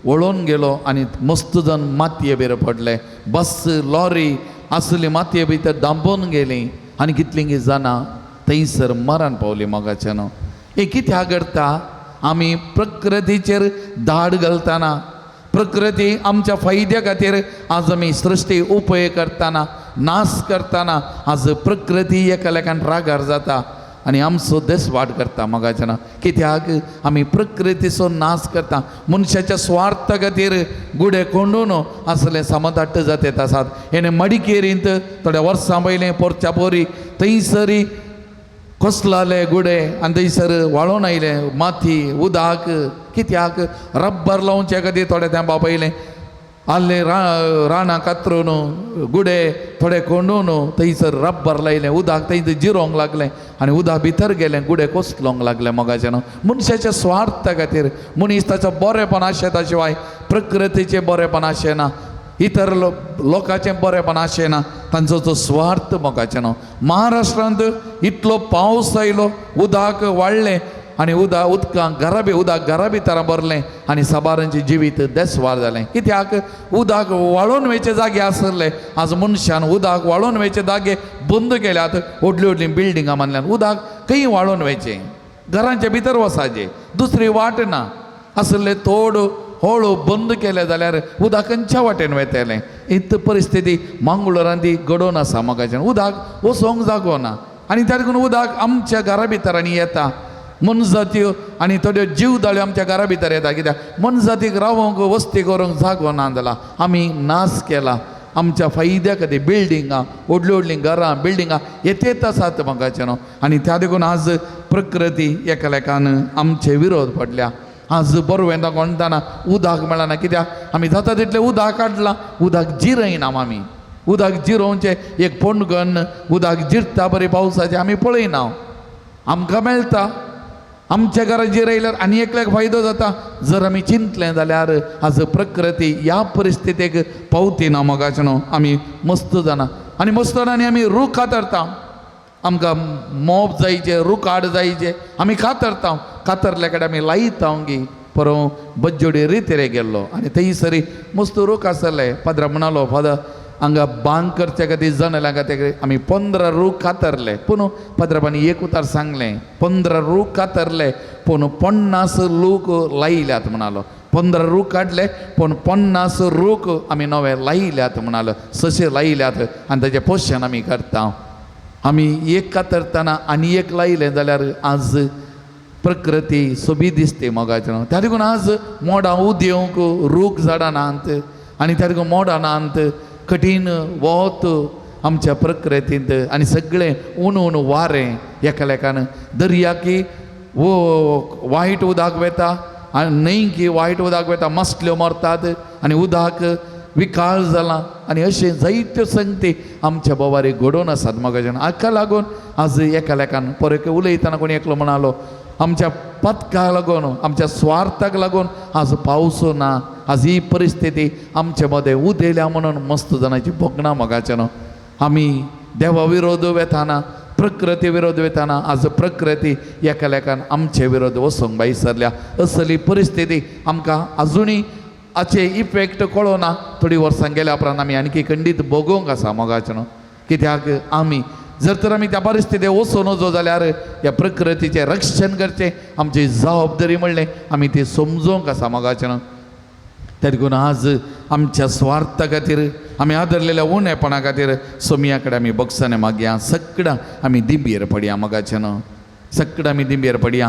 वळोवन गेलो आनी मस्त जावन मातये भितर पडले. बस लॉरी आसली मातये भितर दांपोवन गेली आनी कितलीं जाणां थंयसर मरण पावली मोगाचें न्हू. हें कित्याक घडटा? आमी प्रकृतीचेर धाड घालतना, प्रकृती आमच्या फायद्या खातीर आज आमी सृश्टी उपयोग करतना, नाश करतना आज प्रकृती एकामेकान रागार जाता आनी आमचो देसवाट करता मोगाचें न्हू. कित्याक आमी प्रकृतीचो नाश करता. मनशाच्या स्वार्था खातीर गुडे कोंडून असले समदाट जातेत आसात. हेणे मडिकेरींत थोड्या वर्सां पयलीं पोरच्या पोरी थंयसरी कोसलाले गुडे आनी थंयसर वाळोन आयले माती उदक. कित्याक रब्बर लावचे खातीर थोड्या तेंपा पयलें आल्ले रानां कातरून गुडे थोडे कोंडून थंयसर रब्बर लायलें, उदक थंय जिरोंक लागलें आनी उदक भितर गेलें, गुडे कोसलोंक लागले मोगाचें न्हू. मनशाच्या स्वार्था खातीर मनीस ताचो बरेपण आशेता शिवाय प्रकृतीचें बरेपण आशेना, इतर लोकांचें बरेपण आशेना, तांचो तो स्वार्थ मोगाचें न्हू. महाराष्ट्रांत इतलो पावस आयलो, उदक वाडलें आनी उदक उदकां घरा उदक घरा भितर भरलें आनी साबारांचें जिवीत देसवार जालें. कित्याक उदक वाळोवन वयचे जागे आसले, आज मनशान उदक वाळोवन वयचे जागे बंद केल्यात. व्हडलीं व्हडलीं बिल्डिंगां बांदल्यात, उदक खंय वाळोवन वयचें? घरांच्या भितर वचाचें, दुसरी वाट ना. आसले तोड हळू बंद केले जाल्यार उदक खंयच्या वाटेन वयतलें? इत परिस्थिती मंगळुरान ती घडोवन आसा मोगाचें. उदक वचोंक जागो ना आनी त्या देखून उदक आमच्या घरा भितर आनी येता. मनजात्यो आनी थोड्यो जीव दाळ्यो आमच्या घरा भितर येता. कित्याक मनजातीक रावोंक वस्ती करूंक जागो ना जाला, आमी नाश केला आमच्या फायद्या खातीर. बिल्डिंगां व्हडलीं व्हडलीं घरां बिल्डिंगां येतेच आसात मोगाचें न्हू. आनी त्या देखून आज प्रकृती एकामेकान आमचे विरोध पडल्या. आज बरो कोणताना उदक मेळना. कित्याक आमी जाता तितलें उदक काडलां, उदक जिरयना आमी. उदक जिरोवचें एक फोंडगन उदक जिरता बरें पावसाचें आमी पळयना, आमकां मेळटा. आमच्या घरा जिरयल्यार आनी एकल्याक फायदो जाता. जर आमी चिंतलें जाल्यार आज प्रकृती ह्या परिस्थितीक पावती ना मोगाचें न्हू. आमी मस्त जाणां आनी मस्त जाणांनी आमी रूख कातरता. आमकां मोप जायचे, रूख आड जायचे, आमी कातरता. कातरल्या कडेन आमी लायता गी. परो बज्जोडी रितेरे गेल्लो आनी थंयसरी मस्त रूख आसले. पाद्रा म्हणालो, फादर हांगा बांद करचे खातीर जनल्या खातीर आमी 15 रूख कातरले. पूण पाद्राबांनी एक उतार सांगलें, 15 रूख कातरले पूण 50 लोक लायल्यात म्हणालो. 15 रूख काडले पूण 50 रूख आमी नवे लायल्यात म्हणालो. सशे लायल्यात आनी ताचें पोशण आमी करता. आमी एक कातरतना आनी एक लायलें जाल्यार आज प्रकृती सोबीत दिसते मोगाचें न्हू. त्या देखून आज मोडां उदेवंक रूख झाडां नात आनी त्या देखून मोडां नात, कठीण वत आमच्या प्रकृतींत आनी सगळें उण उण वारें एकामेकान दर्याकी वो वायट उदक वेता आनी न्हंयकी वायट उदक वेता, मसल्यो मरतात आनी उदक विकाळ जालां आनी अशें जायत्यो संगती आमच्या बोवारी घडोवन आसात मोगाचें. हाका लागून आज एकामेकान परत उलयतना कोणी एकलो म्हणालो, आमच्या पथकाक लागून आमच्या स्वार्थाक लागून आज पावस ना, आज ही परिस्थिती आमचे मदें उदेल्या म्हणून मस्त जाणांची भोगणां मोगाचें न्हू. आमी देवा विरोध वेताना, प्रकृती विरोध वयताना आज प्रकृती एकालेकान आमचे विरोध वचूंक भायसरल्या. असली परिस्थिती आमकां आजुनूय हाचे इफेक्ट कळना. थोडीं वर्सां गेल्या उपरांत आमी आणखी खंडीत भोगोवंक आसा मोगाचें न्हू. कित्याक आमी जर तर आमी त्या परिस्थितीक वचूं नजो जाल्यार ह्या प्रकृतीचें रक्षण करचें आमची जबाबदारी म्हणलें आमी ती समजोवंक आसा मोगाचें न्हू. देखून आज आमच्या स्वार्था खातीर आमी आदरलेल्या उणेपणा खातीर सोमया कडेन आमी बक्षाने मागया. सगळां आमी दिंबयेर पडया मोगाचें न्हू. सगळां आमी दिंबयेर पडया,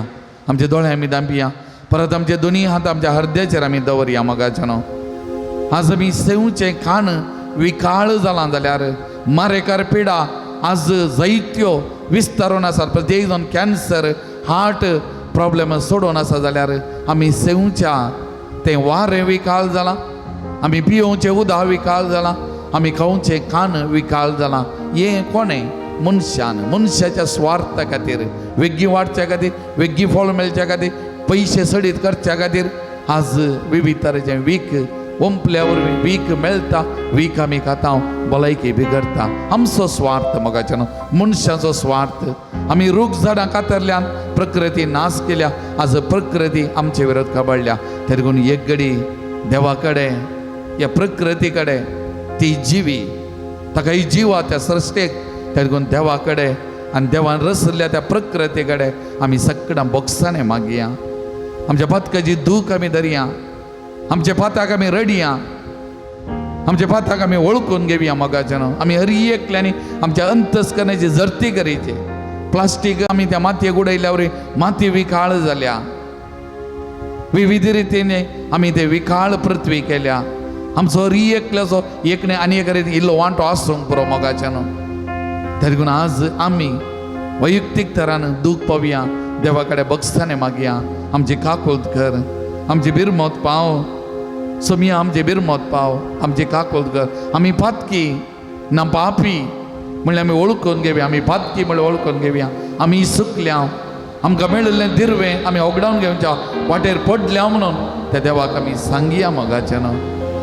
आमचे दोळे आमी दांपया, परत आमचे दोनी हात आमच्या हरद्याचेर आमी दवरया मोगाचें न्हू. आज आमी सेवचें खाण विकाळ जालां जाल्यार मारेकार पिडा आज जायत्यो विस्तारून आसात. प्रत्येक जाण कॅन्सर हार्ट प्रॉब्लेम सोडून आसा जाल्यार आमी सेवच्या तें वारें विकाळ जालां, आमी पियोवचें उदक विकाळ जालां, आमी खावचें खाण विकाळ जालां. हें कोणें? मनशान, मनशाच्या स्वार्था खातीर, वेगीं वाडच्या खातीर, वेगीं फळ मेळच्या खातीर, पयशे सडीत करच्या खातीर आज विविध तरेचें वीख ओंपल्या वरवीं वीख मेळटा, वीख आमी खाता, भलायकी बिगडटा. आमचो स्वार्थ मोगाचें न्हू, मनशाचो स्वार्थ. आमी रूख झाडां कातरल्यान प्रकृती नाश केल्या, आज प्रकृती आमचे विरोध कबडल्या. देखून एक घडी देवा कडेन, ह्या प्रकृती कडेन, ती जिवी ताका ही जिवा त्या सृश्टेक, देखून देवा कडेन आनी देवान रचल्ल्या त्या प्रकृती कडेन आमी सगळ्यां बोगसाणे मागया. आमच्या पातकाची दूख आमी धरया, आमच्या पाताक आमी रडया, आमच्या पाताक आमी वळखून घेवया मोगाचें न्हू. आमी हर एकल्यांनी आमच्या अंतस्करणाची जर्ती करीची. प्लास्टीक आमी त्या मातयेक उडयल्या वरी माती विकाळ जाल्या. विविध रितीने आमी ते विकाळ पृथ्वी केल्या. आमचो हर एकल्याचो एकने आनी एक रितीन इल्लो वांटो आसूंक पुरो मोगाचें न्हू. देखून आज आमी वैयक्तीक तरान दूख पावया, देवा कडेन बक्षाने मागया, आमची काकुळट कर, आमची बिरमत पाव सोमया, आमचे बिरमत पाव, आमची काकुळट कर. आमी पातकी ना पापी म्हणल्यार आमी वळखून घेवया, आमी पातकी म्हणल्यार वळखून घेवया. आमी सुकल्या, आमकां मेळिल्लें दिरवें आमी ओगडावन घेवच्या वाटेर पडल्या म्हणून त्या देवाक आमी सांगया मोगाचें न्हू.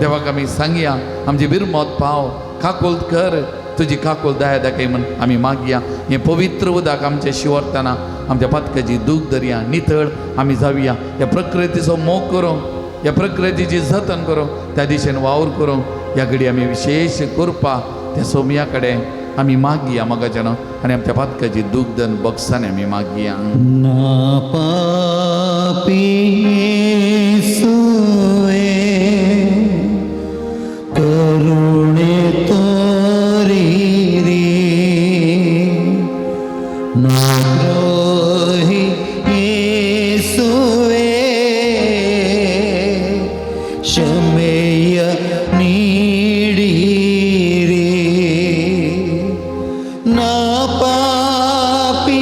देवाक आमी सांगया आमची बिरमत पाव, काकुळट कर, तुजी काकुळट दया दाखय म्हूण आमी मागया. हें पवित्र उदक आमचें शिंवरतना आमच्या पातकाची दूख धरया, नितळ आमी जावया. ह्या प्रकृतीचो मोग करूंक, ह्या प्रकृतीची जतन करूंक, त्या दिशेन वावर करूंक ह्या घडी आमी विशेश कृपा त्या सोमया कडेन आमी मागया मोगाचें न्हू. आनी आमच्या पातकाची दूख धन बक्षाने आमी मागया. ना पापी येसुवे करुणे तोरी रे, ना द्रोही येसुवे क्षमेय निडी रे, ना पापी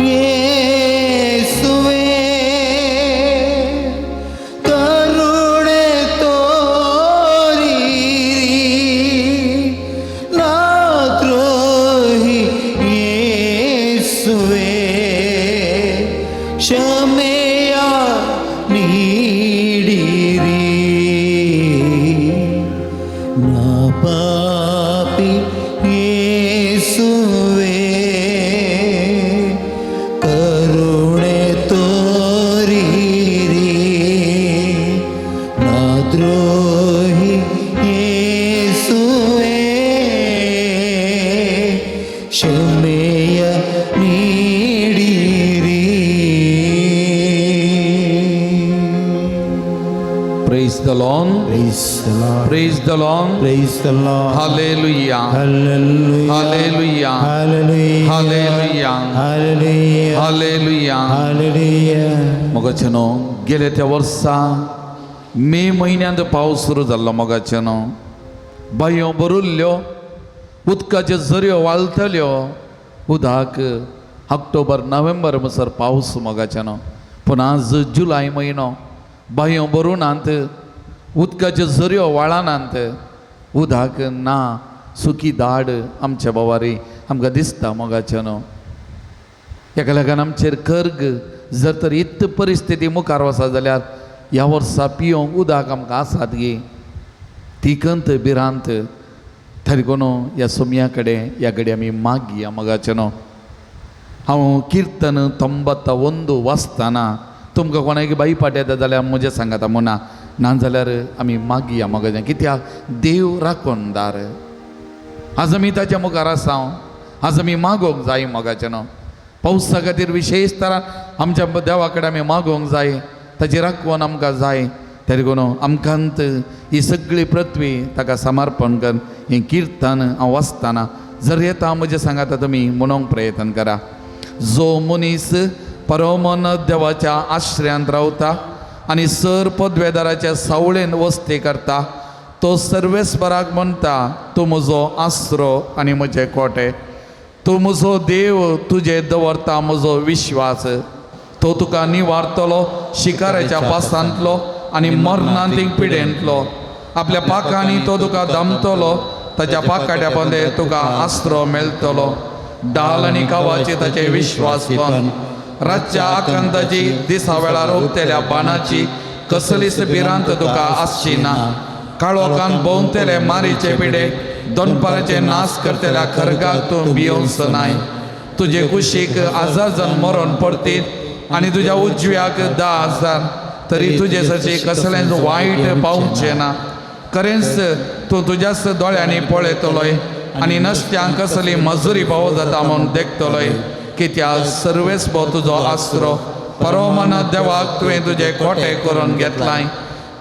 येसुवे करुणे तोरी रे, ना द्रोही येसुवे क्षमेया निडी रे, ना पापी येसुवे करुणे तोरी रे, ना द्रोही येसुवे क्षमेय निडी रे. Praise the Lord. Praise the Lord. Praise the Lord. Praise the Lord. Hallelujah. Hallelujah. Hallelujah. Hallelujah. Hallelujah. Hallelujah. Hallelujah. Hallelujah. मोगाचें न्हू, गेल्या त्या वर्सा मे म्हयन्यांत पावस सुरू जाल्लो मोगाचें न्हू. बांयो भरुल्ल्यो, उदकाच्यो झऱ्यो वाळटल्यो, उदक ऑक्टोबर नोव्हेंबर म्हणसर पावस मोगाचें न्हू. पूण आज जुलय म्हयनो, बांयो भरुनात, उदकाच्यो झऱ्यो वाळनात, उदक ना, सुकी दाड आमच्या बोवारी आमकां दिसता मोगाचें न्हू. हेका लागून आमचेर कर्ग जर तर इतली परिस्थिती मुखार वचा जाल्यार ह्या वर्सा पियोंक उदक आमकां आसात गी, ती कंत भिरांत. तरी कोण ह्या सोमया कडेन ह्या कडेन आमी मागया मोगाचें न्हू. हांव किर्तन 91 वाचतना तुमकां कोणाक बाई पाट येता जाल्यार म्हजें सांगाता म्हणा, नाजाल्यार आमी मागया मगो, कित्याक देव राखणदार. आज आमी ताच्या मुखार आसा, आज आमी मागोंक जाय मोगाचें न्हू. पावसा खातीर विशेश तरान आमच्या देवा कडेन आमी मागोंक जाय, ताची राखवण आमकां जाय. तरी देखून आमकांत ही सगळी पृथ्वी ताका समर्पण कर. हें किर्तन हांव वाचतना जर येता म्हजें सांगाता तुमी म्हणूंक प्रयत्न करा. जो मनीस परमन देवाच्या आश्रयांत रावता आनी सर पदवेदाराच्या सावळेन वस्ती करता, तो सर्वेस्पराक म्हणटा, तूं म्हजो आसरो आनी म्हजें कोटे, तूं म्हजो देव, तुजे दवरता म्हजो विश्वास. तो तुका निवारतलो शिकाराच्या पासांतलो आनी मरणांतीक पिडेंतलो. आपल्या पाकांनी तो तुका दमतलो, ताच्या पाकाट्या पोंदे तुका आसरो मेळटलो. डाल आनी कावाची ताचे विश्वासपण, रातच्या आकांताची, दिसा वेळार उगतेल्या बाणाची कसलीच भिरांत तुका आसची ना. काळोखान भोंवतले मारीचे पिडे, दनपाराचे नाश करतल्या खरगाक तूं भियोवचो नाय. तुजे कुशीक 1000 जण मरण पडतीत आनी तुज्या उजव्याक 10,000, तरी तुजे सशी कसलेंच वायट पावचें ना. खरेंच तूं तुज्याच दोळ्यांनी पळयतलोय आनी नसत्यांक कसली मजुरी पावो जाता म्हूण देखतलोय. कित्याक सर्वेस्पो तुजो आसरो, परमन देवाक तुवें तुजें कोटे करून घेतलाय.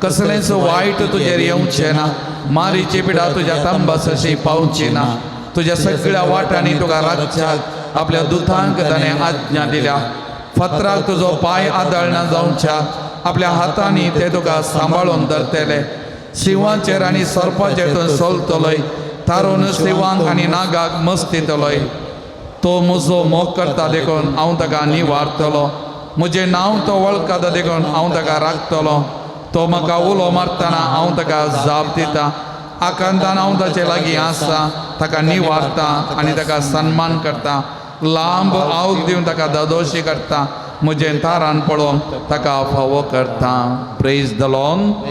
कसलेंच वायट तुजेर येवचें ना, मारीची पिडा तुज्या तांबासशी पावची ना. तुज्या सगळ्या वाटांनी तुका रातच्याक आपल्या दुतांक ताणें आज्ञा दिल्या. फातराक तुजो पांय आदळना जावच्या, आपल्या हातांनी ते तुका सांबाळून धरतले. शिंवाचेर आनी सर्पाचेर तूं सोलतलोय, तारून शिंवांक आनी नागाक मस्तितलोय. तो म्हजो मोग करता देखून हांव ताका निवारतलो, म्हजें नांव तो वळखता देखून हांव ताका राखतलो. तो म्हाका उलो मारतना हांव ताका जाप दिता, आकांतान हांव ताचे लागीं आसा, ताका निवारता आनी ताका सन्मान करता. लांब आवक दिवन ताका दादोशी करता, म्हजें तारान पळोवन ताका फावो करता. Praise the Lord,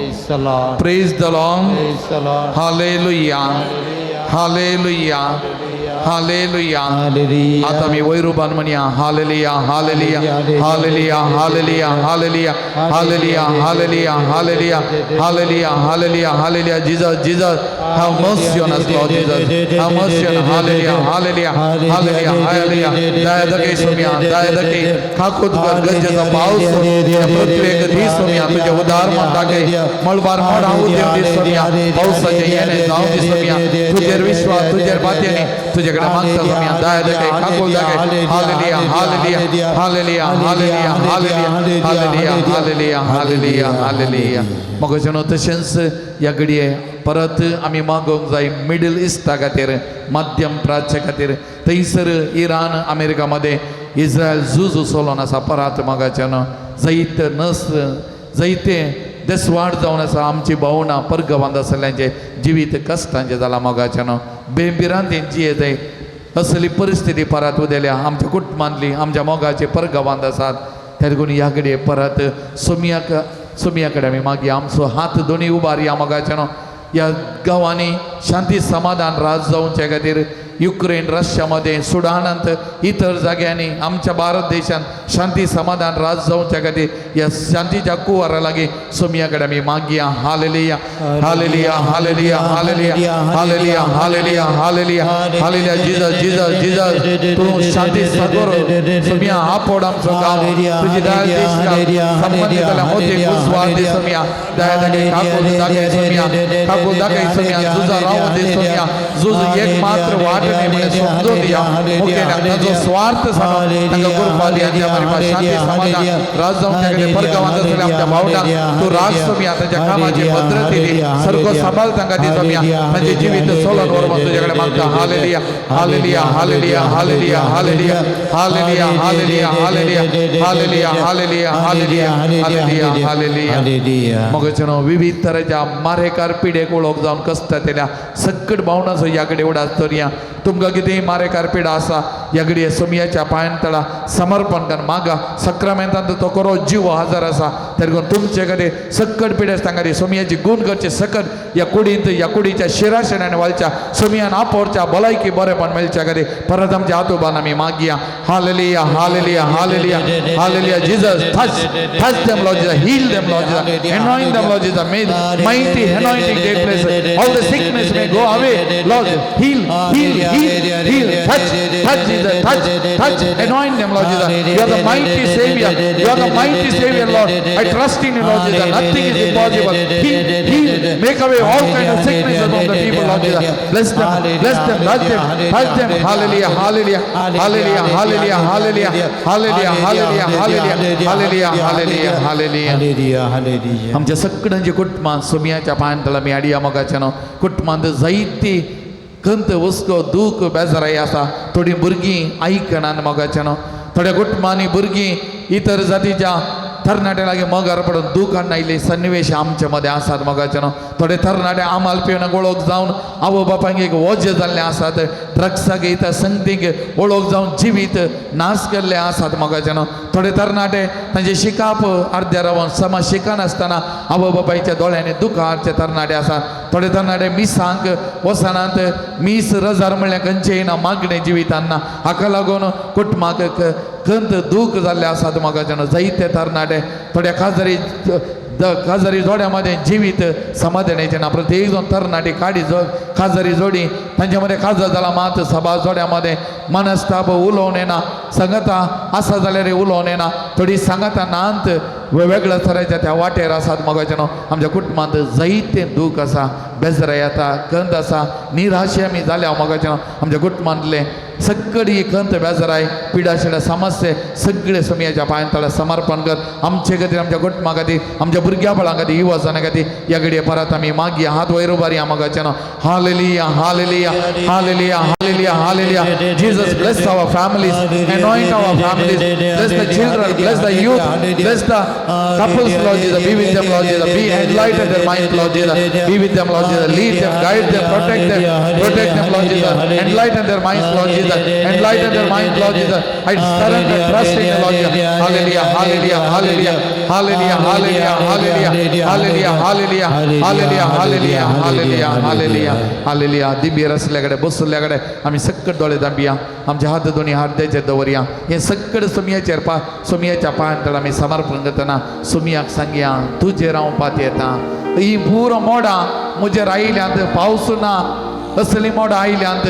praise the Lord, hallelujah, hallelujah, hallelujah. आतां आमी वैरुबान म्हणया hallelujah, hallelujah, hallelujah, hallelujah, hallelujah, hallelujah, hallelujah, hallelujah, hallelujah, hallelujah, hallelujah. Jesus, Jesus, have mercy on us, Lord Jesus. Have mercy on us. Hallelujah, hallelujah, hallelujah, hallelujah. दया दाखय सोम्या, दया दाखय. खाकूत कर गरजेचो पावस ह्या पृथ्वेक दी सोम्या, तुजें उदार मन दाखय. मळबार मोड हांव देव दी सोम्या, पावसाचें येणें जावं दी सोम्या. तुजेर विश्वास, तुजेर पातयेनी तुजे कडेन मागता सोम्या. दया दाखय, काकूल दाखय. Hallelujah, hallelujah, hallelujah, hallelujah, hallelujah, hallelujah, hallelujah, hallelujah, hallelujah. मगो तशेंच ह्या घडये परत आमी मागोवंक जाय मिडल इस्टा खातीर, मध्यम प्राच्य खातीर. थंयसर इराण अमेरिका मदें इस्रायल झूज चलोन आसा परत मोगाच्यान जैत नस जैते देसवाड जावन आसा. आमची भावना परगवांत आसल्यांचें जिवीत कश्टांचें जालां मोगाच्यान, बेभिरांतीन जियेताय. असली परिस्थिती परत उदेल्या आमच्या कुटुंबांतली, आमच्या मोगाचे परगवांत आसात. त्या देखून ह्या घडये परत सोमयाक सोमया कडेन आमी मागीर आमचो हात दोनी उबारया मोगाच्यान. ह्या गांवांनी शांती समाधान राज जावचे खातीर युक्रेन रशिया मदें, सुडानांत, इतर जाग्यांनी, आमच्या भारत देशांत शांती समाधान राज जावच्या खातीर ह्या शांतीच्या कुवारा लागीं सोमया कडेन आमी मागया. Hallelujah, hallelujah, hallelujah, hallelujah, hallelujah, hallelujah, hallelujah, hallelujah. Jesus, Jesus, Jesus, तूं शांती सागोर सोमया. आपोड आमचो गांव तुजी दया देशाक संबंधितल्या मोती उजवाड दी सोमया. दया दाखय, काकूल दाखय सोमया, काकूल दाखय सोमया. झुजा रावूं दी सोमया. झूज एक मात्र वाट न्ही म्हणून समजून दिया. मुखेल्याक ताजो स्वार्थ सांगून तांकां कृपा दी आनी त्या शांती समाधान राज जावच्या खातीर परगांवांत आसलेल्या आमच्या भावंडांक तूं राज सोमया. तांच्या कामाची भद्रती दी, सारको सांबाळ तांकां दी सोमया. तांचें जिवीत चलोन व्हर म्हूण तुजे कडेन मागता. Hallelujah, hallelujah, hallelujah, hallelujah, hallelujah, hallelujah, hallelujah, hallelujah, hallelujah, hallelujah, hallelujah, hallelujah, hallelujah. मगच्यानो विविध तरेच्या मारेकार पिडेक ओळख जावन कश्ट तेल्या सकट भावनाचो ह्या कडेन उडास दवरया. तुमकां कितेंय मारेकार पिडा आसा ह्या घडये सोमयाच्या पांयान तळा समर्पण कर मागा सक्रामेंतांत तो करो जीव हजर आसा. तरी तुमचे खातीर सकट पिडेस्तां खातीर सोमयाची गुण करचे सकट ह्या कुडींत ह्या कुडीच्या शिराशेन आनी वालच्या सोमयान आपोरच्या भलायकी बरेपण मेळच्या खातीर परत आमच्या हात उबान आमी मागया. Hallelujah, hallelujah, hallelujah, hallelujah. Jesus, touch, touch them, Lord Jesus. Heal them, Lord Jesus. Anoint them, Lord Jesus. May mighty anointing take place. All the sickness may go away. Lord, heal, heal, heal, heal. Touch, touch, Jesus. Touch, touch. Anoint them, Lord Jesus. You are the mighty Savior. You are the mighty Savior, Lord. I trust in you, Lord Jesus. Nothing is impossible. Heal, heal. Make away all kind of sicknesses from the people, Lord Jesus. Bless them, bless them, touch them, touch them. Hallelujah, hallelujah, hallelujah, hallelujah, hallelujah, hallelujah, hallelujah, hallelujah, hallelujah, hallelujah, hallelujah. Hallelujah, hallelujah. आमच्या सगळ्यांच्या कुटुंबान सोमयाच्या पांयांतला आमी हाडया मोगाच्यानो. कुटुंबांत जायती खंत हुस्को दूख बेजाराय आसा. थोडीं भुरगीं आयकनान मोगाच्यानो. थोड्या कुटुंबांनी भुरगीं इतर जातीच्या तरणाट्या लागीं मोगार पडून दूख आयिल्ले सन्निवेश आमचे मदें आसात मोगाच्यानो. थोडे तरणाटे आमाल पिवन वळख जावन आवय बापायक एक वजें जाल्लें आसात. ड्रग्साक इतर संगतीक वळख जावन जिवीत नाश केल्ले आसात मोगाच्यानो. थोडे तरणाटे तांचे शिकाप अर्द्या रावन समाज शिकनासतना आवय बापायच्या दोळ्यांनी दुखाचे तरणाटे आसात. थोडे तरणाटे मिसांक वसनात मीस रजार म्हणल्यार खंयचेय ना मागणें जिवितान ना. हाका लागून कुटुंबाक खंत दूख जाल्ले आसात मोगाच्यानो. जायते तरणाटे थोड्या खाजरी खाजरी जोड्या मदें जिवीत समाधानाचें ना. प्रत्येक जाण तरणाटी काडी जो खाजरी जोडी तांचे मदें खाजर जाला मात सभा जोड्या मदें मनस्ताप उलोवन येना सांगता आसा जाल्यार उलोवन येना थोडी सांगता नांत वेगळ्या तरेच्या त्या वाटेर आसात मोगाच्यानो. आमच्या कुटुंबांत जायतें दूख आसा, बेजराय येता, खंत आसा, निराशे आमी जाल्या मोगाच्यानो. आमच्या कुटुंबांतले सगळी खंत बेजराय पिडा शिडा समस्ये सगळे सोमयाच्या पांयां तळा समर्पण कर. आमचे खातीर आमच्या कुटुंबा खातीर आमच्या भुरग्या बाळां खातीर युवजाना खातीर ह्या घडये परत आमी मागया हात वयर उबारया मोगाच्यानो. Hallelujah, hallelujah, hallelujah, hallelujah, hallelujah. Jesus, bless our families, anoint our families, bless the children, bless the youth, bless the couples, Lord Jesus. Be with them, Lord Jesus. Be enlighten their mind, Lord Jesus. Be with them, Lord Jesus. Lead them, guide them, protect them, protect them, Lord Jesus. Enlighten their minds, Lord Jesus. Enlighten their mind, Lord Jesus. I surrender, trust in you, Lord Jesus. Hallelujah, hallelujah, hallelujah, hallelujah, hallelujah, hallelujah, hallelujah, hallelujah, hallelujah, hallelujah, hallelujah, hallelujah, hallelujah. दिंबीर आसल्या कडेन बसल्या कडेन आमी सकट दोळे दांबया, आमचे हात दोनी हात दवरया. हें सगळें सोमयाचेर पा सोमयाच्या पांयां तळा आमी समर्पण करतना सोमयाक सांगया, तुजेर हांव पातयेता. ही पुरो मोडां म्हजेर आयल्यांत, पावस ना असली मोडां आयल्यांत,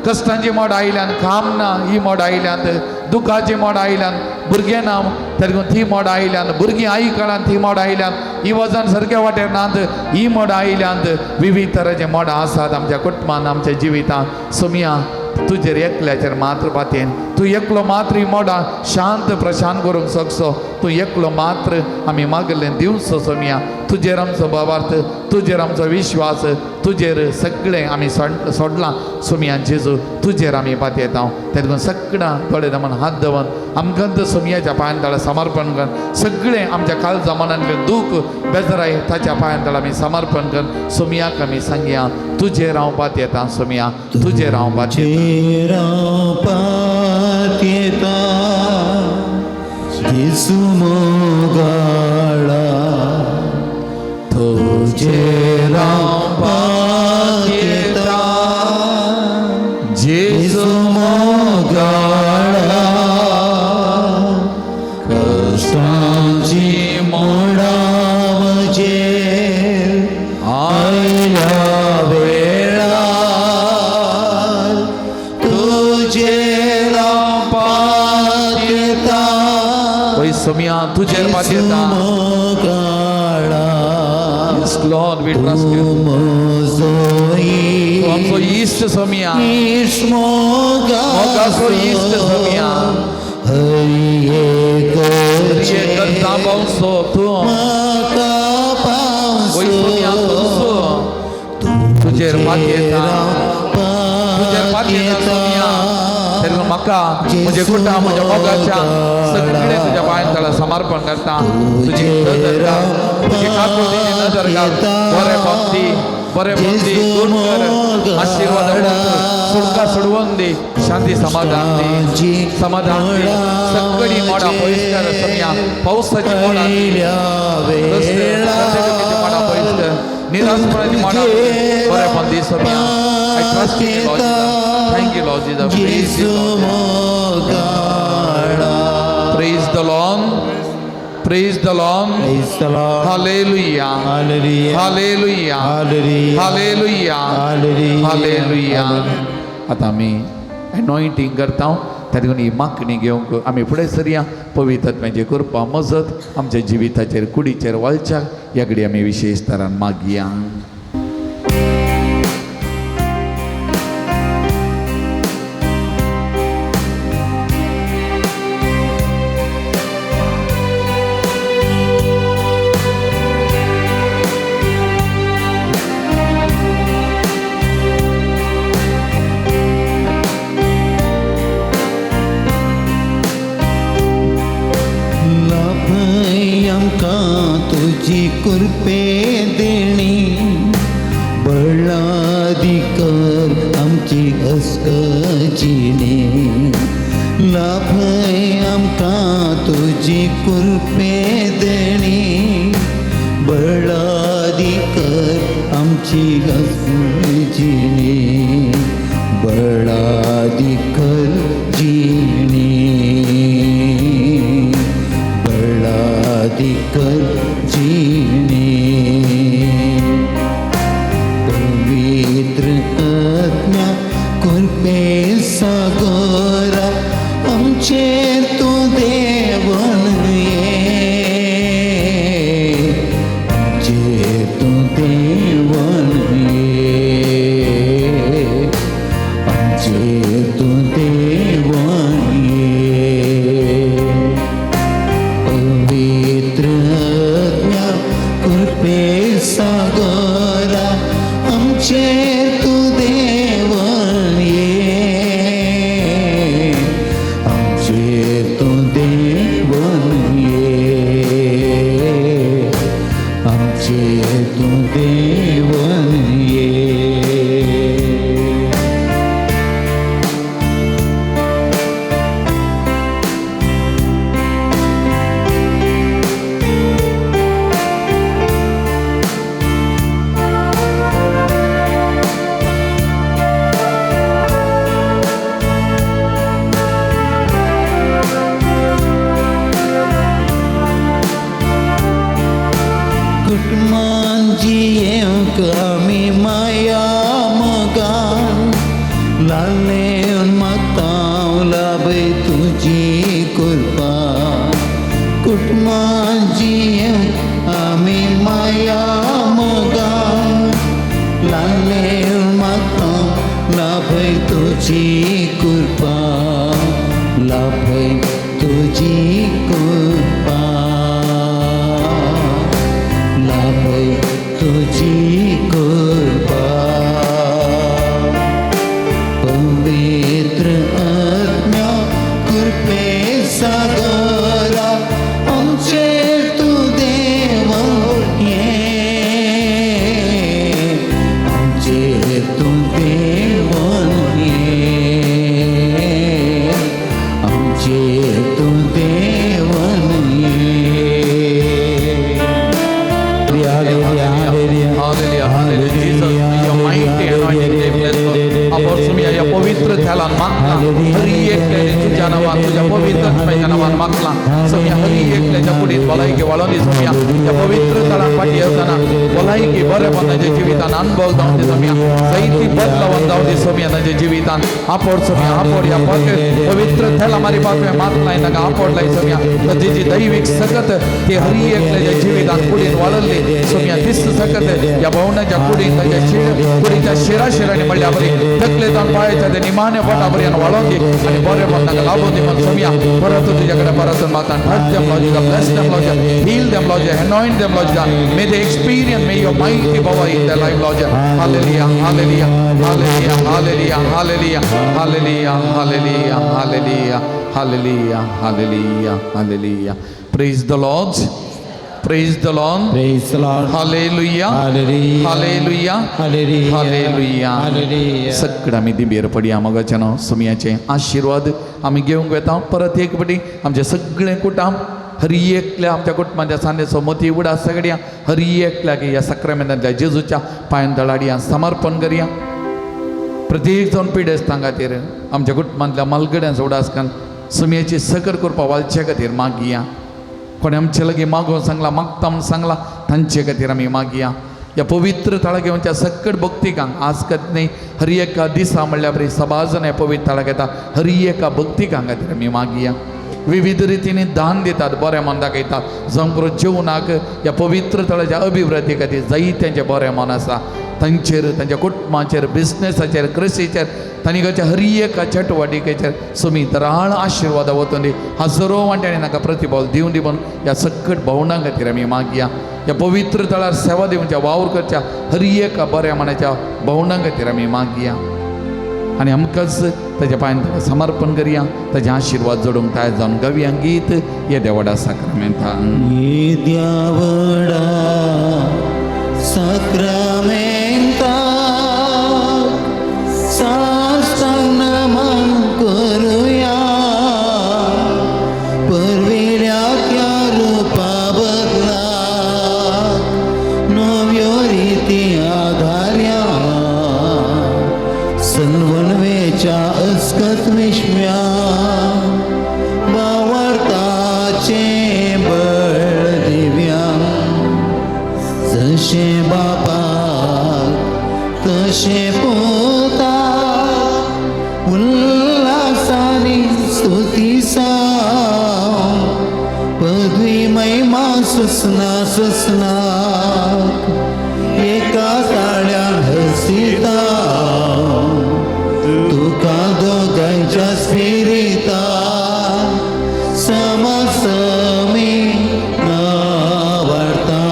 कश्टांची मोडां आयल्यान, काम ना ही मोडां आयल्यांत, दुखाची मोडां आयल्यान, भुरगें ना तरी ती मोडां आयल्यान, भुरगीं आयकणान ती मोडां आयल्यान, ही वजन सारक्या वाटेर नात ही मोडां आयल्यांत. विविध तरेचे मोडां आसात आमच्या कुटुंबान आमच्या जिवितांत. सोमया तुजेर एकल्याचेर मात्र पातयेन तूं एकलो मात्र ही मोडां शांत प्रशांत करूंक शकसो. तूं एकलो मात्र आमी मागलें दिवचो सोमया. तुजेर आमचो भावार्थ, तुजेर आमचो विश्वास, तुजेर सगळें आमी सोडलां सोमया जेजू, तुजेर आमी पातयेता. तेदून सगळ्यां दोळे दमन हात दवर आमकां तर सोमयाच्या पांयां तळा समर्पण कर. सगळें आमच्या काळजा मनांतलें दूख बेजराय ताच्या पांयां तळा आमी समर्पण कर. सोमयाक आमी सांगया, तुजेर हांव पातयेता सोमया, तुजेर हांव पातयेता. पातयेता जेजू मोगाळा, तुजेर हांव पातयेता जेजू जेजू मोगाळा, कश्टांची मोडां म्हजेर आयल्या वेळार तुजेर हांव पातयेता. वय सोमया, तुजेर पातयेता. मोगाळा. Yes, Lord, we trust you. म्हजो तूं आमचो इश्ट सोमया, मोगाचो इश्ट सोमया. हर एक करता पावसो तूं म्हाका वय सोमया, पावसो तुजो तुजेर पातयेता, तुजेर पातयेता सोमया. तरी म्हाका म्हजे कुटा म्हज्या मोगाच्या सगळें तुज्या पांयां तळा समर्पण करता. तुजी नजर घाल, तुजी काकुळटीची नजर घाल, बरें पावती. बरें दी, दूर कर, आशीर्वाद सुटका सोडवून दी, शांती समाधान दी, समाधान दी. सगळी मोडा पयस कर सोम्या, पावसाची मोडा मोडा पयस कर, निराशपणाची मोडा बरें दी Saumya. I trust in you, Lord Jesus. Thank you, Lord Jesus. Praise you, Lord. Praise the Lord. Praise the Lord. Praise the Lord. Hallelujah. Hallelujah. Hallelujah. Hallelujah. Hallelujah. Hallelujah. Hallelujah. आतां आमी एनॉयंटींग करता, ताका ही मागणी घेवंक आमी फुडें सरया. पवित्र आत्म्याची कृपा मजत आमच्या जिविताचेर कुडीचेर वाळच्याक ह्या घडी आमी विशेश तरान मागया. लाभय आमकां तुजी कृपे देणी, बळाधिकार आमची अस्कजिणे. लाभय आमकां तुजी कृपे देणी, बळाधिकार आमची अस्कजिणे, बळाधिकार जिणे, बळाधिकर जिणे. पवित्र आत्म्या कृपे सागरा आमचेर तूं देवन ये, आमचेर तूं देवन ये, आमचेर तूं देवन ये. पवित्र आत्म्या कृपे सागरा आमचेर तूं देवन ये, आमचेर तूं देवन ये, आमचेर तूं देवन ये. कुटुंबान जियेवंक आमी माया मोगान लालेवन मागता लाभय तुजी कृपा. कुटुंबान जियेवंक आमी माया मोगान लालेवन मागता लाभय तुजी कृपा, लाभय तुजी कृपा, लाभय तुजी कृपा. पवित्र आत्म्या कृपे सागरा आमचेर तूं देवन ये, आमचेर तूं देवन ये, आमचेर तूं देवन ये. Hallelujah, hallelujah. Hallelujah, hallelujah. Jesus, your mighty anointing they bless us. आपण सुमिया या पवित्र थेलान मागला, हरी एकल्याने तुझ्या नावान, तुझ्या पवित्र आत्म्याच्या नावान मागला सोम्या. हरी एकल्याच्या कुडीत भलायकी वाळोवन दी सोम्या. या पवित्र थळान फाटी येतना भलायकी बरेपण तांच्या जिवितान अनुभव जावन दी सोम्या. सैती बदलावन जावन दी सोम्या तांच्या जिवितान. आपोड सोम्या, आपोड या पवित्र थेला मारी पातवे मात लाय तांकां आपोड लाय सोम्या. तर जी दैवीक सकत ती हरी एकल्याच्या जिवितान कुडीन वाळल्ली सोम्या, तीच सकत या भवनाच्या कुडीन तांच्या कुडीच्या शिरा शिरांनी म्हणल्या बरी तकले जावन पांयाच्या ते निमाणे बोटा पर्यंत वाळोवन दी आनी बरेपण तांकां लाभून दी. म्हण सोम्या परत तुज्या कडेन परत मागता. Touch them, Lord Jesus. Bless them, Lord Jesus. Heal them, Lord Jesus. Anoint them, Lord Jesus. May they experience, may your mighty power in their life, Lord Jesus. Hallelujah, hallelujah, hallelujah, hallelujah, hallelujah, hallelujah, hallelujah, hallelujah, hallelujah, hallelujah, hallelujah. Praise the Lord. Praise the Lord. Praise the Lord. Hallelujah. Hallelujah. Hallelujah. Hallelujah. Hallelujah. Hallelujah. सगळं आमी दिंबेर पडया मोगाच्या नांव सुमयाचे आशिर्वाद आमी घेवंक वेता. परत एक पटी आमचें सगळें कुटाम हर एकल्या आमच्या कुटुंबाच्या सांदेचो मोती उडा सगळ्या हर एकल्याक ह्या साक्रामेंतांतल्या जेजूच्या पांयान तळाडया समर्पण करया. प्रत्येक जावन पिडेस्तां खातीर आमच्या कुटुंबांतल्या मालगड्यांचो उडास करून सुमयाची सकर करपा वालचे खातीर मागया. कोणें आमचे लागीं मागोवंक सांगलां मागता म्हूण सांगलां तांचे खातीर आमी मागया. ह्या पवित्र थळाक घेवच्या सकट भक्तिकांक आज कत न्ही हर एका दिसा म्हणल्यार बरी सभाजन ह्या पवित्र थळाक येता हर एका भक्तिकां खातीर आमी मागया. विविध रितींनी दान दितात बरें मन दाखयतात जावं करून जेवणाक ह्या पवित्र थळाच्या अभिवृद्धी खातीर जायत्यांचें बरें मन आसा तांचेर तांच्या कुटुंबाचेर बिजनेसाचेर कृशीचेर तांणी करच्या हर एका चटवाटिकेचेर सुमी दराळ आशिर्वादा वतून दी हजारो वांट्यांनी तांकां प्रतिबल दिवन दी म्हणून ह्या सकट भोवणां खातीर आमी मागया. ह्या पवित्र थळार सेवा दिवच्या वावर करच्या हर एका बऱ्या मनाच्या भोवणां खातीर आमी मागया. आनी आमकांच ताच्या पांयान ताका समर्पण करया ताचे आशिर्वाद जोडूंक तयार जावन गावया गीत येद्या व्हडा साक्रामेंतान. येद्या व्हडा साक्रामेंताक साष्टांग नमन करुया. परवेल्या त्या रुपा बदला नव्यो रिती आधार्या सनवनवेच्या अस्कत विश्व्या बावरताचे बळ दिव्या. जशें बापाक तशें पुताक उल्हासानी स्तुती साव पदवी महिमा सुसना सुसनाक एका ताळ्यान हसिता तुका दोगांयच्या स्पिरिता समसमी नावार्ता.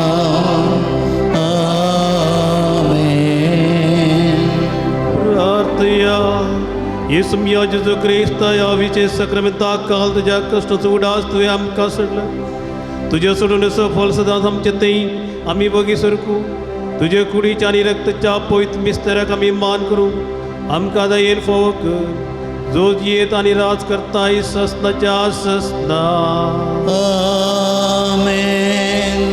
आमेन. प्रार्थया येसुम्या जेजू क्रिस्ता ह्या विशेष साक्रामेंताक काल तुज्या कश्टाचो उडास तुवें आमकां सोडला. तुज्या सोडून फल सदांच आमचे थंय आमी बगी सरकू. तुजे कुडीच्या आनी रक्तच्या पवित्र मिस्तराक आमी मान करूं. आमकां दयेन फावो कर जो जियेत आनी राज करता ससनाच्या ससना. आमेन.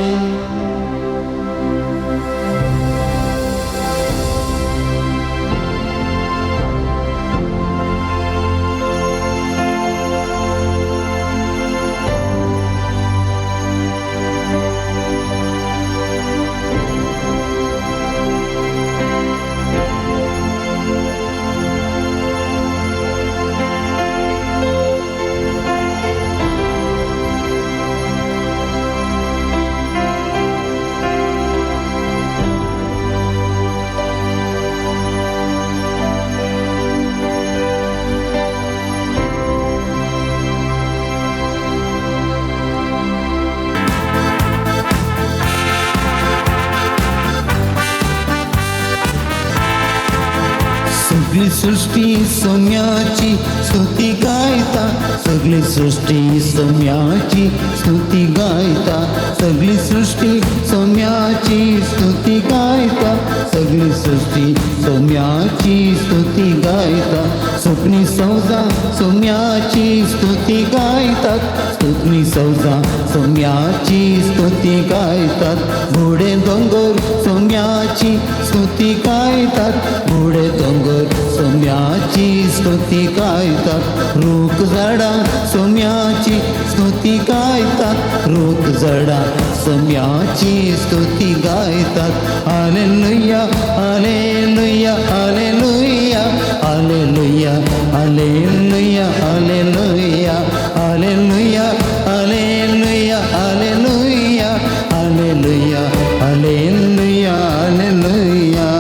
सगळी सृष्टी सम्याची स्तुती गायता. सगळी सृष्टी सम्याची स्तुती गायता. सगळी सृष्टी सम्याची स्तुती गायता. सगळी सृष्टी सम्याची स्तुती गायता. सुपनी सौजा सम्याची स्तुती गायतात. सुपनी सौजा सम्याची स्तुती गायतात. घोडे दोंगर सम्याची स्तुती गायतात. घोडे दोंगर सम्याची स्तुती गायतात. रूख झाडा सम्याची स्तुती गायतात. रूख झाडा सम्याची स्तुती गायतात. Hallelujah hallelujah hallelujah hallelujah hallelujah hallelujah hallelujah hallelujah hallelujah hallelujah hallelujah hallelujah.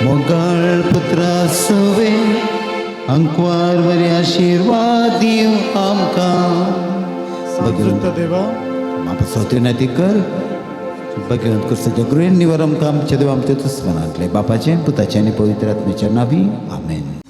मोगाळ पुत्रा सुवे अंकवार बरे आशिर्वाद दिव आमकां. सांजुस्त देवा बापा कर भगवंत क्रिस्ताच्या गृह निवार आमकां आमच्या देवा आमच्या दुस्मानांतले बापाचें पुताचें आनी पवित्र आत्म्याच्या नावी आमेन.